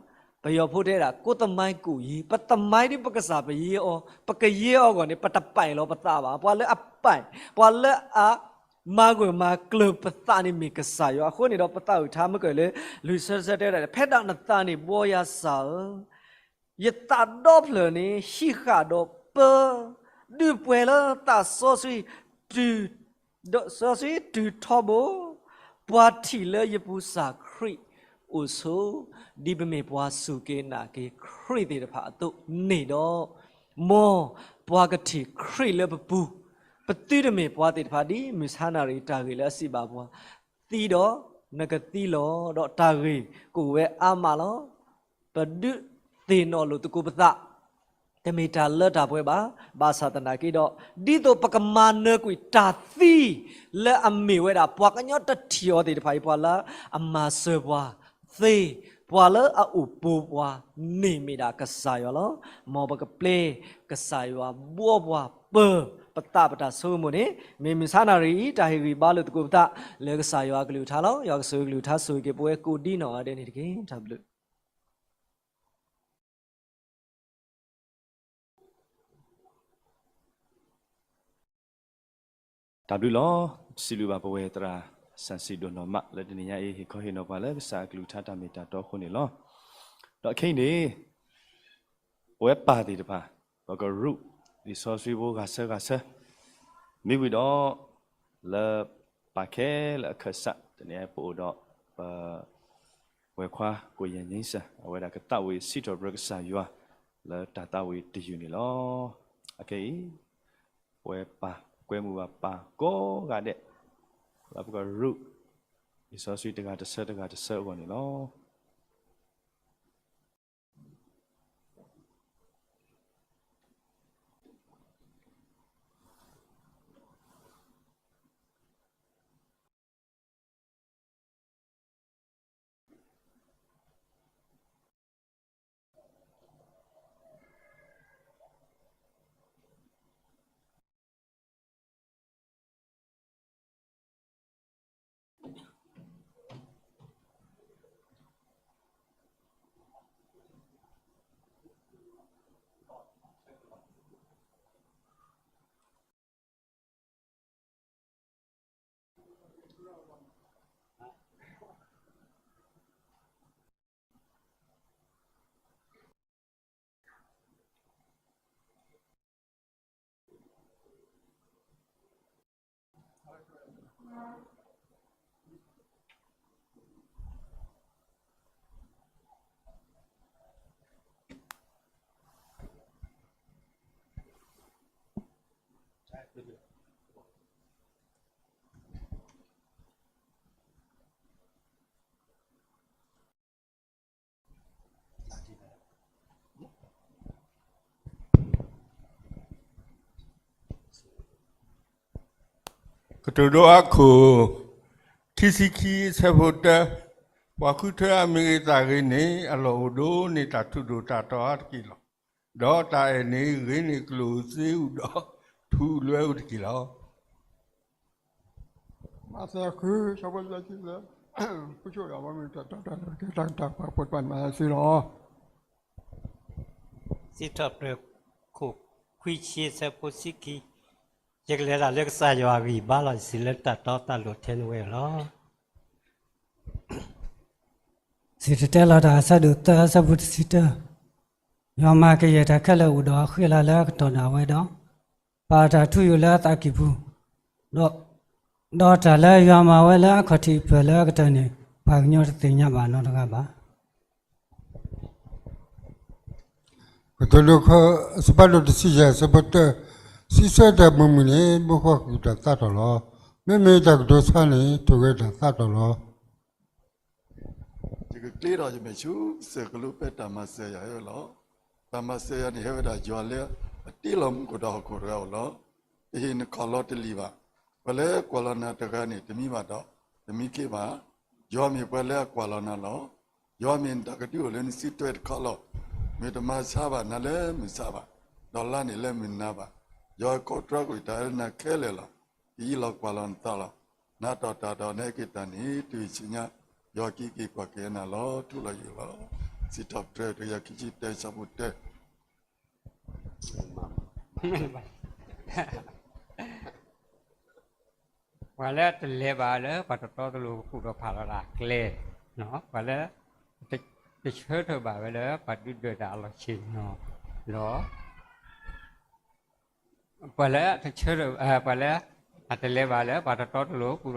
ပယီၤဖိတဲဒၣ် ကိုယ့်သမိုင်းကိုယ့်ရေး, ပသမိုင်းဒုးပကစၢ်ပရေးအီၤ, ပကရေးအီၤအဂီၢ်န့ၣ် ပတပာ်လီၤပသးဘၣ်. ပှၤလၢအပာ်, ပှၤလၢအမၤဂၢၢ်မၤကျၢၤပသးန့ၣ်မ့ၢ်ကစၢ်ယွၤ. အဃိန့ၣ်ဒီး ပသးဝံၣ်ထါမၢ်ကၢၢ်လၢ လွံၢ်ဆၢတဆၢတဲဝဲဒၣ်, ဖဲဒၣ်နသးန့ၣ် ဘှီယၤစၢ်ဧၢ, ယသးဒီဖျၢၣ်န့ၣ် ဟံးဃာ်ဒီးပၢ, ဒုးပှဲၤလၢသးစီဆှံ, စီဆှံတုၤထီဘိ, ပှၤထံၣ်လၢယပူၤစၢ်ခရံာ်အိၣ်ဆိး, ဒ်ပမ့ၢ်ပှၤစူၢ်က့ၤနာ်က့ၤခရံာ်သ့ၣ်တဖၣ်အသိးန့ၣ်ဒီး, မ်ပှၤကထံၣ်ခရံာ်လၢပပူၤ, ပသုတမ့ၢ်ပှၤသ့ၣ်တဖၣ်ဒ်မုၢ်ဆါနၤရံၣ်တၢ်ဂ့ၢ်လၢအစံးဘၣ်ပှၤ, သံဒီးနကသံလီၤ. ဒီးတၢ်ဂ့ၢ်ကအိၣ်ဝဲအါမးလီၤ. ပဒုးသ့ၣ်နီၣ်လိာ်သကိးပသး, တမ့ၢ်တၢ်လၢတၢ်ပှဲၤဘၣ်. ဘၣ်ဆၣ်သနာ်က့ဒီး, ဒ်သိးပကမၤနၢၤကွံာ်တၢ်သံလၢအမ့ၢ်ဝဲဒၣ် ပှၤကညီတထံၣ်အီၤသ့ၣ်တဖၣ်အံၤ ပှၤလၢအမၤစၢၤပှၤသ့, ပှၤလၢအအိၣ်ပိာ်ပှၤန့ၣ်မ့ၢ်ဒၣ်ကစၢ်ယွၤလီၤ. မ်ပကပျဲကစၢ်ယွၤဘှီပှၤပၢၤပသးပတၢ်ဆိကမိၣ်န့ၣ်, မ့ၢ်မုၢ်ဆါနၤရံၣ်အံၤ တၢ်ဟ့ၣ်ဂံၢ်ဘါလိာ်သကိးပသးလၢကစၢ်ယွၤအကလုၢ်ကထါလီၤ. ယွၤကဆိၣ်ဂ့ၤကလုၢ်ကထါ ဆိၣ်ဂ့ၤက့ၤပဝဲကိးဒ်နီၢ်ဂၤဒဲးန့ၣ်တက့ၢ်. တၢ်ဘျုး တၢ်ဘျုးလီၤ. စံးဘျုးဘၣ်ပဝဲသရၣ်စီဆှံဒိၣ်နီၢ်မး လၢတနံၤညါအံၤ ဟ့ၣ်ခီဟ့ၣ်နီၤပှၤလၢကစၢ်အကလုၢ်ကထါတၢ်မ့ၢ်တၢ်တီအဃိန့ၣ်လီၤ. ဒီးခဲအံၤန့ၣ်, ပဝဲပၢ်သ့ၣ်တဖၣ်, ပကရူးလံာ်စီဆှံဖိဂၤဆၢဂၤဆၢ, မ့ၢ်ဝံၤဒီး, လၢပၢ်ခဲလၢာ်အခၢၣ်စး တနံၤအံၤ ပအိၣ်ဒီးပ ဝဲၢ်ခွါကိၣ်ယဲၢ်ညိစၢ် အဝဲဒၣ်ကသးဝံၣ်စံးထီၣ်ပတြၢၤကစၢ်ယွၤ လၢတၢ်သးဝံၣ်တယုၢ်န့ၣ်လီၤ. အခဲအံၤ, ပဝဲပၢ်ကွဲမုာ်ဘၣ်ပၢ်ကိးဂၤဒဲး, လၢပကရူးလံာ်စီဆှံတဂၤတဆၢတဂၤတဆၢအဂီၢ်န့ၣ်လီၤ. ကတိၤဒိအခိၣ် ခံဆံခံ အဆၢဖိတၢ, ပှၤဃုထၢအမ့ၢ်ဂ့ၤသးဂ့ၤန့ၣ် အလီၢ်အိၣ်ဒိၣ်န့ၢ်တၢ်ထူးဒိၣ်တၢ်တီအါတက့ၢ်လီၤ. ဒီးတၢ်အဲၣ်န့ၣ်ဂ့ၤန့ၢ်ကျိၣ်စ့အုၣ်ဒီး ထူလွဲအုၣ်တက့ၢ်လီၤ. မးသဲ အဆၢဖိလွံၢ်ဆံသၢ ဃုဆိဒီး အဝဲမ့ၢ်တၢ်တီတၢ်လိၤတကဲ တၢ်ကတၢၢ်ပှၤပှဲၤတဖၣ်န့ၣ်မၤစ့ၢ်လီၤ. စံးထီၣ်ပတြၢၤ ခိၣ်ခွံဆံ အဆၢဖိဆံခံ, ယကလဲၤတၢ်လၢကစၢ်ယွၤအဂံၢ်ဘါလီၤ. ယစံးလၢတၢ်တီတၢ်လိၤထဲန့ၣ်ဝဲလီၤ. စံၣ်တဲၤတဲလီၤတၢ် အဆၢဒိၣ်သၢ အဆၢဖိတဆံတၢ, ယွၤမၤကယဲၢ်တၢ်ခဲလၢာ်အိၣ်ဒီးအဃံအလၤလၢအကတီၢ်ဒၣ်ဝဲဒီး ပာ်တၢ်ထူယိာ်လၢအသးကံၢ်ပူၤ, ဒီး ဒီးတၢ်လၢယွၤမၤဝဲလၢအခီၣ်ထံးအဖျၢၣ်လၢအကတၢၢ်န့ၣ် ပှၤကညီတသ့ၣ်ညါဘၣ်နီတဂၤဘၣ်. ကတိၤဒိ အဆၢဖးဒိၣ်တဆံယဲၢ် အဆၢဖိတၢ, စံးဆၢတၢ်မုာ်မုာ်န့ၣ် ဘိခွါဃုာ်တၢ်သးထီၣ်လီၤ. မ့မ့ၢ်တၢ်ကတိၤဆါန့ၣ် ထိၣ်ဂဲၤတၢ်သးထီၣ်လီၤ. ယကကျ့ဒီးယမဲာ်ဆူ စဲးကလိပဲတၢ်မၤစၢၤယၤဟဲလီၤ. တၢ်မၤစၢၤယၤန့ၣ် ဟဲဝဲဒၣ်ယွၤလၢအတ့လီၤမူခိၣ်ဒီးဟီၣ်ခိၣ်တဂၤဧိၤလီၤ. တဟ့ၣ်နခီၣ်လီၤတလံာ်ဘၣ်. ပှၤလၢကွၢ်လီၤနၤတဂၤန့ၣ် တမံဘၣ်ဒီး တမံခ့ဘၣ်. ယွၤမ့ၢ်ပှၤလၢအကွၢ်လီၤနၤလီၤ. ယွၤမ့ၢ်နတၢ်ကဒုအိၣ်လၢနစုထွဲတခီလီၤ. မ့ၢ်တမၤဆါဘၣ်နၤလၢမုၢ်ဆါဘၣ်, ဒီးလါန့ၣ်လၢမုၢ်နၤဘၣ်. ယွၤကကိးတြီကွံာ်တၢ်လၢနၤခဲလၢာ်လီၤ. ယအံၤလီၤကွၢ်လီၤနသးလီၤ. နၤတီၢ်တၢ်ဒီးနဟဲက့ၤတၢ်န့ၣ် တုၤဆူညါ ယွၤကဟ့ၣ်က့ၤကွၢ်က့ၤနၤလီၤထူလီၤယိာ်လီၤ. စံးထီၣ်ပတြၢၤ တကယၤခံဆံတၢ အဆၢဖိတၢ ပှၤလၢတလဲၤဘၣ်လၢပှၤတတီတလိၤကကူၣ်ဒီးဖးလီၤတၢ်ကျဲ, ပှၤလၢ တဆၢထၢၣ်ဘၣ်ဝဲလၢပှၤဒုၣ်ဒွဲၣ်တၢ်အလီၢ်ဆ့ၣ်နီၤ, ဒီး ပှၤလၢတဆၢထၢၣ် ပှၤလၢ အတလဲၤဘၣ်လၢပှၤတတီတလိၤ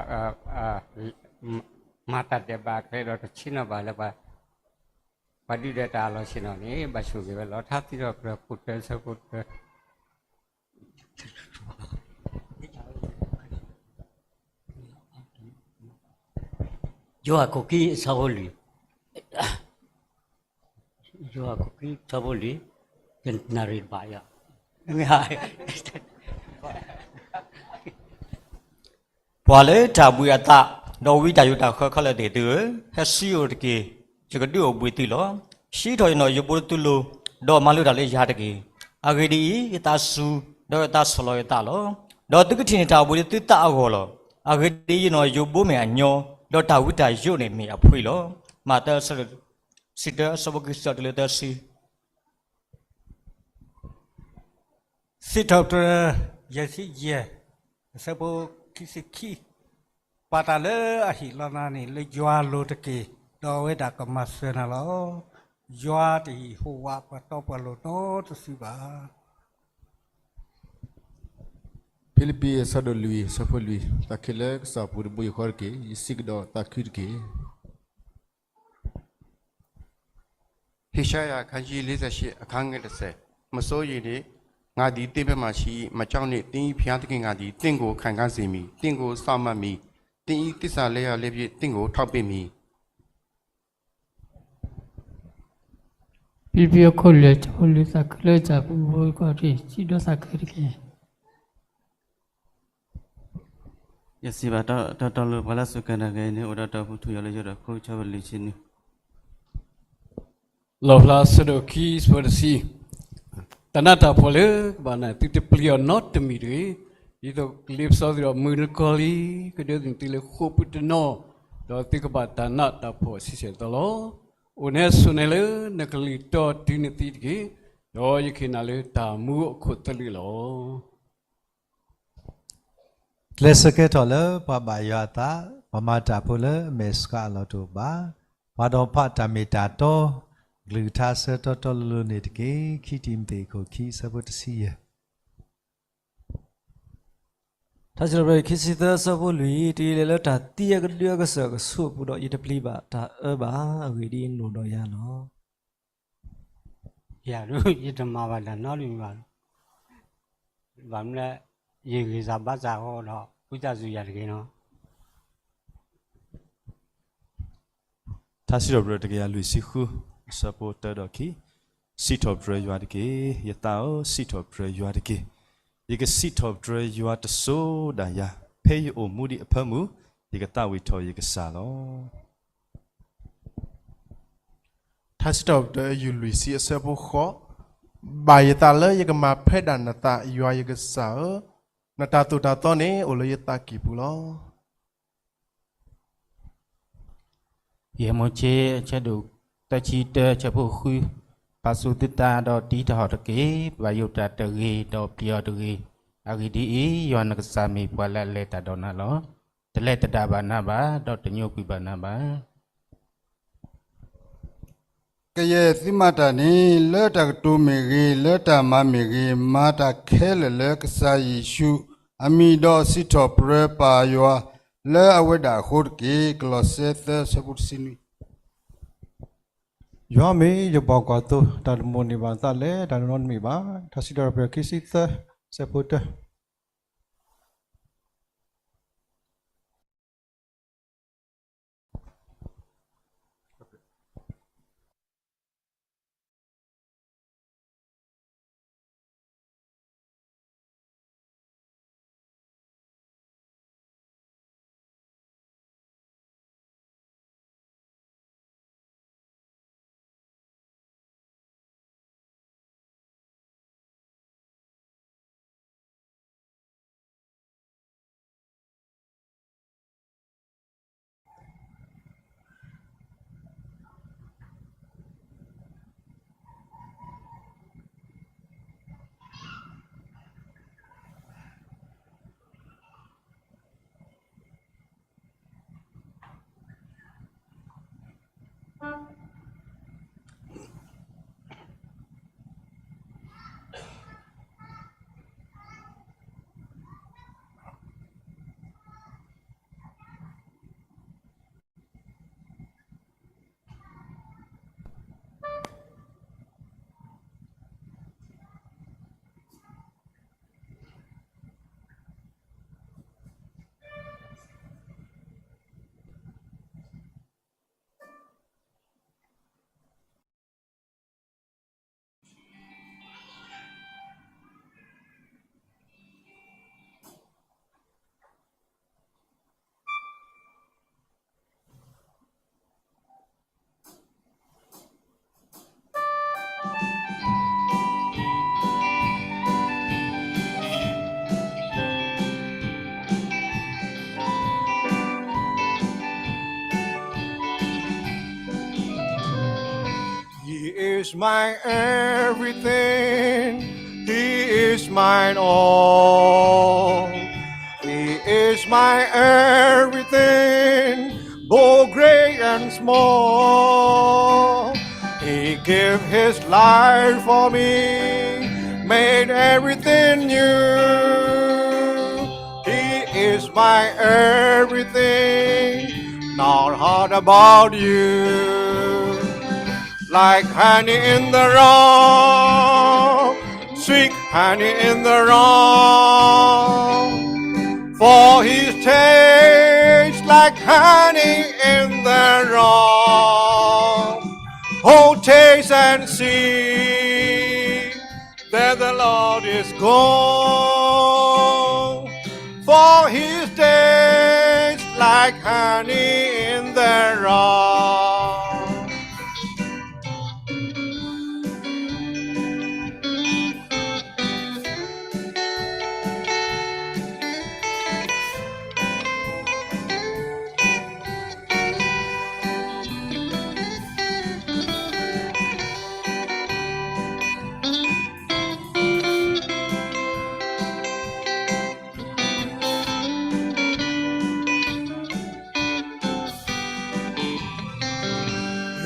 ကူၣ်ဒီး မၤတၢ်ဒဲးဘးအကျဲဒီးတဆ့ၣ်နီၤဘၣ်လၢ ပှၤဒုၣ်ဒွဲၣ်တၢ်အလီၢ်ဆ့ၣ်နီၤန့ၣ် ဘၣ်ဆိၣ်ဂ့ၤဝဲလီၤ. ထါစံးထီၣ်ပတြၢၤ ခိၣ်တၢ အဆၢဖိတၢ ယိၤဟၣ်ခိၣ်ခံ အဆၢဖိလွံၢ်, ယိၤဟၣ်ခိၣ်ခံ အဆၢဖိလွံၢ်, တနၣ်ရံၣ်တဘၣ်ယၤ, ပှၤလၢတၢ်ဘှံးအသး, ဒီးဝံတၢ်ယိးတၢ်ဃၢခဲလၢာ်သ့ၣ်သုဧၢ, ဟဲဆူယအိၣ်တက့ၢ်, ယကဒုးအိၣ်ဘှံးသုလီၤ. ဟံးထီၣ်ယနီၣ်ယိးဘိလၢသုလိၤ, ဒီးမၤလိတၢ်လၢယၤတက့ၢ်. အဂ့ၢ်ဒ်အံၤ, ယသးစူၤ, ဒီးယသးဆီၣ်လီၤယသးလီၤ. ဒီးသုကထံၣ်န့ၢ်တၢ်အိၣ်ဘှံးလၢသုသးအဂီၢ်လီၤ. အဂ့ၢ်ဒ်အံၤ, ယနီၣ်ယိးဘိမ့ၢ်အညီ, ဒီးတၢ်ဝံတၢ်ယိးန့ၣ်မ့ၢ်အဖှံလီၤ. မးသဲ အဆၢဒိၣ်တဆံတၢ အဆၢဖိခံဆံတုၤလၢသၢဆံ စံးထီၣ်ပတြၢၤ ယဲၢ်ဆံယဲၢ် အဆၢဖိခံဆံခံ, ပာ်တၢ်လၢအဟ့ၣ်လီၤနၤန့ၣ် လၢယွၤအလိၤတက့ၢ်, ဒီးအဝဲဒၣ်ကမၤစၢၤနၤလီၤ. ယွၤတဟ့ၣ်ဟူးဝးပှၤတီပှၤလိၤနီတစုဘၣ်. ဖံလံးပံး အဆၢဒိၣ်လွံၢ် အဆၢဖိလွံၢ်, သးခုလၢကစၢ်ပူၤတဘိယူၢ်ဃီတက့ၢ်. ယစံးကဒီးသးခုတက့ၢ်. ဟေရှာယ အခန်းကြီးလေးဆယ့်ရှစ် အခန်းငယ်တစ်ဆယ်, မစိုးရိမ်နှင့်, ငါသည်သင့်ဘက်မှာရှိ၏, မကြောက်နှင့်, သင်၏ဘုရားသခင်ငါသည်သင့်ကိုခိုင်ခံ့စေမည်, သင့်ကိုစောင့်မမည်, သင်၏သစ္စာလဲရလျက်ဖြင့်သင့်ကိုထောက်ပင့်မည်. ဖံလံးပံး အခိၣ်လွံၢ် အဆၢဖိလွံၢ်, သးခုလၢကစၢ်ပူၤတဘိယူၢ်ဃီတက့ၢ်, စံးဒီးသးခုတက့ၢ်. ယစံးဘၣ်တၢ်တီတၢ်လိၤ ပှၤလၢအစူၢ်က့ၤနာ်က့ၤန့ၣ် အိၣ်ဒီးတၢ်အိၣ်ဖှိၣ်ထူယိာ်လၢယိာ်ဒီးခိၣ် ဆၢဖိလွံၢ်ဆံနွံ. လီၣ်ဖျါ အဆၢဒိၣ်ခံ အဆၢဖိတဆံ, တၢ်နးတၢ်ဖှီၣ်လၢကဘၣ်နၤ သုတပျံၤအီၤနီတမံၤတဂ့ၤ. ဒ်သိးကလ့ပစီသုဒီးမုၢ်နကီၢ်လံ, ကဒၢသုန့ၢ်သုလၢဃိာ်ပူၤတနီၤ, ဒီးသုကဘၣ်တၢ်နးတၢ်ဖှီၣ်ဆံးဆဲးအသိးလီၤ. အိၣ်န့ၣ်ဆိးန့ၢ်လၢနကလံၤတီတုၤနသံတက့ၢ်, ဒီးယကဟ့ၣ်နၤလၢတၢ်မူအခိၣ်သလုးလီၤ. ကျဲးစၢးကဲထီၣ်လၢပှၤဘၣ်ယွၤအသး, ပှၤမၤတၢ်ဖိလၢအမဲာ်ဆှးအလီၢ်တအိၣ်ဘၣ်, ပှၤဒီးဖးတၢ်မ့ၢ်တၢ်တီ, ကလုၢ်ကထါဆၢတီတီလိၤလိၤန့ၣ်တက့ၢ်. ခံတံၤမသ့း အခိၣ်ခံ အဆၢဖိတဆံယဲၢ်. ထါစံးထီၣ်ပတြၢၤ ခံဆံသၢ အဆၢဖိလွံၢ်, တုၤယလဲၤလၢတၢ်သံအကဒုအကစၢၢ်အကဆူးအပူၤဒီး ယတပျံၤဘၣ်တၢ်အၢဘၣ်. အဂ့ၢ်ဒ်အံၤ, ယအိၣ်ဒီးယၤလီၤ. ယၤဒုး ယတမၤဘၣ်တၢ်နီတမံၤဘၣ်. ဘၣ်မနုၤလဲၣ်, ယဂံၢ်စၢ်ဘါစၢ်အဃိဒီး ဝံသးစူၤယၤတဂ့ၤနီၤ. ထါစံးထီၣ်ပတြၢၤ တကယၤလွံၢ်ဆံဃု အဆၢဖိတၢဒီးခံ, စံးထီၣ်ပတြၢၤယွၤတက့ၢ်. ယသးဧၢ, စံးထီၣ်ပတြၢၤယွၤတက့ၢ်. ယကစံးထီၣ်ပတြၢၤယွၤတစိၤဒၣ်ယၤ, ဖဲယအိၣ်မူဒံးအဖၢမုၢ်, ယကသးဝံၣ်ထီၣ်ယကစၢ်လီၤ. ထါစံးထီၣ်ပတြၢၤ ယုၢ်လွံၢ်ဆံ အဆၢဖိဃိး, ဘၣ်ယသးလၢယကမၤဖဲဒၣ်နသး, ယွၤယကစၢ်ဧၢ, နတၢ်သိၣ်တၢ်သီန့ၣ် အိၣ်လၢယသးကံၢ်ပူၤလီၤ. ယဲၢ်မိၤၡ့ အဆၢဒိၣ်သၢဆံတၢ အဆၢဖိဃု, ပာ်ဆူၣ်သုတၢ်ဒီးတံၤတဟီၣ်တက့ၢ်, ဘၣ်ယိၣ်တၢ်တဂ့ၤ, ဒီးပျံၤအီၤတဂ့ၤ. အဂ့ၢ်ဒ်အံၤ, ယွၤနကစၢ်မ့ၢ်ပှၤလၢအလဲၤတၢ်ဒီးနၤလီၤ. တလဲၤတဒၣ်ဘၣ်နၤဘၣ်, ဒီးတညိကွံာ်ဘၣ်နၤဘၣ်. ကယဲၢ်သုမၤတၢ်န့ၣ် လၢတၢ်ကတိၤမ့ၢ်ဂ့ၤ, လၢတၢ်မၤမ့ၢ်ဂ့ၤ, မၤတၢ်ခဲလၢာ်လၢကစၢ်ယ့ၣ်ၡူးအမံၤ, ဒီးစံးထီၣ်ပတြၢၤပာ်ယွၤလၢအဝဲဒၣ်အဃိတက့ၢ်. ကလီးစဲ သၢ ဆၢဖိတဆံနွံ. ယွၤမ့ၢ်ယပှၤကွၢ်သိ, တၢ်တမိၣ်န့ၢ်ဘၣ်သးလၢတၢ်နီတမံၤဘၣ်. ထါစံးထီၣ်ပတြၢၤ ခံဆံသၢ ဆၢဖိတၢ. He is my everything. He is mine all. He is my everything, both great and small. He gave his life for me, made everything new. He is my everything, not hard about you. Like honey in the rock, sweet honey in the rock. For his taste like honey in the rock. Oh, taste and see that the Lord is good, for his taste like honey in the rock.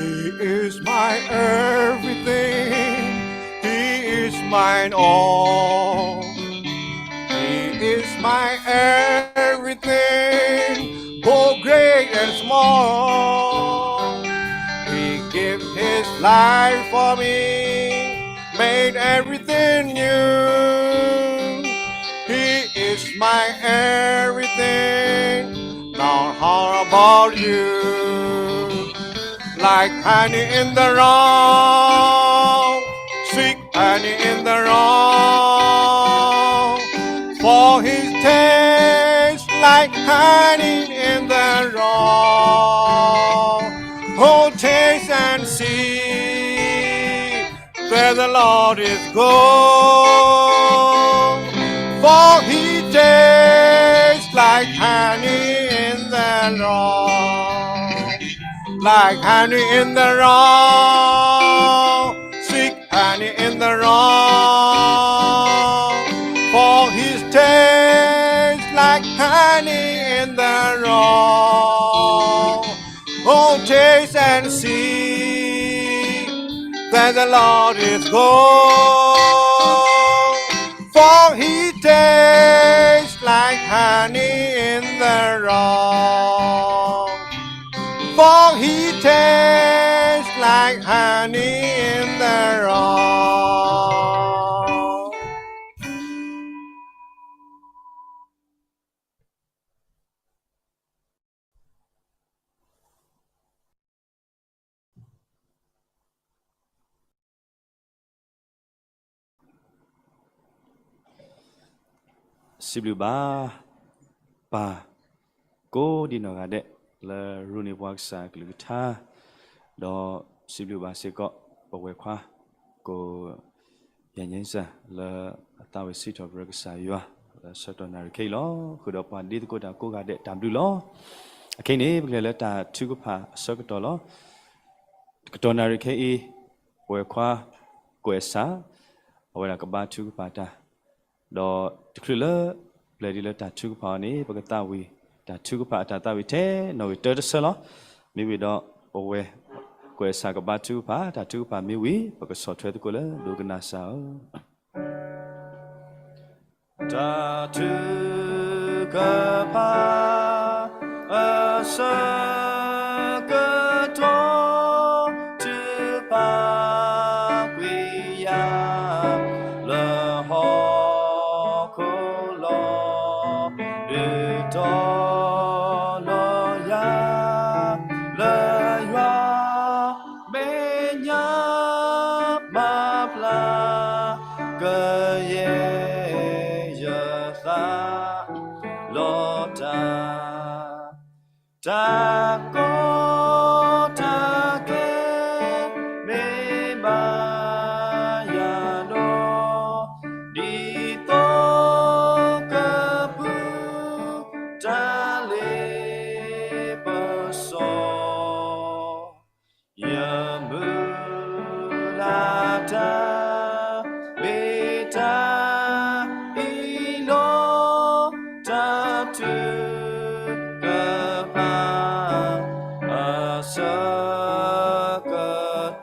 He is my everything. He is mine all. He is my everything, both great and small. He gave his life for me, made everything new. He is my everything, not hard about you. Like honey in the rock, sweet honey in the rock. For his taste like honey in the rock. Oh, taste and see that the Lord is good, for he tastes like honey in the rock. Like honey in the rock, sweet honey in the rock. For his taste like honey in the rock. Oh, taste and see that the Lord is good. For he tastes like honey in the rock. For he tastes like honey in the rock. စံးဘျုးဘၣ် ပၢ် ကိးဒံနီၢ်ဂၤဒဲး လၢရူၢ်န့ၢ်ပှၤကစၢ်အကလုၢ်ကထါ, ဒီးစံးဘျုးဘၣ်စ့ၢ်ကီး ပဝဲၢ်ခွါ ကိၢ် ယၤညဲစၢ် လၢအသးဝံၣ်စံးထီၣ်ပတြၢၤကစၢ်ယွၤ လၢဆၢကတီၢ်နၣ်ရံၣ်ခဲအံၤလီၤ. ဃုာ်ဒီးပှၤဒ့သကိးတၢ်ကိးဂၤဒဲး တၢ်ဘျုးလီၤ. အခဲအံၤန့ၣ် ပကလဲၤလၢတၢ်ထုကဖၣ်အဆၢကတီၢ်လီၤ. ကတီၢ်နၣ်ရံၣ်ခဲအံၤ ပဝဲၢ်ခွါ ကိၢ်အဲၣ်စၢ် အဝဲဒၣ်ကဘါထုကဖၣ်တၢ်, ဒီးတချုးလၢ ပျဲၢ်ဒ်လၢတၢ်ထုကဖၣ်အီၤန့ၣ် ပကသးဝံၣ် တၢ်ထုကဖၣ်အတၢ်သးဝံၣ်ထဲနီၣ်ဂံၢ်တၢတဆၢလီၤ. မ့ၢ်ဝံၤဒီး ပဝဲၢ် ကိၢ်အဲၣ်စၢ်ကဘါထုကဖၣ် တၢ်ထုကဖၣ်မ့ၢ်ဝံၤ ပကဆီၣ်ထွဲသကိးလၢဒိကနၣ်စၢ်ဧၢ. တၢ်ထုကဖၣ် အဆၢကတီၢ် ထုကဖၣ်ကွံာ်ယၤ လၢဟီၣ်ခိၣ်လီၤ. ဒုးတီၤလီၤယၤ လၢယွၤမဲာ်ညါ မၤဘျါ ကယဲၢ်ယသး လီၤတၢ် တၢ်ကီတၢ်ခဲ မ့ၢ်ဘၣ်ယၤဒီး ဒ်သိးကပုၢ် တၢ်လ့ပစီ ယမုၢ်လၢ်တၢ် မ့ၢ်တၢ်အံၤလီၤ. တၢ်ထုကဖၣ် အဆၢက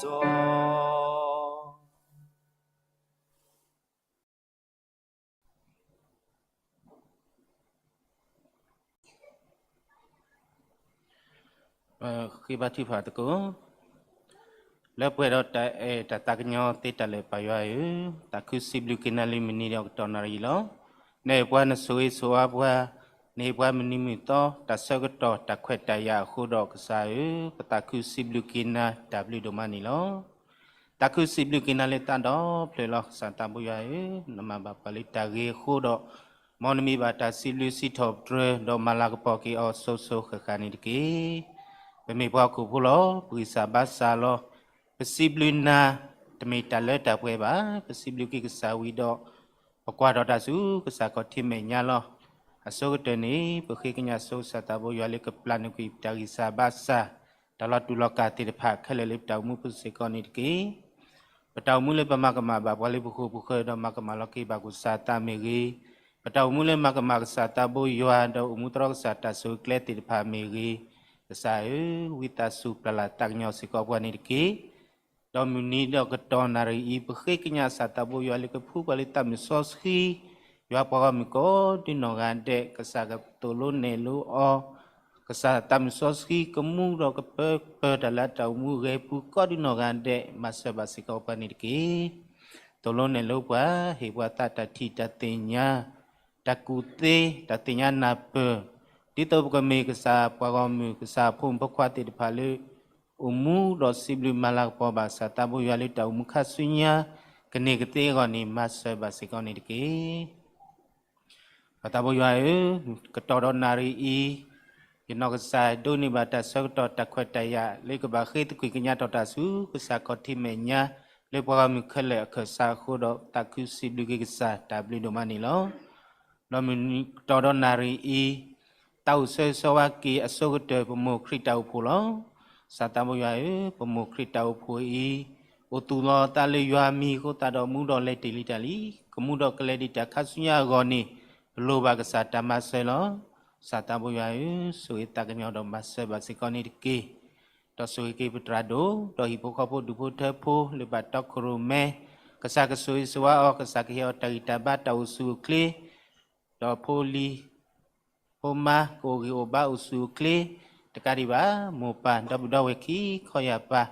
တီၢ် ပဃ့ဘါထုကဖၣ်သကိး လၢပှဲၤဒီးတၢ်အဲၣ်တၢ်သးကညီၤသ့တၢ်လၢာ် ပၢ်ယွၤဧၢ, သးခုစံးဘျုးက့ၤနၤလံ မုၢ်နံၤဒီးကတီၢ်နၣ်ရံၣ်လီၤ. နအဲၣ်ပှၤနဆိၣ်ဂ့ၤဆိၣ်ဝါပှၤ, နဟ့ၣ်ပှၤမုၢ်နံၤမုၢ်သီ တၢ်ဆၢကတီၢ်တၢ်ခွဲးတၢ်ယာ်အဃိဒီးကစၢ်ဧၢ, ပသးခုစံးဘျုးက့ၤနၤတၢ်ဘျုးဒိၣ်မးန့ၣ်လီၤ. သးခုစံးဘျုးက့ၤနၤလၢသးဒီဖျၢၣ်လီၤ. ကစၢ်သးဘိယွၤဧၢ, နမၤဘၣ်ပှၤလၢတၢ်ဂ့ၤအဃိဒီး မ်နမံၤဘၣ်တၢ်စံးဘျုးစံးထီၣ်ပတြၢၤ ဒီးမၤလၤကပီၤက့ၤအီၤစိၤစိၤဃၣ်ဃၣ်န့ၣ်တက့ၢ်. ပမ့ၢ်ပှၤဟီၣ်ခိၣ်ဖိလီၤ. ပဂံၢ်စၢ်ဘါစၢ်လီၤ. ပစံးဘျုးနၤ တမ့ၢ်တၢ်လၢတၢ်ပှဲၤဘၣ်. ပစံးဘျုးက့ၤကစၢ်ဝံၤဒီး ပကွၢ်ထီၣ်တၢ်ဆူကစၢ်ခီၣ်ထံးမဲာ်ညါလီၤ. အဆိကတၢၢ်န့ၣ် ပဃ့ကညးဆိကစၢ်သးဘိယွၤလၢကပျၢ်နုာ်ကွံာ်ပတၢ်ဂံၢ်စၢ်ဘါစၢ် တၢ်လီၤတူာ်လီၤကာ်သ့ၣ်တဖၣ်ခဲလၢာ်လၢပတၢ်အိၣ်မူပူၤစ့ၢ်ကီးန့ၣ်တက့ၢ်. ပတၢ်အိၣ်မူလၢပမၤကမၣ်ဘၣ်ပှၤလၢပဃိပဃၢၤဒီးမၤကမၣ်လီၤက့ၤဘၣ်ကစၢ်သးမ့ၢ်ဂ့ၤ, ပတၢ်အိၣ်မူလၢမၤကမၣ်ကစၢ်သးဘိယွၤဒီးအိၣ်မူသရီကစၢ်တၢ်ဆိၣ်ဂ့ၤကျဲသ့ၣ်တဖၣ်မ့ၢ်ဂ့ၤ, ကစၢ်ဧၢ, ဝံသးစူၤပျၢ်လၢ်သးကညီၤစ့ၢ်ကီးပှၤန့ၣ်တက့ၢ်. ဒီးမုၢ်နံၤဒီးကတီၢ်နၣ်ရံၣ်အံၤ ပဃ့ကညးကစၢ်သးဘိယွၤလၢကဖှူပှၤလၢသးမုၢ်စီဆှံ, ယွၤပှၤဂီၢ်မုၢ်ကိးဒံနီၢ်ဂၤဒဲး, ကစၢ်ကသိၣ်လိနဲၣ်လိအီၤ, ကစၢ်သးမုၢ်စီဆှံကမူဒီးကပၢပၢၤတၢ်လၢတၢ်အိၣ်မူဂဲၤပူၤကိးဒံနီၢ်ဂၤဒဲး, မၤစၢၤဘၣ်စ့ၢ်ကီးပှၤန့ၣ်တက့ၢ်. သိၣ်လိနဲၣ်လိပှၤ, ဟ့ၣ်ပှၤသးတၢ်ထံၣ်တၢ်သ့ၣ်ညါ, တၢ်ကူၣ်သ့, တၢ်သ့ၣ်ညါနၢ်ပၢၢ်, ဒ်သိးပကမ့ၢ်ကစၢ်ပှၤဂီၢ်မုၢ် ကစၢ်ဖိမုၣ်ဖိခွါသ့ၣ်တဖၣ်လၢ အိၣ်မူဒီးစံးဘျုးမၤလၤကပီၤဘၣ်ကစၢ်သးဘိယွၤလၢတၢ်အိၣ်မူခါဆူညါ ကန့ၢ်ကသ့အဂီၢ်န့ၣ် မၤစၢၤဘၣ်စ့ၢ်ကီးန့ၣ်တက့ၢ်. ပသးဘိယွၤဧၢ, ကတီၢ်ဒီးနၣ်ရံၣ်အံၤ, ယနီၢ်ကစၢ်ဒိးန့ၢ်ဘၣ်တၢ်ဆၢကတီၢ်တၢ်ခွဲးတၢ်ယာ် လၢကဘၣ်ဃ့သကွံာ်ကညးထီၣ်တၢ်ဆူ ကစၢ်ခီၣ်ထံးမဲာ်ညါ လၢပှၤဂီၢ်မုၢ်ခဲလၢာ်အခၢၣ်စးအဃိဒီး သးခုစံးဘျုးက့ၤကစၢ်တၢ်ဘျုးဒိၣ်မးန့ၣ်လီၤ. ဒီးမုၢ်နံၤကတီၢ်ဒီးနၣ်ရံၣ်အံၤ, သးအိၣ်ဆၢဂ့ၤဆၢဝါက့ၤအဆိကတၢၢ် ပမိၢ်ခရံာ်တၢ်အိၣ်ဖှိၣ်လီၤ. စၢ်သးဘိယွၤဧၢ, ပမိၢ်ခရံာ်တၢ်အိၣ်ဖှိၣ်အံၤ အိၣ်သူၣ်လီၤအသးလၢယွၤအမံၤအဃိသတးဒီး မူဒီးလဲၤတ့ၢ်လံတၢ်လံ, ကမူဒီးကလဲၤဒံးတၢ်ခါဆူညါအဂီၢ်န့ၣ် ပလိၣ်ဘၣ်ကစၢ်တၢ်မၤစၢၤလီၤ. စၢ်သးဘိယွၤဧၢ, ဆိၣ်ဂ့ၤသးကညီၤဒီးမၤစၢၤဘၣ်စ့ၢ်ကီးန့ၣ်တက့ၢ်. ဒီးဆိၣ်ဂ့ၤက့ၤပသရၣ်ဒိၣ်, ဒီးဟံၣ်ဖိဃီဖိဒူၣ်ဖိထၢဖိလၢဘၣ်တီခိၣ်ရိၣ်မဲ, ကစၢ်ကဆိၣ်ဂ့ၤဆိၣ်ဝါအီၤ, ကစၢ်ကဟ့ၣ်အီၤတၢ်ဂံၢ်တၢ်ဘါတၢ်အိၣ်ဆူၣ်အိၣ်ချ့, ဒီးဖိလံၤ ဖိမါကအိၣ်ဂံၢ်အိၣ်ဘါအိၣ်ဆူၣ်အိၣ်ချ့, တကးဒံးဘၣ် မိၢ်ပၢ်ဒီပုၢ်ဒီဝဲၢ်ခံခီယၢ်ပၢ်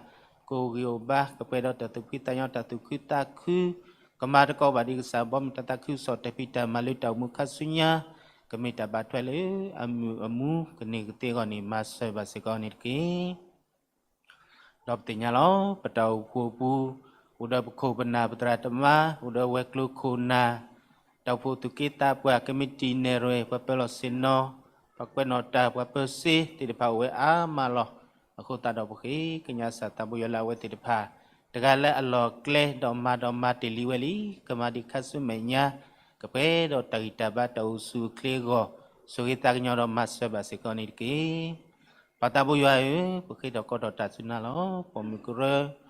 ကအိၣ်ဂံၢ်အိၣ်ဘါ ကပှဲၤဒီးတၢ်သူၣ်ဖှံသးညီတၢ်သူၣ်ခုသးခု, ကမၤသကိးဘၣ်ဒံးကစၢ်ဘီမုၢ်တၢ်သးခုကစီၣ်တၢ်ဖံးတၢ်မၤလၢတၢ်အိၣ်မူခါဆူညါ, ကမ့ၢ်တၢ်ဘၣ်ထွဲလၢအမုာ်အမူကန့ၢ်ကသ့အဂီၢ်န့ၣ် မၤစၢၤဘၣ်စ့ၢ်ကီးန့ၣ်တက့ၢ်. ဒီးပသ့ၣ်ညါလီၤ ပတၢ်အိၣ်ဖှိၣ်အပူၤ အိၣ်ဒီးပခိၣ်ပနၢ်ပသရၣ်သမါ အိၣ်ဒီးဝဲၤကျိၤခိၣ်နၢ်, တၢ်အိၣ်ဖှိၣ်သူၣ်က့သးပှၢ် ကမံးတံာ်နဲၣ်ရွဲၣ် ပှၤပၢၤလီၢ်ဆ့ၣ်နီၤ, ပှၤကွဲးနီၣ်တၢ် ပှၤပၢၤစ့သ့ၣ်တဖၣ်အိၣ်ဝဲအါမးလီၤ. အဃိသတးဒီးပဃ့ကညးစၢ်သးဘိယွၤလၢအဝဲသ့ၣ်တဖၣ် တဂၤလၢအလီၢ်အကျဲ ဒီးမၤဒီးမၤတ့ၢ်လံဝဲလံ, ကမၤဒံးခါဆူမဲာ်ညါ ကပှဲၤဒီးတၢ်ဂံၢ်တၢ်ဘါတၢ်အိၣ်ဆူၣ်အိၣ်ချ့အဂီၢ်, ဆိၣ်ဂ့ၤသးကညီၤဒီးမၤစၢၤဘၣ်စ့ၢ်ကီးန့ၣ်တက့ၢ်. ပၢ်သးဘိယွၤဧၢ, ပဃ့ထီၣ်ကိးထီၣ်တၢ်ဆူနၤလီၤ. ပိာ်မုၣ်ကရၢ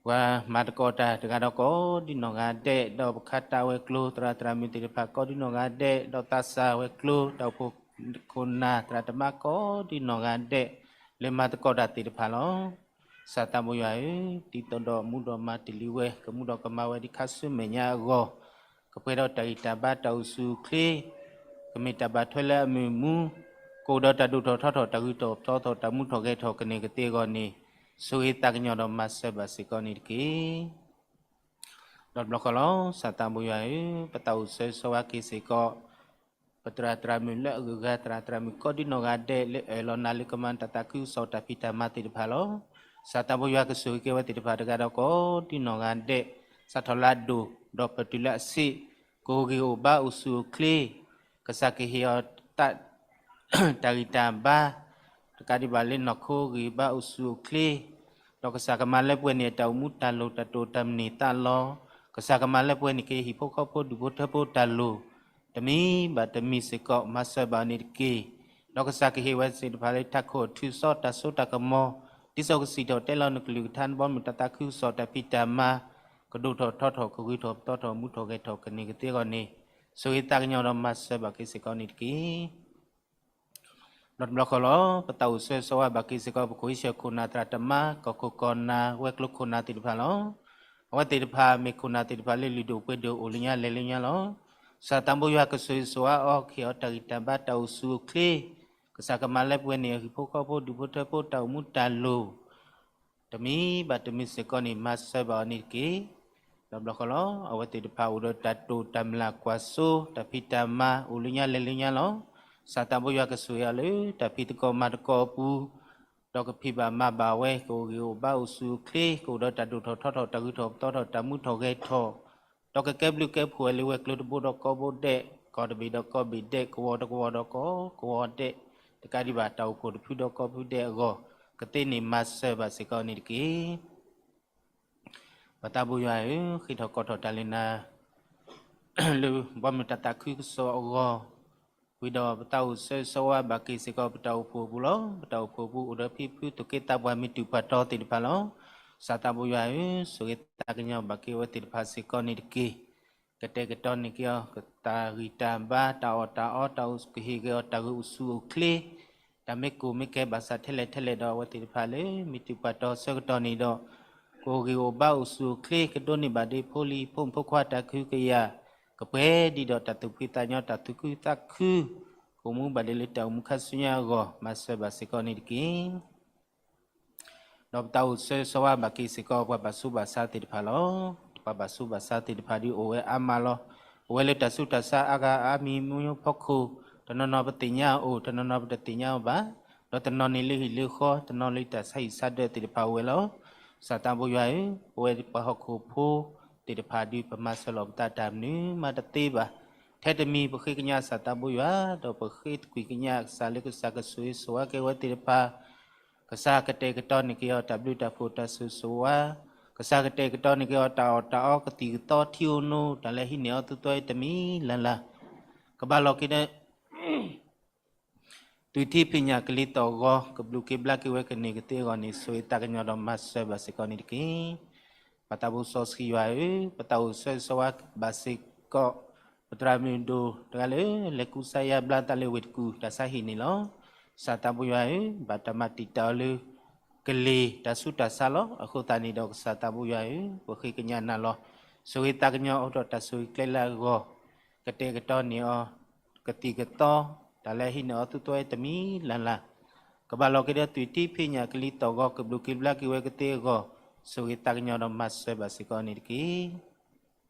ပှၤမၤသကိးတၢ်တဂၤဒီးကိးဒ်နီၢ်ဂၤဒဲး, ဒီးပခါတၢ်ဝဲၤကျိၤသရၣ်သရၣ်မုၣ်သ့ၣ်တဖၣ်ကိးဒ်နီၢ်ဂၤဒဲး, ဒီးသးစၢ်ဝဲၤကျိၤ တၢ်အိၣ်ဖှိၣ်ခိၣ်နၢ်သရၣ်သမါကိးဒ်နီၢ်ဂၤဒဲး လၢမၤသကိးတၢ်သ့ၣ်တဖၣ်လီၤ. စၢ်သးဘိယွၤဧၢ, ဒ်သိးဒီးမူဒီးမၤတ့ၢ်လံဝဲ ကမူဒီးကမၤဝဲဒ်ခါဆူမဲာ်ညါအဂီၢ်, ကပှဲၤဒီးတၢ်ဂံၢ်တၢ်ဘါတၢ်အိၣ်ဆူၣ်အိၣ်ချ့, ကမ့ၢ်တၢ်ဘၣ်ထွဲလၢအမုာ်မူ, ကအိၣ်ဒီးတၢ်ဒိၣ်ထီၣ်ထီထီၣ် တၢ်ဂုၤထီၣ်ပသီထီၣ် တၢ်မူထီၣ်ဂဲၤထီၣ်ကန့ၢ်ကသ့အဂီၢ်န့ၣ်, ဆိၣ်ဂ့ၤသးကညီၤဒီးမၤစၢၤဘၣ်စ့ၢ်ကီးန့ၣ်တက့ၢ်. ဒီးတဘျီဃီလီၤ. စၢ်သးဘိယွၤဧၢ, ပသးအိၣ်ဆၢဂ့ၤဆၢဝါက့ၤစ့ၢ်ကီး ပသရၣ်သရၣ်မုၣ်လၢအဂုၤအဂၤ သရၣ်သရၣ်မုၣ်ကိးဒ်နီၢ်ဂၤဒဲး လၢအၢၣ်လီၤနၤလၢကမၤတၢ်သးခုကစီၣ်တၢ်ဖံးတၢ်မၤသ့ၣ်တဖၣ်လီၤ. စၢ်သးဘိယွၤကဆိၣ်ဂ့ၤက့ၤဝဲသ့ၣ်တဖၣ်တဂၤဒီးကိးဒ်နီၢ်ဂၤဒဲး, စးထီၣ်လၢအဒိၣ် ဒီးပတုၤလၢအဆံး, ကအိၣ်ဂံၢ်အိၣ်ဘါအိၣ်ဆူၣ်အိၣ်ချ့, ကစၢ်ကဟ့ၣ်အီၤ တၢ်ဂံၢ်တၢ်ဘါ, တကးဒံးဘၣ်လၢနီၢ်ခိဂံၢ်ဘါအိၣ်ဆူၣ်အိၣ်ချ့, ဒီးကစၢ်ကမၤလၢပှဲၤန့ၢ်အတၢ်အိၣ်မူတၢ်လိၣ်တၢ်တိာ်တၢ်မုၢ်န့ၢ်သးလီၤ. ကစၢ်ကမၤလၢပှဲၤန့ၢ်က့ၤဟံၣ်ဖိဃီဖိဒူၣ်ဖိထၢဖိတၢ်လိၣ်, တမံၤဘၣ်တမံၤစ့ၢ်ကီး မၤစၢၤဘၣ်အီၤန့ၣ်တက့ၢ်. ဒီးကစၢ်ကဟ့ၣ်ဝဲသ့ၣ်တဖၣ်လၢတၢ်ခိၣ်ထူၣ်စီတၢ်စိတၢ်ကမီၤ, ဒ်သိးကစံၣ်ထီၣ်တဲလီၤနကလုၢ်ကထါ နဘီမုၢ်တၢ်သးခုကစီၣ်တၢ်ဖံးတၢ်မၤ, ကဒိၣ်ထီၣ်ထီထီၣ် ကဂုၤထီၣ်ပသီထီၣ် မူထီၣ်ဂဲၤထီၣ်ကန့ၢ်ကသ့အဂီၢ်န့ၣ်, ဆိၣ်ဂ့ၤသးကညီၤဒီးမၤစၢၤဘၣ်က့ၤစ့ၢ်ကီးန့ၣ်တက့ၢ်. ဒီးတဘျီဃီလီၤ. ပသးအိၣ်ဆၢဂ့ၤဆၢဝါဘၣ်က့ၤစ့ၢ်ကီး ပခိၣ်အ့ၡၢၣ်ခိၣ်နၢ်သရၣ်သမါ, ကီၢ်ခိၣ်ကီၢ်နၢ် ဝဲၤကျိၤခိၣ်နၢ်သ့ၣ်တဖၣ်လီၤ. အဝဲသ့ၣ်တဖၣ်မ့ၢ်ခိၣ်နၢ်သ့ၣ်တဖၣ်လၢလုၢ်ဒိၣ်ပှ့ၤဒိၣ် အိၣ်လၢညါလဲၤလၢညါလီၤ. စၢ်သးဘိယွၤကဆိၣ်ဂ့ၤဆိၣ်ဝါအီၤ ကဟ့ၣ်အီၤတၢ်ဂံၢ်တၢ်ဘါတၢ်အိၣ်ဆူၣ်အိၣ်ချ့, ကစၢ်ကမၤလၢပှဲၤန့ၢ်အဟံၣ်ဖိဃီဖိဒူၣ်ဖိထၢဖိတၢ်အိၣ်မူတၢ်လိၣ် တမံၤဘၣ်တမံၤစ့ၢ်ကီးန့ၣ် မၤစၢၤဘၣ်အီၤန့ၣ်တက့ၢ်. ဒီးတဘျီဃီလီၤ. အဝဲသ့ၣ်တဖၣ်အိၣ်ဒီးတၢ်တိာ်တၢ်မျၢ်ကွၢ်စိ တၢ်ဖံးတၢ်မၤ အိၣ်လၢညါလဲၤလၢညါလီၤ. စၢ်သးဘိယွၤကဆိၣ်ဂ့ၤအီၤလၢ တၢ်ဖံးသကိးမၤသကိးအပူၤ, ဒီးကဖံးဘၣ်မၤဘၣ်ဝဲ ကအိၣ်ဂံၢ်အိၣ်ဘါအိၣ်ဆူၣ်အိၣ်ချ့, ကအိၣ်ဒီးတၢ်ဒိၣ်ထီၣ်ထီထီၣ် တၢ်ဂုၤထီၣ်ပသီထီၣ် တၢ်မူထီၣ်ဂဲၤထီၣ်, ဒီးကကဲဘျုးကဲဖှိၣ်ဝဲလၢဝဲၤကျိၤတဘိဒီးကိးဘိဒဲး, ကီၢ်တဘ့ၣ်ဒီးကီၢ်ဘ့ၣ်ဒဲး, ကဝီၤဒီးကဝီၤဒီးကီၢ်ကဝီၤဒဲး, တကးဒံးဘၣ် တၢ်အိၣ်ဖှိၣ်တဖုဒီးကိးဖုဒဲးအဂီၢ်, ကသ့န့ၣ်မၤစၢၤဘၣ်စ့ၢ်ကီးန့ၣ်တက့ၢ်. ပၢ်သးဘိယွၤဧၢ, ဃ့ထီၣ်ကိးထီၣ်တၢ်လၢနၤ လၢဘီမုၢ်တၢ်သးခုကစီၣ်အဂီၢ်, ဝံၤဒီးပသးအိၣ်ဆၢဂ့ၤဆၢဝါဘၣ်က့ၤစ့ၢ်ကီး ပတၢ်အိၣ်ဖှိၣ်အပူၤလီၤ. ပတၢ်အိၣ်ဖှိၣ်အပူၤ အိၣ်ဒီးဖံဖု သူၣ်က့သးပှၢ် မ့ၢ်တုၤပှၤတီသ့ၣ်တဖၣ်လီၤ. စၢ်သးဘိယွၤဧၢ, ဆိၣ်ဂ့ၤသးကညီၤဘၣ်က့ၤအဝဲသ့ၣ်တဖၣ်စ့ၢ်ကီးန့ၣ်တက့ၢ်. ကတဲာ်ကတီၤန့ၢ်က့ၤအီၤ တၢ်ဂံၢ်တၢ်ဘါ တၢ်အီၣ်တၢ်အီ တၢ်ကဟ့ၣ်က့ၤအီၤတၢ်ဂ့ၤအိၣ်ဆူၣ်အိၣ်ချ့, တၢ်မ့ၢ်ကိၢ်မ့ၢ်ကဲဘၣ်ဆၣ်ထဲလဲၣ်ထဲလဲၣ်ဒီး အဝဲသ့ၣ်တဖၣ်လၢ မ့ၢ်တုၤပှၤတီဆၢကတီၢ်န့ၣ်ဒီး ကအိၣ်ဂံၢ်အိၣ်ဘါအိၣ်ဆူၣ်အိၣ်ချ့, ကဒိးန့ၢ်ဘၣ်ဒ့ဖိလံၤဖိမုၣ်ဖိခွါတၢ်ကဟုကယာ်, ကပှဲၤဒ်ဒီးတၢ်သူၣ်ဖှံသးညီ တၢ်သူၣ်ခုသးခု, ကအိၣ်မူဘၣ်ဒ်လၢတၢ်အိၣ်မူခါဆူညါအဂီၢ်, မၤစၢၤဘၣ်စ့ၢ်ကီးန့ၣ်တက့ၢ်. ဒီးပသးအိၣ်ဆၢဂ့ၤဆၢဝါဘၣ်က့ၤစ့ၢ်ကီး ပှၤဘၣ်ဆူးဘၣ်ဆါသ့ၣ်တဖၣ်လီၤ. ပှၤဘၣ်ဆူးဘၣ်ဆါသ့ၣ်တဖၣ်ဒုးအိၣ်ဝဲအါမးလီၤ. အိၣ်ဝဲလၢတၢ်ဆူးတၢ်ဆါအါဂၤအါမံၤမံၤဖီခိၣ်, တနီၤနီၤပသ့ၣ်ညါအအိၣ်, တနီၤနီၤပတသ့ၣ်ညါအီၤဘၣ်, ဒီးတနီၤန့ၣ်လၢဟံၣ်လၢဃီ, တနီၤလၢတၢ်ဆါဟံၣ်ဆါဒၢးသ့ၣ်တဖၣ်အိၣ်ဝဲလီၤ. စၢ်သးဘိယွၤဧၢ, ပဝဲပှၤဟီၣ်ခိၣ်ဖိသ့ၣ်တဖၣ်ဒုး ပမၤစၢၤလီၤပသးတၢ်မနုၤမးတသ့ဘၣ်. ထဲတမံၤ ပဃ့ကညးစၢ်သးဘိယွၤ, ဒီးပဃ့သကွံာ်ကညးကစၢ်လၢကစၢ်ကဆိၣ်ဂ့ၤဆိၣ်ဝါက့ၤဝဲသ့ၣ်တဖၣ်, ကစၢ်ကတဲာ်ကတီၤန့ၢ်က့ၤအီၤတၢ်ဘျုးတၢ်ဖှိၣ်တၢ်ဆိၣ်ဂ့ၤဆိၣ်ဝါ, ကစၢ်ကတဲာ်ကတီၤန့ၢ်က့ၤအီၤတၢ်အီၣ်တၢ်အီကသံၣ်ကသီထံဧိၤနိ, တၢ်လၢဟံးန့ၢ်အီၤသူသွဲတမံၤလၢ်လၢ်, ကဘၣ်လီၤက့ၤဒီး သုးထံဖံးညၣ်ကလံၤသီၣ်ဂီၤ ကဘျုးက့ၤဘျါက့ၤဝဲကန့ၢ်ကသ့အဂီၢ်န့ၣ် ဆိၣ်ဂ့ၤသးကညီၤဒီးမၤစၢၤဘၣ်စ့ၢ်ကီးန့ၣ်တက့ၢ်. ပၢ်သးဘိစီဆှံယွၤဧၢ, ပသးအိၣ်ဆၢဂ့ၤဆၢဝါဘၣ်စ့ၢ်ကီး ပသရၣ်မုၣ်ဒိၣ်တဂၤလၢ လဲၤကူစါယါဘျါသးလၢဝ့ၢ်တကူၣ်တၢ်ဆါဟံၣ်န့ၣ်လီၤ. ကစၢ်သးဘိယွၤဧၢ, ဘၣ်တၢ်မၤတံာ်တာ်အီၤလၢ ကလ့ၤတၢ်ဆူးတၢ်ဆါလီၤ. အဃိသတးန့ၣ်ဒီးကစၢ်သးဘိယွၤဧၢ, ပဃ့ကညးနၤလီၤ. ဆိၣ်ဂ့ၤသးကညီၤအိၣ်ဒီးတၢ်ဆိၣ်ဂ့ၤကျဲလၢအဂီၢ်, ကတဲာ်ကတီၤန့ၢ်အီၤ ကသံၣ်ကသီ, တၢ်လၢအဟံးန့ၢ်အီၤသုသီဝဲတမံၤလၢ်လၢ်, ကဘၣ်လီၤက့ၤဒီးသုးထံဖံးညၣ်ကလံၤသီၣ်ဂီၤ ကဘျုးက့ၤဘျါက့ၤဝဲကသ့အဂီၢ်, ဆိၣ်ဂ့ၤသးကညီၤဒီးမၤစၢၤဘၣ်စ့ၢ်ကီးန့ၣ်တက့ၢ်.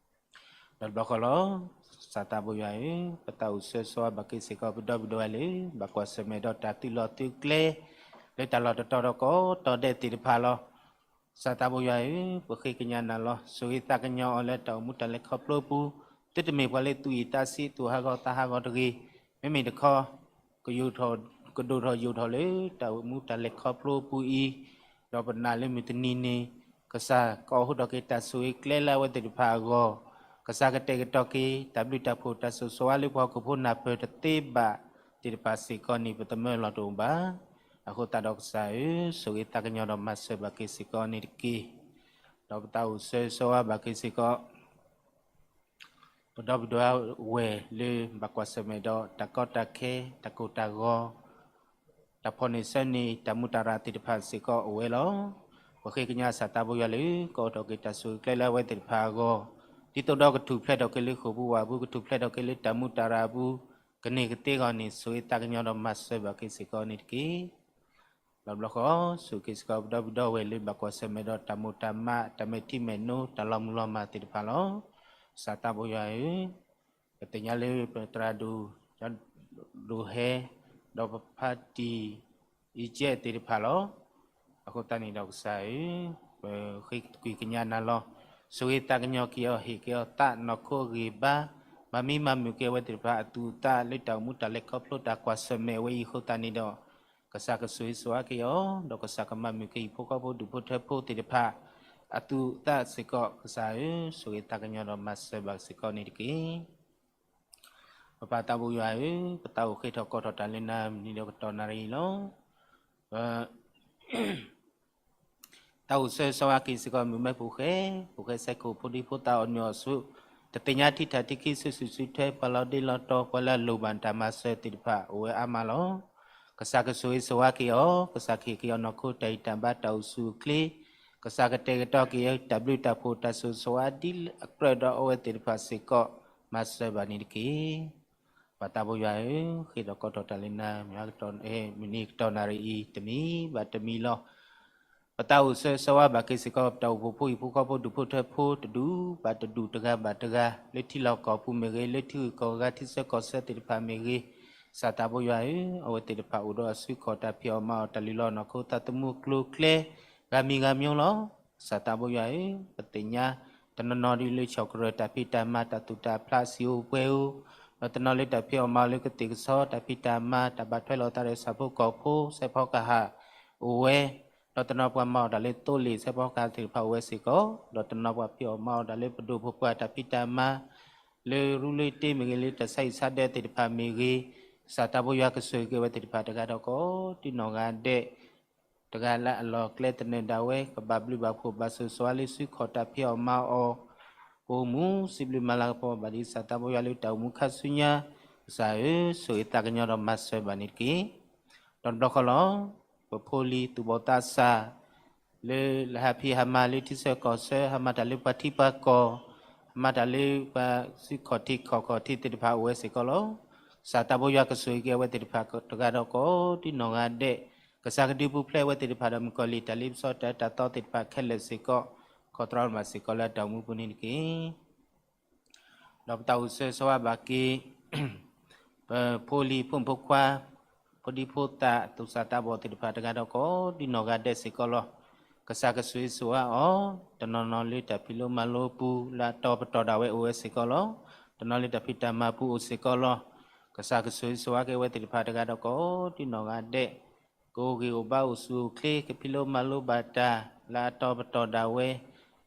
ဒီးတဘျီဃီလီၤ. ကစၢ်သးဘိယွၤဧၢ, ပသးအိၣ်ဆၢဂ့ၤဆၢဝါဘၣ်က့ၤစ့ၢ်ကီး ပဒီပုၢ်ဒီဝဲၢ်လၢ ဘၣ်ကွၢ်ဆၢၣ်မဲာ်ဒီးတၢ်သုးလီၢ်သုးကျဲ လၢတၢ်လီၢ်တတီၤဒီးကိးတီၤဒဲးသ့ၣ်တဖၣ်လီၤ. ကစၢ်သးဘိယွၤဧၢ, ပဃ့ကညးနၤလီၤ. ဆိၣ်ဂ့ၤသးကညီၤအီၤလၢတၢ်အိၣ်မူတၢ်လဲၤခီဖျိအပူၤ, သုတမ့ၢ်ပှၤလၢသူၣ်အံၣ်သးဆံး သူၣ်ဟးဂီၤသးဟးဂီၤတဂ့ၤ, မ့မ့ၢ်တခီ ကယိာ်ထီၣ် ကဒိၣ်ထီၣ်ယိာ်ထီၣ်လၢတၢ်အိၣ်မူတၢ်လဲၤခီဖျိအပူၤအံၤ, ဒီးပနာ်လၢမုၢ်တနံၤန့ၣ် ကစၢ်ကအိးထီၣ်က့ၤတၢ်ဆိၣ်ဂ့ၤကျဲလၢအဝဲသ့ၣ်တဖၣ်အဂီၢ်, ကစၢ်ကတဲာ်ကတီၤက့ၤ တၢ်ဘျုးတၢ်ဖှိၣ်တၢ်ဆိၣ်ဂ့ၤဆိၣ်ဝါလၢပှၤဟီၣ်ခိၣ်ဖိနၢ်ပၢၢ်တသ့ဘၣ်သ့ၣ်တဖၣ်စ့ၢ်ကီးန့ၣ် ပသမၢလီၤတအိၣ်ဘၣ်. အဃိသတးဒီးကစၢ်ဧၢ, ဆိၣ်ဂ့ၤသးကညီၤဒီးမၤစၢၤဘၣ်က့ၤစ့ၢ်ကီးန့ၣ်တက့ၢ်. ဒီးပသးအိၣ်ဆၢဂ့ၤဆၢဝါဘၣ်က့ၤစ့ၢ်ကီး ပဒီပုၢ်ဒီဝဲၢ်လၢဘၣ်ကွၢ်ဆၢၣ်မဲာ်ဒီးတၢ်ကီတၢ်ခဲ တၢ်ကိၢ်တၢ်ဂီၤ တၢ်ဖီၣ်န့ၢ်ဆၢန့ၢ် တၢ်မူးတၢ်ရၢ်သ့ၣ်တဖၣ်စ့ၢ်ကီးအိၣ်ဝဲလီၤ. ပဃ့ကညးကစၢ်သးဘိယွၤလၢ ကအိးထီၣ်က့ၤတၢ်ဆိၣ်ဂ့ၤကျဲလၢအဝဲသ့ၣ်တဖၣ်အဂီၢ်, ဒ်သိးဒီးကထူၣ်ဖျဲးထီၣ်က့ၤလၢဃိာ်ပူၤဝၣ်ပူၤ ကထူၣ်ဖျဲးထီၣ်က့ၤလၢတၢ်မူးတၢ်ရၢ်အပူၤ ကန့ၢ်ကသ့အဂီၢ်န့ၣ် ဆိၣ်ဂ့ၤသးကညီၤဒီးမၤစၢၤဘၣ်က့ၤစ့ၢ်ကီးန့ၣ်တက့ၢ်. ဒီးတဘျီဃီ ဆိၣ်ဂ့ၤက့ၤစ့ၢ်ကီးပဒီပုၢ်ဒီဝဲၢ်လၢဘၣ်ကွၢ်ဆၢၣ်မဲာ်ဒီးတၢ်မိၢ်တၢ်မး တၢ်မဲာ်ထံမဲာ်နိ တၢ်လီၤမုၢ်လီၤမၢ်သ့ၣ်တဖၣ်လီၤ. ကစၢ်သးဘိယွၤဧၢ, ပသ့ၣ်ညါလၢပသရၣ်ဒိၣ် ဒိၣ်ဟဲ ဒီးပဖါတံၢ် အံကဲသ့ၣ်တဖၣ်လီၤ. အဃိသတးန့ၣ်ဒီးကစၢ်ဧၢ, ပဃ့ကညးနၤလီၤ. ဆိၣ်ဂ့ၤသးကညီၤက့ၤအီၤ ဟ့ၣ်က့ၤအီၤသးနီၢ်ခိအဂံၢ်ဘါ, မၤမံမၤမုာ်က့ၤအဝဲသ့ၣ်တဖၣ်အသူၣ်အသးလၢတၢ်အိၣ်မူတၢ်လဲၤခီဖျိတၢ်ကွၢ်ဆၢၣ်မဲာ်ဝဲအံၤအဃိသတးန့ၣ်ဒီး ကစၢ်ကဆိၣ်ဂ့ၤဆိၣ်ဝါက့ၤအီၤ, ဒီးကစၢ်ကမၤမုာ်က့ၤဟံၣ်ဖိဃီဖိဒူၣ်ဖိထၢဖိသ့ၣ်တဖၣ် အသူၣ်အသးစ့ၢ်ကီးကစၢ်ဧၢ, ဆိၣ်ဂ့ၤသးကညီၤဒီးမၤစၢၤဘၣ်စ့ၢ်ကီးန့ၣ်တက့ၢ်. ပပၢ်သးဘိယွၤဧၢ, ပသးအိၣ်ဃ့ထီၣ်ကီထီၣ်တၢ်လၢနၤမုၢ်နံၤဒီးကတီၢ်နၣ်ရံၣ်အံၤလီၤ. ပ သးအိၣ်ဆၢဂ့ၤဆၢဝါက့ၤစ့ၢ်ကီးမုၢ်မၢပူၤဃဲ, ပူၤဃဲဆဲခိၣ်ဖိဒံဖိသၣ်အီၣ်နုာ်အီၣ်ဆူၣ်, တသ့ၣ်ညါထံထၣ်ထံခံစုဆူၣ်စုထွဲ ပှၤလီၤဒ့လီၤတီၤ ပှၤလၢအလိၣ်ဘၣ်တၢ်မၤစၢၤသ့ၣ်တဖၣ်အိၣ်ဝဲအါမးလီၤ. ကစၢ်ကဆိၣ်ဂ့ၤဆိၣ်ဝါက့ၤအီၤ, ကစၢ်ကဟ့ၣ်က့ၤအီၤနီၢ်ခိတၢ်ဂံၢ်တၢ်ဘါတၢ်အိၣ်ဆူၣ်အိၣ်ချ့, ကစၢ်ကတဲာ်ကတီၤက့ၤတၢ်ဘျုးတၢ်ဖှိၣ်တၢ်ဆိၣ်ဂ့ၤဆိၣ်ဝါဒ်အကြၢးဒီးအဝဲသ့ၣ်တဖၣ်စ့ၢ်ကီး မၤစၢၤဘၣ်န့ၣ်တက့ၢ်. ပၢ်သးဘိယွၤဧၢ, ဃ့ထီၣ်ကီထီၣ်တၢ်လၢနၤ, မုၢ်နံၤကတီၢ်နၣ်ရံၣ်အံၤ တမံၤဘၣ်တမံၤလီၤ. ပသးအိၣ်ဆၢဂ့ၤဆၢဝါဘၣ်က့ၤစ့ၢ်ကီး ပတၢ်အိၣ်ဖှိၣ်ဖိဟံၣ်ဖိဃီဖိဒူၣ်ဖိထၢဖိတဒူၣ်ဘၣ်တဒူၣ်တဂၤဘၣ်တဂၤ လၢထံလီၢ်ကီၢ်ပူၤမ့ၢ်ဂ့ၤ, လၢထံဂုၤကီၢ်ဂၤထံဆၢကီၢ်ဆၢသ့ၣ်တဖၣ်မ့ၢ်ဂ့ၤ, ကစၢ်သးဘိယွၤဧၢ, အဝဲသ့ၣ်တဖၣ်အိၣ်ဒီးအစုခီၣ်တၢ်ဖံးအီၣ်မၤအီၣ်တၢ်လုၢ်လီၢ်နီၢ်ခိသးသမူကျိၤကျဲ ဂၤမံၤဂၤမံၤလီၤ. ကစၢ်သးဘိယွၤဧၢ, ပသ့ၣ်ညါ တနီၤနီၤဒ်လၢဆီၣ်ကရၢၢ်တၢ်ဖံးတၢ်မၤတၢ်သူၣ်တၢ်ဖျးစံာ်အိၣ်ပှဲၤအိၣ်, ဒီးတနီၤလၢတၢ်ဖံးအီၣ်မၤအီၣ်လၢကသ့ၣ်ကဆီတၢ်ဖံးတၢ်မၤ တၢ်ဘၣ်ထွဲလိာ်သးဒီးဆၣ်ဖိကီၢ်ဖိစဲးဖီကဟၣ်အိၣ်ဝဲ, ဒီးတနီၤပှၤမၤအီၣ်တၢ်လၢသိလ့ၣ်စဲးဖီကဟၣ်သ့ၣ်တဖၣ်အိၣ်ဝဲစ့ၢ်ကီး, ဒီးတနီၤပှၤဖံးအီၣ်မၤအီၣ်တၢ်လၢပဒိၣ်ပပှၢ်တၢ်ဖံးတၢ်မၤ လၢရူလၢတ့မ့ၢ်ဂ့ၤ, လၢတၢ်ဆါဟံၣ်ဆါဒၢသ့ၣ်တဖၣ်မ့ၢ်ဂ့ၤ, ကစၢ်သးဘိယွၤကဆိၣ်ဂ့ၤက့ၤဝဲသ့ၣ်တဖၣ်တဂၤဒီးကိးဒ်နီၢ်ဂၤဒဲး တဂၤလၢအလီၢ်ကျဲသနၢၣ်ဒၣ်ဝဲ ကဘၣ်ဘျုးဘၣ်ဖှိၣ်ဘၣ်ဆိၣ်ဂ့ၤဆိၣ်ဝါလၢစုခီၣ်တၢ်ဖံးအီၣ်မၤအီၣ် ကအိၣ်မူစံးဘျုးမၤလၤကပီၤဘၣ်ဒ်ကစၢ်သးဘိယွၤလၢတၢ်အိၣ်မူခါဆူညါ, ကစၢ်ဧၢ, ဆိၣ်ဂ့ၤသးကညီၤဒီးမၤစၢၤဘၣ်န့ၣ်တက့ၢ်. ဒီးတဘျီဃီလီၤ. ပဖိလံၤသူၣ်ဘီၣ်သးစၢ် လၢဟးဖံးဟးမၤလၢထံဆၢကီၢ်ဆၢ, ဟးမၤတၢ်လၢပှၤထံပှၤကီၢ်, ဟးမၤတၢ်လၢပှၤစုခီၣ်ထံးခီၣ်ခီၣ်ထံးသ့ၣ်တဖၣ်အိၣ်ဝဲစ့ၢ်ကီးလီၤ. ကစၢ်သးဘိယွၤကဆိၣ်ဂ့ၤက့ၤအဝဲသ့ၣ်တဖၣ်တဂၤဒီးကိးဒ်နီၢ်ဂၤဒဲး, ကစၢ်ကဒုးပူၤဖျဲးအဝဲသ့ၣ်တဖၣ်ဒီးမုၣ်ကီၤလံၢ်တၢ်လ့ပစီတၢ်အၢတၢ်သီသ့ၣ်တဖၣ်ခဲလၢာ်စ့ၢ်ကီး, ခီၣ်သရၣ်မၤစ့ၢ်ကီးလၢအတၢ်အိၣ်မူပူၤန့ၣ်တက့ၢ်. ဒီးပသးအိၣ်ဆၢဂ့ၤဆၢဝါဘၣ်က့ၤ ပဖိလံၤဖိမုၣ်ဖိခွါ ဖိဒံဖိသၣ် သူၣ်စၢ်သးဘီၣ်သ့ၣ်တဖၣ်တဂၤဒီးကိးဒ်နီၢ်ဂၤဒဲးစ့ၢ်ကီးလီၤ. ကစၢ်ကဆိၣ်ဂ့ၤဆိၣ်ဝါအီၤ, တနီၤနီၤလၢတၢ်ဖံးလိမၤလိပူၤ လၢအတီပတီၢ်ဒၣ်ဝဲအိၣ်ဝဲစ့ၢ်ကီးလီၤ. တနီၤလၢတၢ်ဖံးတၢ်မၤပူၤအိၣ်စ့ၢ်ကီးလီၤ. ကစၢ်ကဆိၣ်ဂ့ၤဆိၣ်ဝါက့ၤအဝဲသ့ၣ်တဖၣ်တဂၤဒီးကိးဒ်နီၢ်ဂၤဒဲး ကအိၣ်ဂံၢ်အိၣ်ဘါအိၣ်ဆူၣ်အိၣ်ချ့ ကဖံးလိမၤလိဘၣ်တၢ် လၢအတီပတီၢ်ဒၣ်ဝဲ,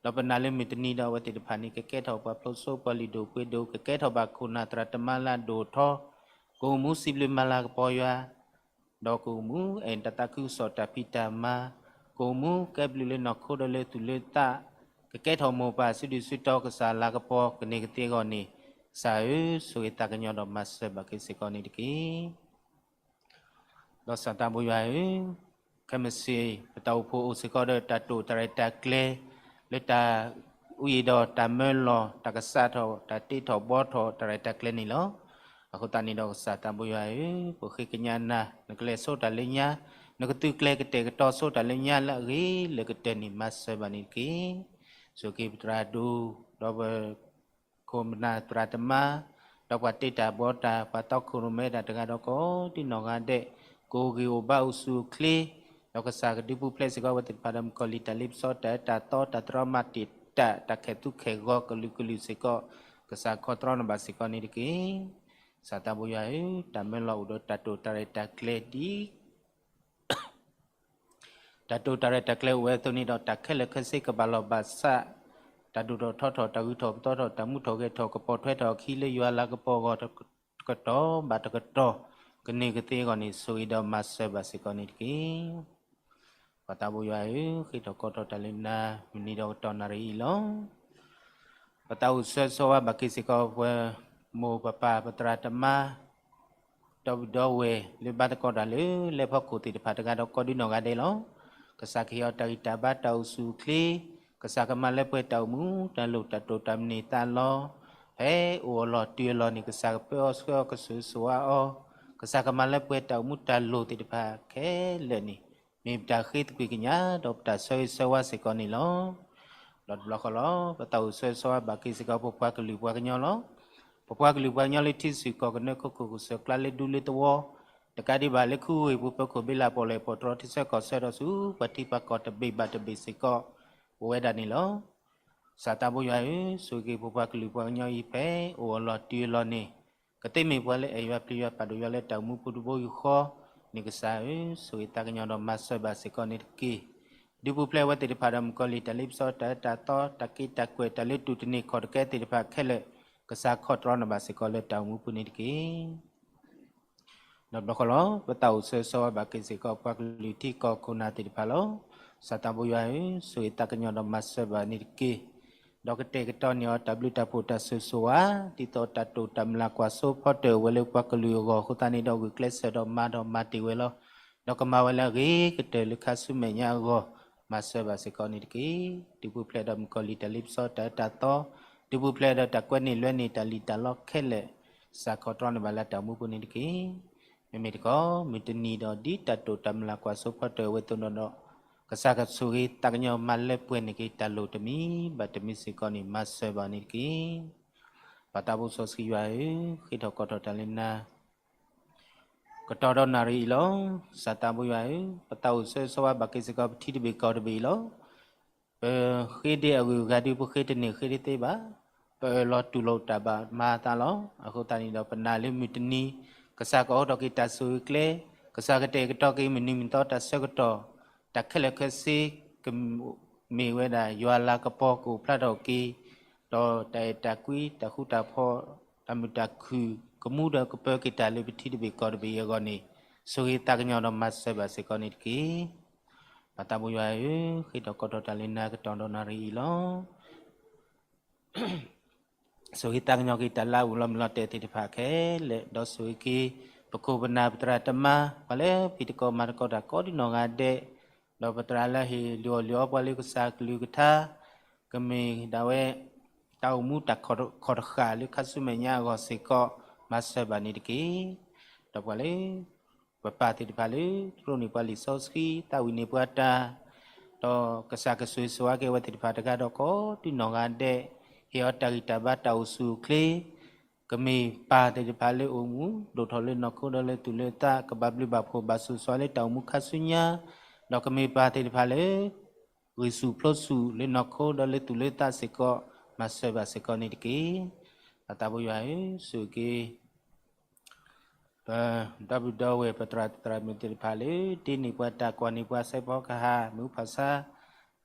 ဒီးပနာ်လၢမုၢ်တနံၤဒီးအဝဲသ့ၣ်တဖၣ်န့ၣ် ကကဲထီၣ်ပှၤဖျိးစိပှၤလုၢ်ဒိၣ်ပှ့ၤဒိၣ် ကကဲထီၣ်ဘၣ်ခိၣ်နၢ်သရၣ်သမါလၢအဒိၣ်ထီ, ကအိၣ်မူစံးဘျုးမၤလၤကပီၤယွၤ ဒီးကအိၣ်မူအဲၣ်တၢ်သးခုကစီၣ်တၢ်ဖံးတၢ်မၤ, ကအိၣ်မူကဲဘျုးလၢနီၢ်ခိဒီးလၢသူၣ်လၢသး, ကကဲထီၣ်မိၢ်ပၢ်စုဒုၣ်စုတီၤကစၢ်လၤကပီၤကန့ၢ်ကသ့အဂီၢ်န့ၣ်, ကစၢ်ဧၢ, ဆိၣ်ဂ့ၤသးကညီၤဒီးမၤစၢၤဘၣ်က့ၤစ့ၢ်ကီးန့ၣ်တက့ၢ်. ဒီးစၢ်သးဘိယွၤဧၢ, ခဲမုၢ်ဆ့ၣ် ပတၢ်အိၣ်ဖှိၣ်အိၣ်စ့ၢ်ကီးဒီးတၢ်တိာ်တၢ်ရဲၣ်တၢ်ကျဲၤ လၢတၢ်အုၣ်ယံၤဒီးတၢ်မၢလီၤ တၢ်ကစးထီၣ် တၢ်တ့ထီၣ်ဘှီထီၣ်တၢ်ရဲၣ်တၢ်ကျဲၤန့ၣ်လီၤ. အဃိသတးန့ၣ်ဒီးကစၢ်သးဘိယွၤဧၢ, ပဃ့ကညးနၤ နကလဲၤဆိတၢ်လၢညါ, နကသုးကျဲၤကတဲာ်ကတီၤဆိတၢ်လၢညါလၢအဂ့ၤလၢကတၢၢ်န့ၣ် မၤစၢၤဘၣ်န့ၣ်တက့ၢ်. ဆိၣ်ဂ့ၤပသရၣ်ဒိၣ် ဒီးပ ခိၣ်ပနၢ်သရၣ်သမါ, ဒီးပှၤတ့တၢ်ဘှီတၢ် ပှၤတီခိၣ်ရိၣ်မဲတၢ်တဂၤဒီးကိးဒ်နီၢ်ဂၤဒဲး, ကအိၣ်ဂံၢ်အိၣ်ဘါအိၣ်ဆူၣ်အိၣ်ချ့, ဒီးကစၢ်ကဒုးပူၤဖျဲးစ့ၢ်ကီးဝဲသ့ၣ်တဖၣ်ဒီးမုၣ်ကီၤလံၢ်တၢ်လ့ပစီတၢ်အၢတၢ်သီတၢ်တြီမၤတံာ်တာ် တၢ်ခဲၣ်သူခဲၣ်ဂီၤကလုာ်ကလုာ်စ့ၢ်ကီး, ကစၢ်ခီတြီန့ၢ်ဘၣ်စ့ၢ်ကီးန့ၣ်တက့ၢ်. စၢ်သးဘိယွၤဧၢ, တၢ်မၢလီၤအိၣ်ဒီးတၢ်တိာ်တၢ်ရဲၣ်တၢ်ကျဲၤဒ် တၢ်တိာ်တၢ်ရဲၣ်တၢ်ကျဲၤအိၣ်ဝဲအသိးန့ၣ်ဒီး တၢ်ခဲလၢာ်ခဲဆ့ကဘၣ်လီၢ်ဘၣ်စး, တၢ်ဒိၣ်ထီၣ်ထီထီၣ် တၢ်ဂုၤထီၣ်ပသီထီၣ် တၢ်မူထီၣ်ဂဲၤထီၣ် ကပိာ်ထွဲထီၣ်အခံလၢယွၤလၤကပီၤအဂီၢ် တကတီၢ်ဘၣ်တကတီၢ် ကန့ၢ်ကသ့အဂီၢ်န့ၣ် ဆိၣ်ဂ့ၤဒီးမၤစၢၤဘၣ်စ့ၢ်ကီးန့ၣ်တက့ၢ်. ပှၤသးဘိယွၤဧၢ, ဃ့ထီၣ်ကိးထီၣ်တၢ်လၢနၤ မုၢ်နံၤဒီးကတီၢ်နၣ်ရံၣ်အံၤလီၤ. ပသးအိၣ်ဆၢဂ့ၤဆၢဝါဘၣ်က့ၤစ့ၢ်ကီးပှၤမိၢ်ပပၢ်ပသရၣ်သမါ ဒီပုၢ်ဒီဝဲၢ်လၢဘါသကိးတၢ်လၢလဲၤဖီခိၣ်သ့ၣ်တဖၣ်တဂၤဒီးကိးဒ်နီၢ်ဂၤဒဲးလီၤ. ကစၢ်ကဟ့ၣ်အီၤတၢ်ဂံၢ်တၢ်ဘါတၢ်အိၣ်ဆူၣ်အိၣ်ချ့, ကစၢ်ကမၤလၢပှဲၤတၢ်အိၣ်မူတၢ်လိၣ်တၢ်တိာ်တၢ်မုၢ်လၢ်သးလီၤ. ဖဲအိၣ်အလီၢ်တုၤအလီၢ်န့ၣ် ကစၢ်ကပၢအီၤဆှၢအီၤကဆိၣ်ဂ့ၤဆိၣ်ဝါအီၤ, ကစၢ်ကမၤလၢပှဲၤတၢ်အိၣ်မူတၢ်လိၣ်သ့ၣ်တဖၣ်ခဲလၢာ်န့ၣ် မ့ၢ်ပတၢ်ဃ့သကွံာ်ကညးဒီးပတၢ်ဆၢဂ့ၤဆၢဝါစ့ၢ်ကီးန့ၣ်လီၤ. ဒီးတဘျီဃီလီၤ, ပသးအိၣ်ဆၢဂ့ၤဆၢဝါဘၣ်က့ၤစ့ၢ်ကီးပပှၤကလုာ်ပှၤကညီလီၤ. ပပှၤကလုာ်ပှၤကညီလၢထံဆူၣ်ကီၢ်ကနၢ ခိခိၣ်ကစၢၢ်ကျါလၢဒူလၢသဝီ, တကးဒံးဘၣ်လၢခူဝ့ၢ်ပူၤ ပၢၤခိၣ်ဘ့လးပီၣ်လဲၣ်ပီၣ်တြီထံဆၢကီၢ်ဆၢဒီးဆူ ပှၤထံပှၤကီၢ်တဘ့ၣ်ဘၣ်တဘ့ၣ်စ့ၢ်ကီး အိၣ်ဝဲဒၣ်န့ၣ်လီၤ. စၢ်သးဘိယွၤဧၢ, ဆိၣ်ဂ့ၤက့ၤပပှၤကလုာ်ပှၤကညီအံၤ ဖဲအိၣ်အလီၢ်တုၤအလီၢ်န့ၣ် ကသ့မ့ၢ်ပှၤလၢအဲၣ်ယွၤပျံၤယွၤပာ်ဒိၣ်ယွၤလၢတၢ်အိၣ်မူပူၤတဘိယူၢ်ဃီန့ၣ် ကစၢ်ဧၢ, ဆိၣ်ဂ့ၤသးကညီၤဒီးမၤစၢၤဘၣ်စ့ၢ်ကီးန့ၣ်တက့ၢ်. ဒုးပူၤဖျဲးဝဲသ့ၣ်တဖၣ်ဒီးမုၣ်ကီၤလံၢ်တၢ်လ့ပစီတၢ်အၢတၢ်သီ တၢ်က့တၢ်ကွဲၢ် တၢ်လၢတူၢ်တန့ၢ်ခီၣ်တကဲသ့ၣ်တဖၣ်ခဲလၢာ်, ကစၢ်ခီတြီန့ၢ်ဘၣ်စ့ၢ်ကီးလၢတၢ်အိၣ်မူပူၤန့ၣ်တက့ၢ်. ဒီးတဘျီဃီလီၤ, ပသးအိၣ်ဆၢဂ့ၤဆၢဝါဘၣ်က့ၤစ့ၢ်ကီးပှၤကလုာ်ထံကီၢ်ခိၣ်နၢ်သ့ၣ်တဖၣ်လီၤ. စၢ်သးဘိယွၤဧၢ, ဆိၣ်ဂ့ၤသးကညီၤဒီးမၤစၢၤဘၣ်န့ၣ်တက့ၢ်. ဒီးကတဲာ်ကတီၤန့ၢ်အီၤတၢ်ဘျုးတၢ်ဖှိၣ်တၢ်ဆိၣ်ဂ့ၤဆိၣ်ဝါ, ဒ်သိးတၢ်တိာ်တၢ်မုၢ်လၢ်ကွၢ်စိဖီတၢၣ်ဝဲလၢပှၤကလုာ်အဂီၢ်အဃိသတးန့ၣ်ဒီး ဂုာ်ကျဲးစၢးဒီးမၤဒီးမၤတ့ၢ်ဝဲလီၤ. ဒီးကမၤဝဲလၢအဂ့ၤကတၢၢ်လၢခါဆူမဲာ်ညါအဂီၢ်, မၤစၢၤဘၣ်စ့ၢ်ကီးန့ၣ်တက့ၢ်. ဒုးပူၤဖျဲးဒီးမုၣ်ကီၤလံၢ်တၢ်လ့ပစီတၢ်အၢတၢ်သီ, ဒုးပူၤဖျဲးဒီးတၢ်ကွဲန့ၢ်လွဲန့ၢ်တၢ်လံၣ်တၢ်လီခဲလၢာ်, ကစၢ်ခီတြီန့ၢ်ဘၣ်လၢတၢ်အိၣ်မူပူၤန့ၣ်တက့ၢ်. မ့မ့ၢ်တခီ မုၢ်တနံၤဒီးဒ်တၢ်တိာ်တၢ်မုၢ်လၢ်ကွၢ်စိဖီတၢၣ်ဝဲအသိးဒီး, ကစၢ်ကဆိၣ်ဂ့ၤသးကညီၤမၤလၢပှဲၤန့ၢ်က့ၤတၢ်လိၣ်တမံၤဘၣ်တမံၤစ့ၢ်ကီးန့ၣ် မၤစၢၤဘၣ်န့ၣ်တက့ၢ်. ပသးဘိစီဆှံယွၤဧၢ, ဃ့ထီၣ်ကီထီၣ်တၢ်လၢနၤ ကတီၢ်ဒီးနၣ်ရံၣ်အံၤလီၤ. စၢ်သးဘိယွၤဧၢ, ပသးအိၣ်ဆၢဂ့ၤဆၢဝါဘၣ်က့ၤစ့ၢ်ကီးပထံတဘ့ၣ်ကီၢ်တဘ့ၣ်အံၤလီၤ. ပဃ့ဒ်အဂုၤအဂၤဒုး ပဃ့တန့ၢ်ဃ့တသ့ဘၣ်. ပအၢၣ်လီၤတူၢ်လိာ်တၢ်ဘၣ်မၤအသးလီၤ. အဃိသတးန့ၣ်ဒီး ပနာ်လၢမုၢ်တနံၤ ကစၢ်ကအိးထီၣ်က့ၤတၢ်ဆိၣ်ဂ့ၤကျဲ, ကစၢ်ကတဲာ်ကတီၤက့ၤမုၢ်နံၤမုၢ်သီတၢ်ဆၢကတီၢ်, တၢ်ခဲလၢာ်ခဲဆ့ ကမ့ၢ်ဝဲဒၣ်ယွၤလၤကပီၤကအိၣ်ဖျါထီၣ်က့ၤ, ဒီးတၢ်အဲၣ်တၢ်ကွံ တၢ်ဃူတၢ်ဖိး, တၢ်မုာ်တၢ်ခုၣ် ကမူဒီးကပၢၤက့ၤတၢ်လၢပထံတဘ့ၣ်ကီၢ်တဘ့ၣ်အံၤအဂီၢ်န့ၣ်, ဆိၣ်ဂ့ၤသးကညီၤဒီးမၤစၢၤဘၣ်စ့ၢ်ကီးန့ၣ်တက့ၢ်. ပသးဘိယွၤဧၢ, ဃ့ထီၣ်ကီထီၣ်တၢ်လၢနၤကတီၢ်ဒီးနၣ်ရံၣ်အံၤလီၤ. ဆိၣ်ဂ့ၤသးကညီၤက့ၤတၢ်လၢအအိၣ်လီၤမုၢ်လီၤတဲာ်သ့ၣ်တဖၣ်ခဲလၢာ်, ဒီးဆိၣ်ဂ့ၤက့ၤ ပခိၣ်ပနၢ်ပသရၣ်သမါ ပှၤလၢဖံးသကိးမၤသကိးတၢ်ကိးဒ်နီၢ်ဂၤဒဲး, ဒီးပသရၣ်လၢဟ့ၣ်လုၢ်အီၣ်လုၢ်အီပှၤလၢကစၢ်ကလုၢ်ကထါ, ကမ့ၢ်ဒၣ်ဝဲ တၢ်အိၣ်မူတၢ်ခီၣ်တဃာ်လၢခါဆူမဲာ်ညါအဂီၢ်စ့ၢ်ကီး မၤစၢၤဘၣ်န့ၣ်တက့ၢ်. ဒီးပှၤလၢ ပပၢ်သ့ၣ်တဖၣ်လၢ သရိာ်န့ၢ်ပှၤလံာ်စီဆှံ သးဝံၣ်န့ၢ်ပှၤတၢ်, ဒီးကစၢ်ကဆိၣ်ဂ့ၤဆိၣ်ဝါက့ၤအဝဲသ့ၣ်တဖၣ်တဂၤဒီးကိးဒ်နီၢ်ဂၤဒဲး, ဟ့ၣ်အီၤတၢ်ဂံၢ်တၢ်ဘါတၢ်အိၣ်ဆူၣ်အိၣ်ချ့, ကမ့ၢ်ပၢ်သ့ၣ်တဖၣ်လၢအိၣ်မူဒိၣ်ထီၣ်လၢနီၢ်ခိဒီးလၢသူၣ်လၢသး ကဘၣ်ဘျုးဘၣ်ဖှိၣ်ဘၣ်ဆူၣ်စှၤလၢတၢ်အိၣ်မူခါဆူညါ, ဒီးကမ့ၢ်ပၢ်သ့ၣ်တဖၣ်လၢ ဂံၢ်ဆူၣ်ဖျိးဆူၣ်လၢနီၢ်ခိဒီးလၢသူၣ်လၢသးစ့ၢ်ကီး မၤစၢၤဘၣ်စ့ၢ်ကီးန့ၣ်တက့ၢ်. ပသးဘိယွၤဧၢ, ဆိၣ်ဂ့ၤက့ၤ ပဒီပုၢ်ဒီဝဲၢ် ပသရၣ်သရၣ်မုၣ်သ့ၣ်တဖၣ်လၢ တ့န့ၢ်ပှၤတၢ်ကွၢ်န့ၢ်ပှၤစဲးဖီကဟၣ် မုၢ်ဖးဆါ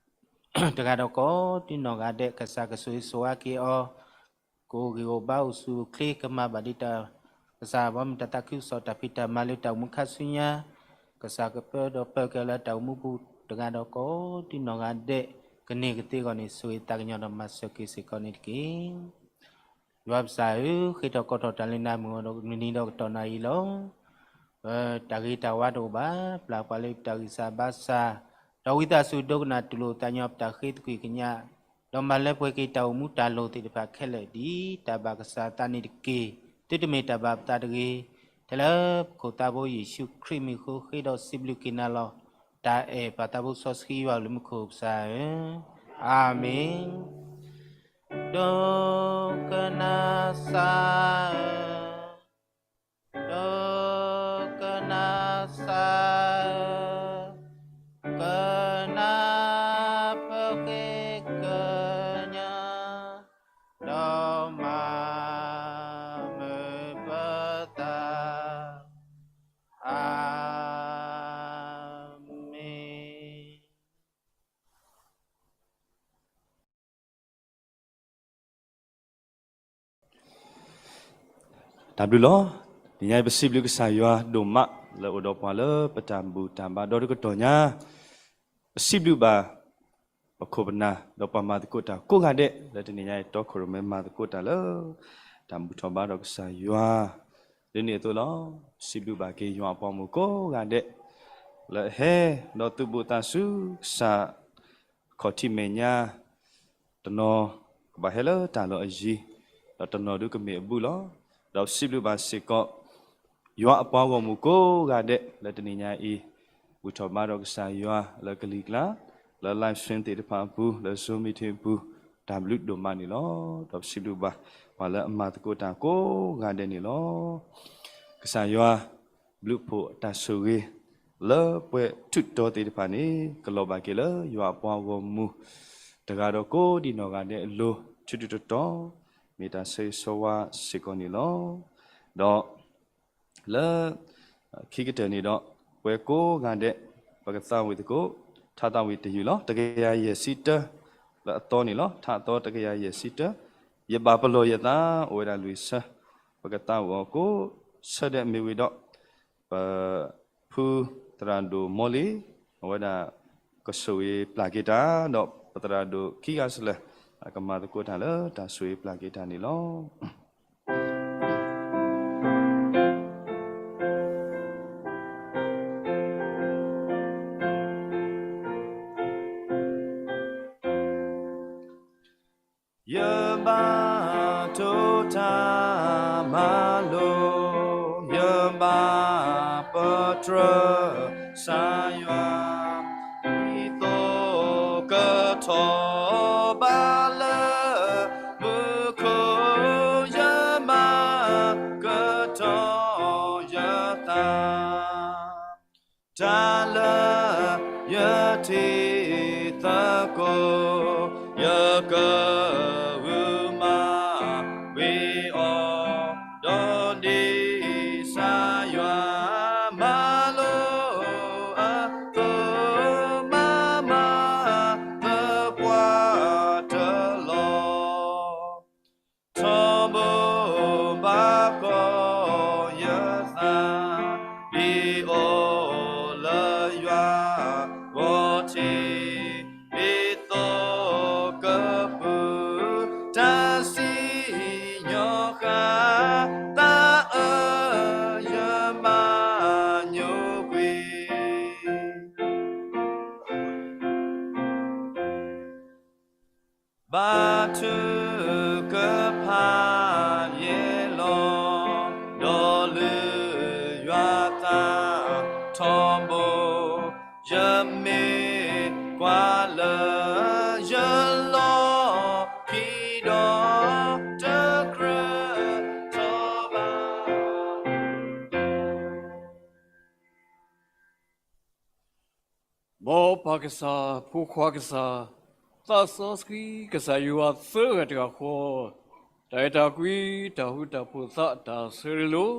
တဂၤဒီးကိးဒ်နီၢ်ဂၤဒဲး ကစၢ်ကဆိၣ်ဂ့ၤဆိၣ်ဝါက့ၤအီၤ, ကအိၣ်ဂံၢ်အိၣ်ဘါအိၣ်ဆူၣ်အိၣ်ချ့ ကမၤဘၣ်ဒ်တၢ် ကစၢ်ဘီမုၢ်တၢ်သးခုကစီၣ်တၢ်ဖံးတၢ်မၤလၢတၢ်အိၣ်မူခါဆူညါ, ကစၢ်ကပၢဒီးပၢက့ၤလၢတၢ်အိၣ်မူပူၤ တဂၤဒီးကိးဒံနီၢ်ဂၤဒဲး ကန့ၢ်ကသ့အဂီၢ်န့ၣ် ဆိၣ်ဂ့ၤသးကညီၤဒီးမၤစၢၤက့ၤစ့ၢ်ကီးန့ၣ်တက့ၢ်. ယွၤပစၢ်ဧၢ, ဃ့ထီၣ်ကိးထီၣ်တၢ်လၢနၤမုၢ်ဂီၤဒီးနံၤဒီးကတီၢ်နၣ်ရံၣ်လီၤ. ပတၢ်ဂ့ၤတၢ်ဝါတအိၣ်ဘၣ်, ပျၢ်ပှၤလၢပတၢ်ဂံၢ်စၢ်ဘါစၢ်, ဒီးဝံသးစူၤဒိကနၣ်တူၢ်လိာ်သးညီ ပတၢ်ဃ့သကွံၢ်ကညး, ဒီးမၤလၢပှဲၤက့ၤတၢ်အိၣ်မူတၢ်လိၤသ့ၣ်တဖၣ်ခဲလၢာ် ဒ်တၢ်ဘၣ်ကစၢ်သးန့ၣ်တက့ၢ်. သုတမ့ၢ်တၢ်ဘၣ်ပသးတဂ့ၤ, ထဲလၢပခိၣ်သးဘိယ့ၣ်ၡူးခရံာ်မံၤဃိ ဃ့ဒီးစံးဘျုးက့ၤနၤလီၤ. တၢ်အဲၣ်ပၢ်သးဘိစီဆှံယွၤအလိၤမူခိၣ်ပစၢ်ဧၢ, အၤမ့ၣ်. ဒိကနၣ်စၢ်ဧၢ, ဒိကနၣ်စၢ်ဧၢ, ကနၢ်ပဃ့ကညး, ဒီးမၤမုာ်ပသး, အၤမ့ၣ်. တၢ်ဘျုးလီၤ. တနံၤညါအံၤ ပစံးဘျုးကစၢ်ယွၤဒိၣ်မး လၢအိၣ်ဒီးပှၤလၢပတၢ်ဘူၣ်တၢ်ဘါဒီတကတီၢ်ညါ, ပစံးဘျုးဘၣ် ပခိၣ်ပနၢ် ဒီးပှၤမၤသကိးတၢ်ကိးဂၤဒဲး လၢတနံၤညါအံၤ တီခိၣ်ရိၣ်မဲမၤသကိးတၢ်လၢ တၢ်ဘူၣ်ထီၣ်ဘါထီၣ်ကစၢ်ယွၤ ဒ်န့ၣ်အသိးလီၤ. ပစံးဘျုးဘၣ်က့ၤယွၤအပှၤမိၢ်ကိးဂၤဒဲး လၢအဟဲဒီးသုးဘူးသးဆူကစၢ် ခီၣ်ထံးမဲာ်ညါ, တနီၤကဘၣ်ဟဲလၢတၢ်လီၢ်အယံၤ, ဒီးတနီၤဒုးကမ့ၢ်အဘူးလီၤ. ဒီးပစံးဘျုးဘၣ်စ့ၢ်ကီး ယွၤအပှၤဂီၢ်မုၢ်ကိးဂၤဒဲး လၢတနံၤညါအံၤ ဘူၣ်ထီၣ်ဘါထီၣ်ကစၢ်ယွၤလၢကလံၤကျါ, လၢ live stream သ့ၣ်တဖၣ်အပူၤ, လၢ Zoom meeting အပူၤ, တၢ်ဘျုးဒိၣ်မးန့ၣ်လီၤ. ဒီးပစံးဘျုးဘၣ် ပှၤလၢအမၤသကိးတၢ်ကိးဂၤဒဲးန့ၣ်လီၤ. ကစၢ်ယွၤ ဘျုးဖှိၣ်အတၢ်ဆိၣ်ဂ့ၤ လၢပှဲၤထူးတီၤသ့ၣ်တဖၣ်န့ၣ် ကလီၤဘၣ်က့ၤလၢယွၤအပှၤဂီၢ်မုၢ် တဂၤဒီးကိးဒံနီၢ်ဂၤဒဲးအလိၤ ထူးထူးတီၤတီၤ, မ့ၢ်တၢ်ဆၢဂ့ၤဆၢဝါစ့ၢ်ကီးန့ၣ်လီၤ. ဒီး လၢ ခံကတၢၢ်န့ၣ်ဒီး ပဝဲကိးဂၤဒဲး ပကသးဝံၣ်သကိး ထါသးဝံၣ်တယုၢ်လီၤ. တကယၤယဲၢ်ဆံတၢ လၢအသီန့ၣ်လီၤ. ထါအသီတကယၤယဲၢ်ဆံတၢ, ယဘၣ်ပလီၢ်ယသး အိၣ်ဝဲဒၣ်လွံၢ်ဆၢ, ပကသးဝံၣ်အီၤကိးဆၢဒဲး မ့ၢ်ဝံၤဒီး ပဖုသရၣ်ဒိၣ်မီလံ, အဝဲဒၣ်ကဆိၣ်ဂ့ၤပျၢ်က့ၤတၢ်, ဒီးပသရၣ်ဒိၣ်ခံဂၤစလဲၣ် ကမၤသကိးတၢ်လၢတၢ်ဆိၣ်ဂ့ၤပျၢ်က့ၤတၢ်န့ၣ်လီၤ. ယဘၣ်တိၢ်တၢ်မၤလိာ်, ယဘၣ်ပတြၢၤကစၢ်ယွၤ, ဒ်သိးကထီၣ်ဘးလၢမူခိၣ်, ယမၤကတီၤယသး တၢ်လၢယထံၣ်သကိး, ယကဂုာ်မၤဝံၤအီၤ, ဒီးဒ်ကစၢ်ယွၤမၤလိာ်အသိး, မၤမၤသပှၢ်တလီၢ် ထီဘိဘၣ်ကီၢ်ယသး, ဒ်အိၣ်လၢယွၤဂီၢ်ထံး, ဒ်သိးကပူၤတၢ်စံၣ်ညီၣ်ဃာ်, သးအၢယမၤညိကွံာ် ဘါထုကဖၣ်ယဲၢ်လီၤ, ဒီးလုၢ်ယွၤသးထီဘိ, ယမ့ၢ်ကွၢ်လၢယလီၢ်ခံဒီး တကြၢးထီဘး မ်ပၢ်ကစၢ်, ဖိခွါကစၢ်, သးစီဆှံကစၢ်ယွၤသၢဂၤတဂၤဃီ, တၢ်အဲၣ်တၢ်ကွံ, တၢ်ဃူတၢ်ဖိးသး, တၢ်ဆၢရ့လိာ်,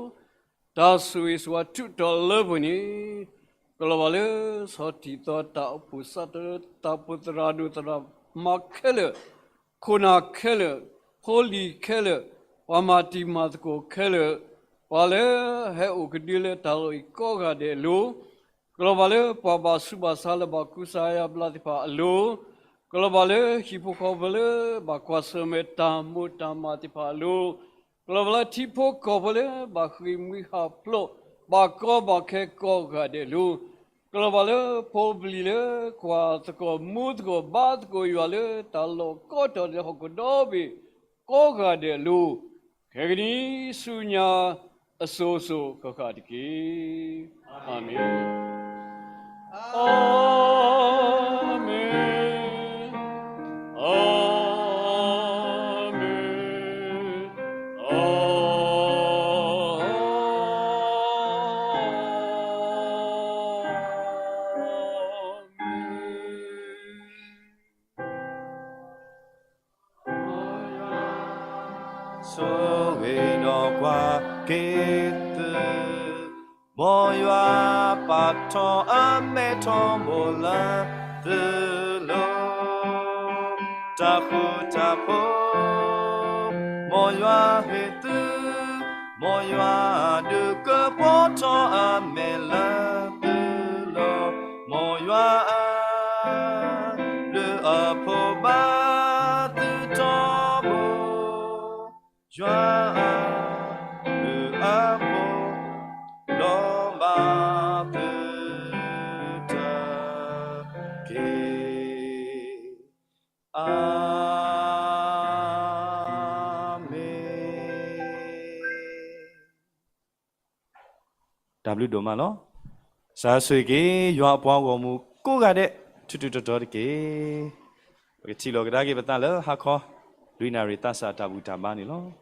တၢ်ဆိၣ်ဂ့ၤဆိၣ်ဝါထုးထီၣ်လၢပှဲၤန့ၣ်, ကလီၤဘၣ်လၢဆီၣ်တံၢ်သီ တၢ်အိၣ်ဖှိၣ်သရၣ်, တၢ်အိၣ်ဖှိၣ်သရၣ်ဒိၣ်သရၣ်မါခဲလၢာ်, ခိၣ်နၢ်ခဲလၢာ်, ဖိလံၤခဲလၢာ်, ပှၤမၤတံၤမၤသကိးခဲလၢာ်, ပှၤလၢဟဲအိၣ်ကဒုလၢတၢ်လီၢ်အံၤကိးဂၤဒဲးအလိၤ, က ကလီၤဘၣ်လၢပှၤဘၣ်ဆူးဘၣ်ဆါလၢဘၣ်ကူစါယါဘျါသ့ၣ်တဖၣ်အလိၤ, ကလီၤဘၣ်လၢဟံၣ်ဖိဃီဖိလၢဘၣ်ကွၢ်ဆၢၣ်မဲာ်တၢ်မိၣ်တၢ်မးသ့ၣ်တဖၣ်အလိၤ, ကလီၤဘၣ်လၢထံဖိကီၢ်ဖိလၢဘၣ်ဃ့ၢ်မှံဟးဖျိး ဘၣ်ကီဘၣ်ခဲကိးဂၤဒဲးအလိၤ, ကလီၤဘၣ်လၢဖိပလံၤလၢကွၢ်သကိးမူသကိးဘါသကိးယွၤလၢတၢ်လီၢ်ကိးတီၤလၢဟီၣ်ခိၣ်ဒီဘ့ၣ်ကိးဂၤဒဲးအလိၤ, ခဲကနံၤဆူညါအစိၤစိၤဃၣ်ဃၣ်တက့ၢ်. အၤမ့ၣ်. အၤမ့ၣ်, အၤမ့ၣ်, အၤမ့ၣ်. ဆိၣ်ဂ့ၤဒီးကွၢ်က့ၤသု, မ်ယွၤပာ်ထီၣ်အမဲထီဘိလၢသုလိၤ, တၢ်ဃူတၢ်ဖိး, မ်ယွၤဟ့ၣ်သု, မ်ယွၤဒုးကပီၤထီၣ်အမဲလၢသုလိၤ, မ်ယွၤအ ဒုးအဖိဘၣ်သုထီဘိ, ယွၤအ ဒုးအဖိ လီၤဘၣ်သုတၢ်က့ၤ. အၤမ့ၣ်. တၢ်ဘျုးဒိၣ်မးလီၤ. စၢၤဆိၣ်ဂ့ၤက့ၤ ယွၤအပှၤဂီၢ်မုၢ်ကိးဂၤဒဲး ထူးထူးတီၤတီၤတက့ၢ်. ပကထံၣ်လိာ်ကဒါက့ၤပသးလၢဟါခီ လွံၢ်နၣ်ရံၣ်သးစၢ်တၢ်ဘူၣ်တၢ်ဘါန့ၣ်လီၤ.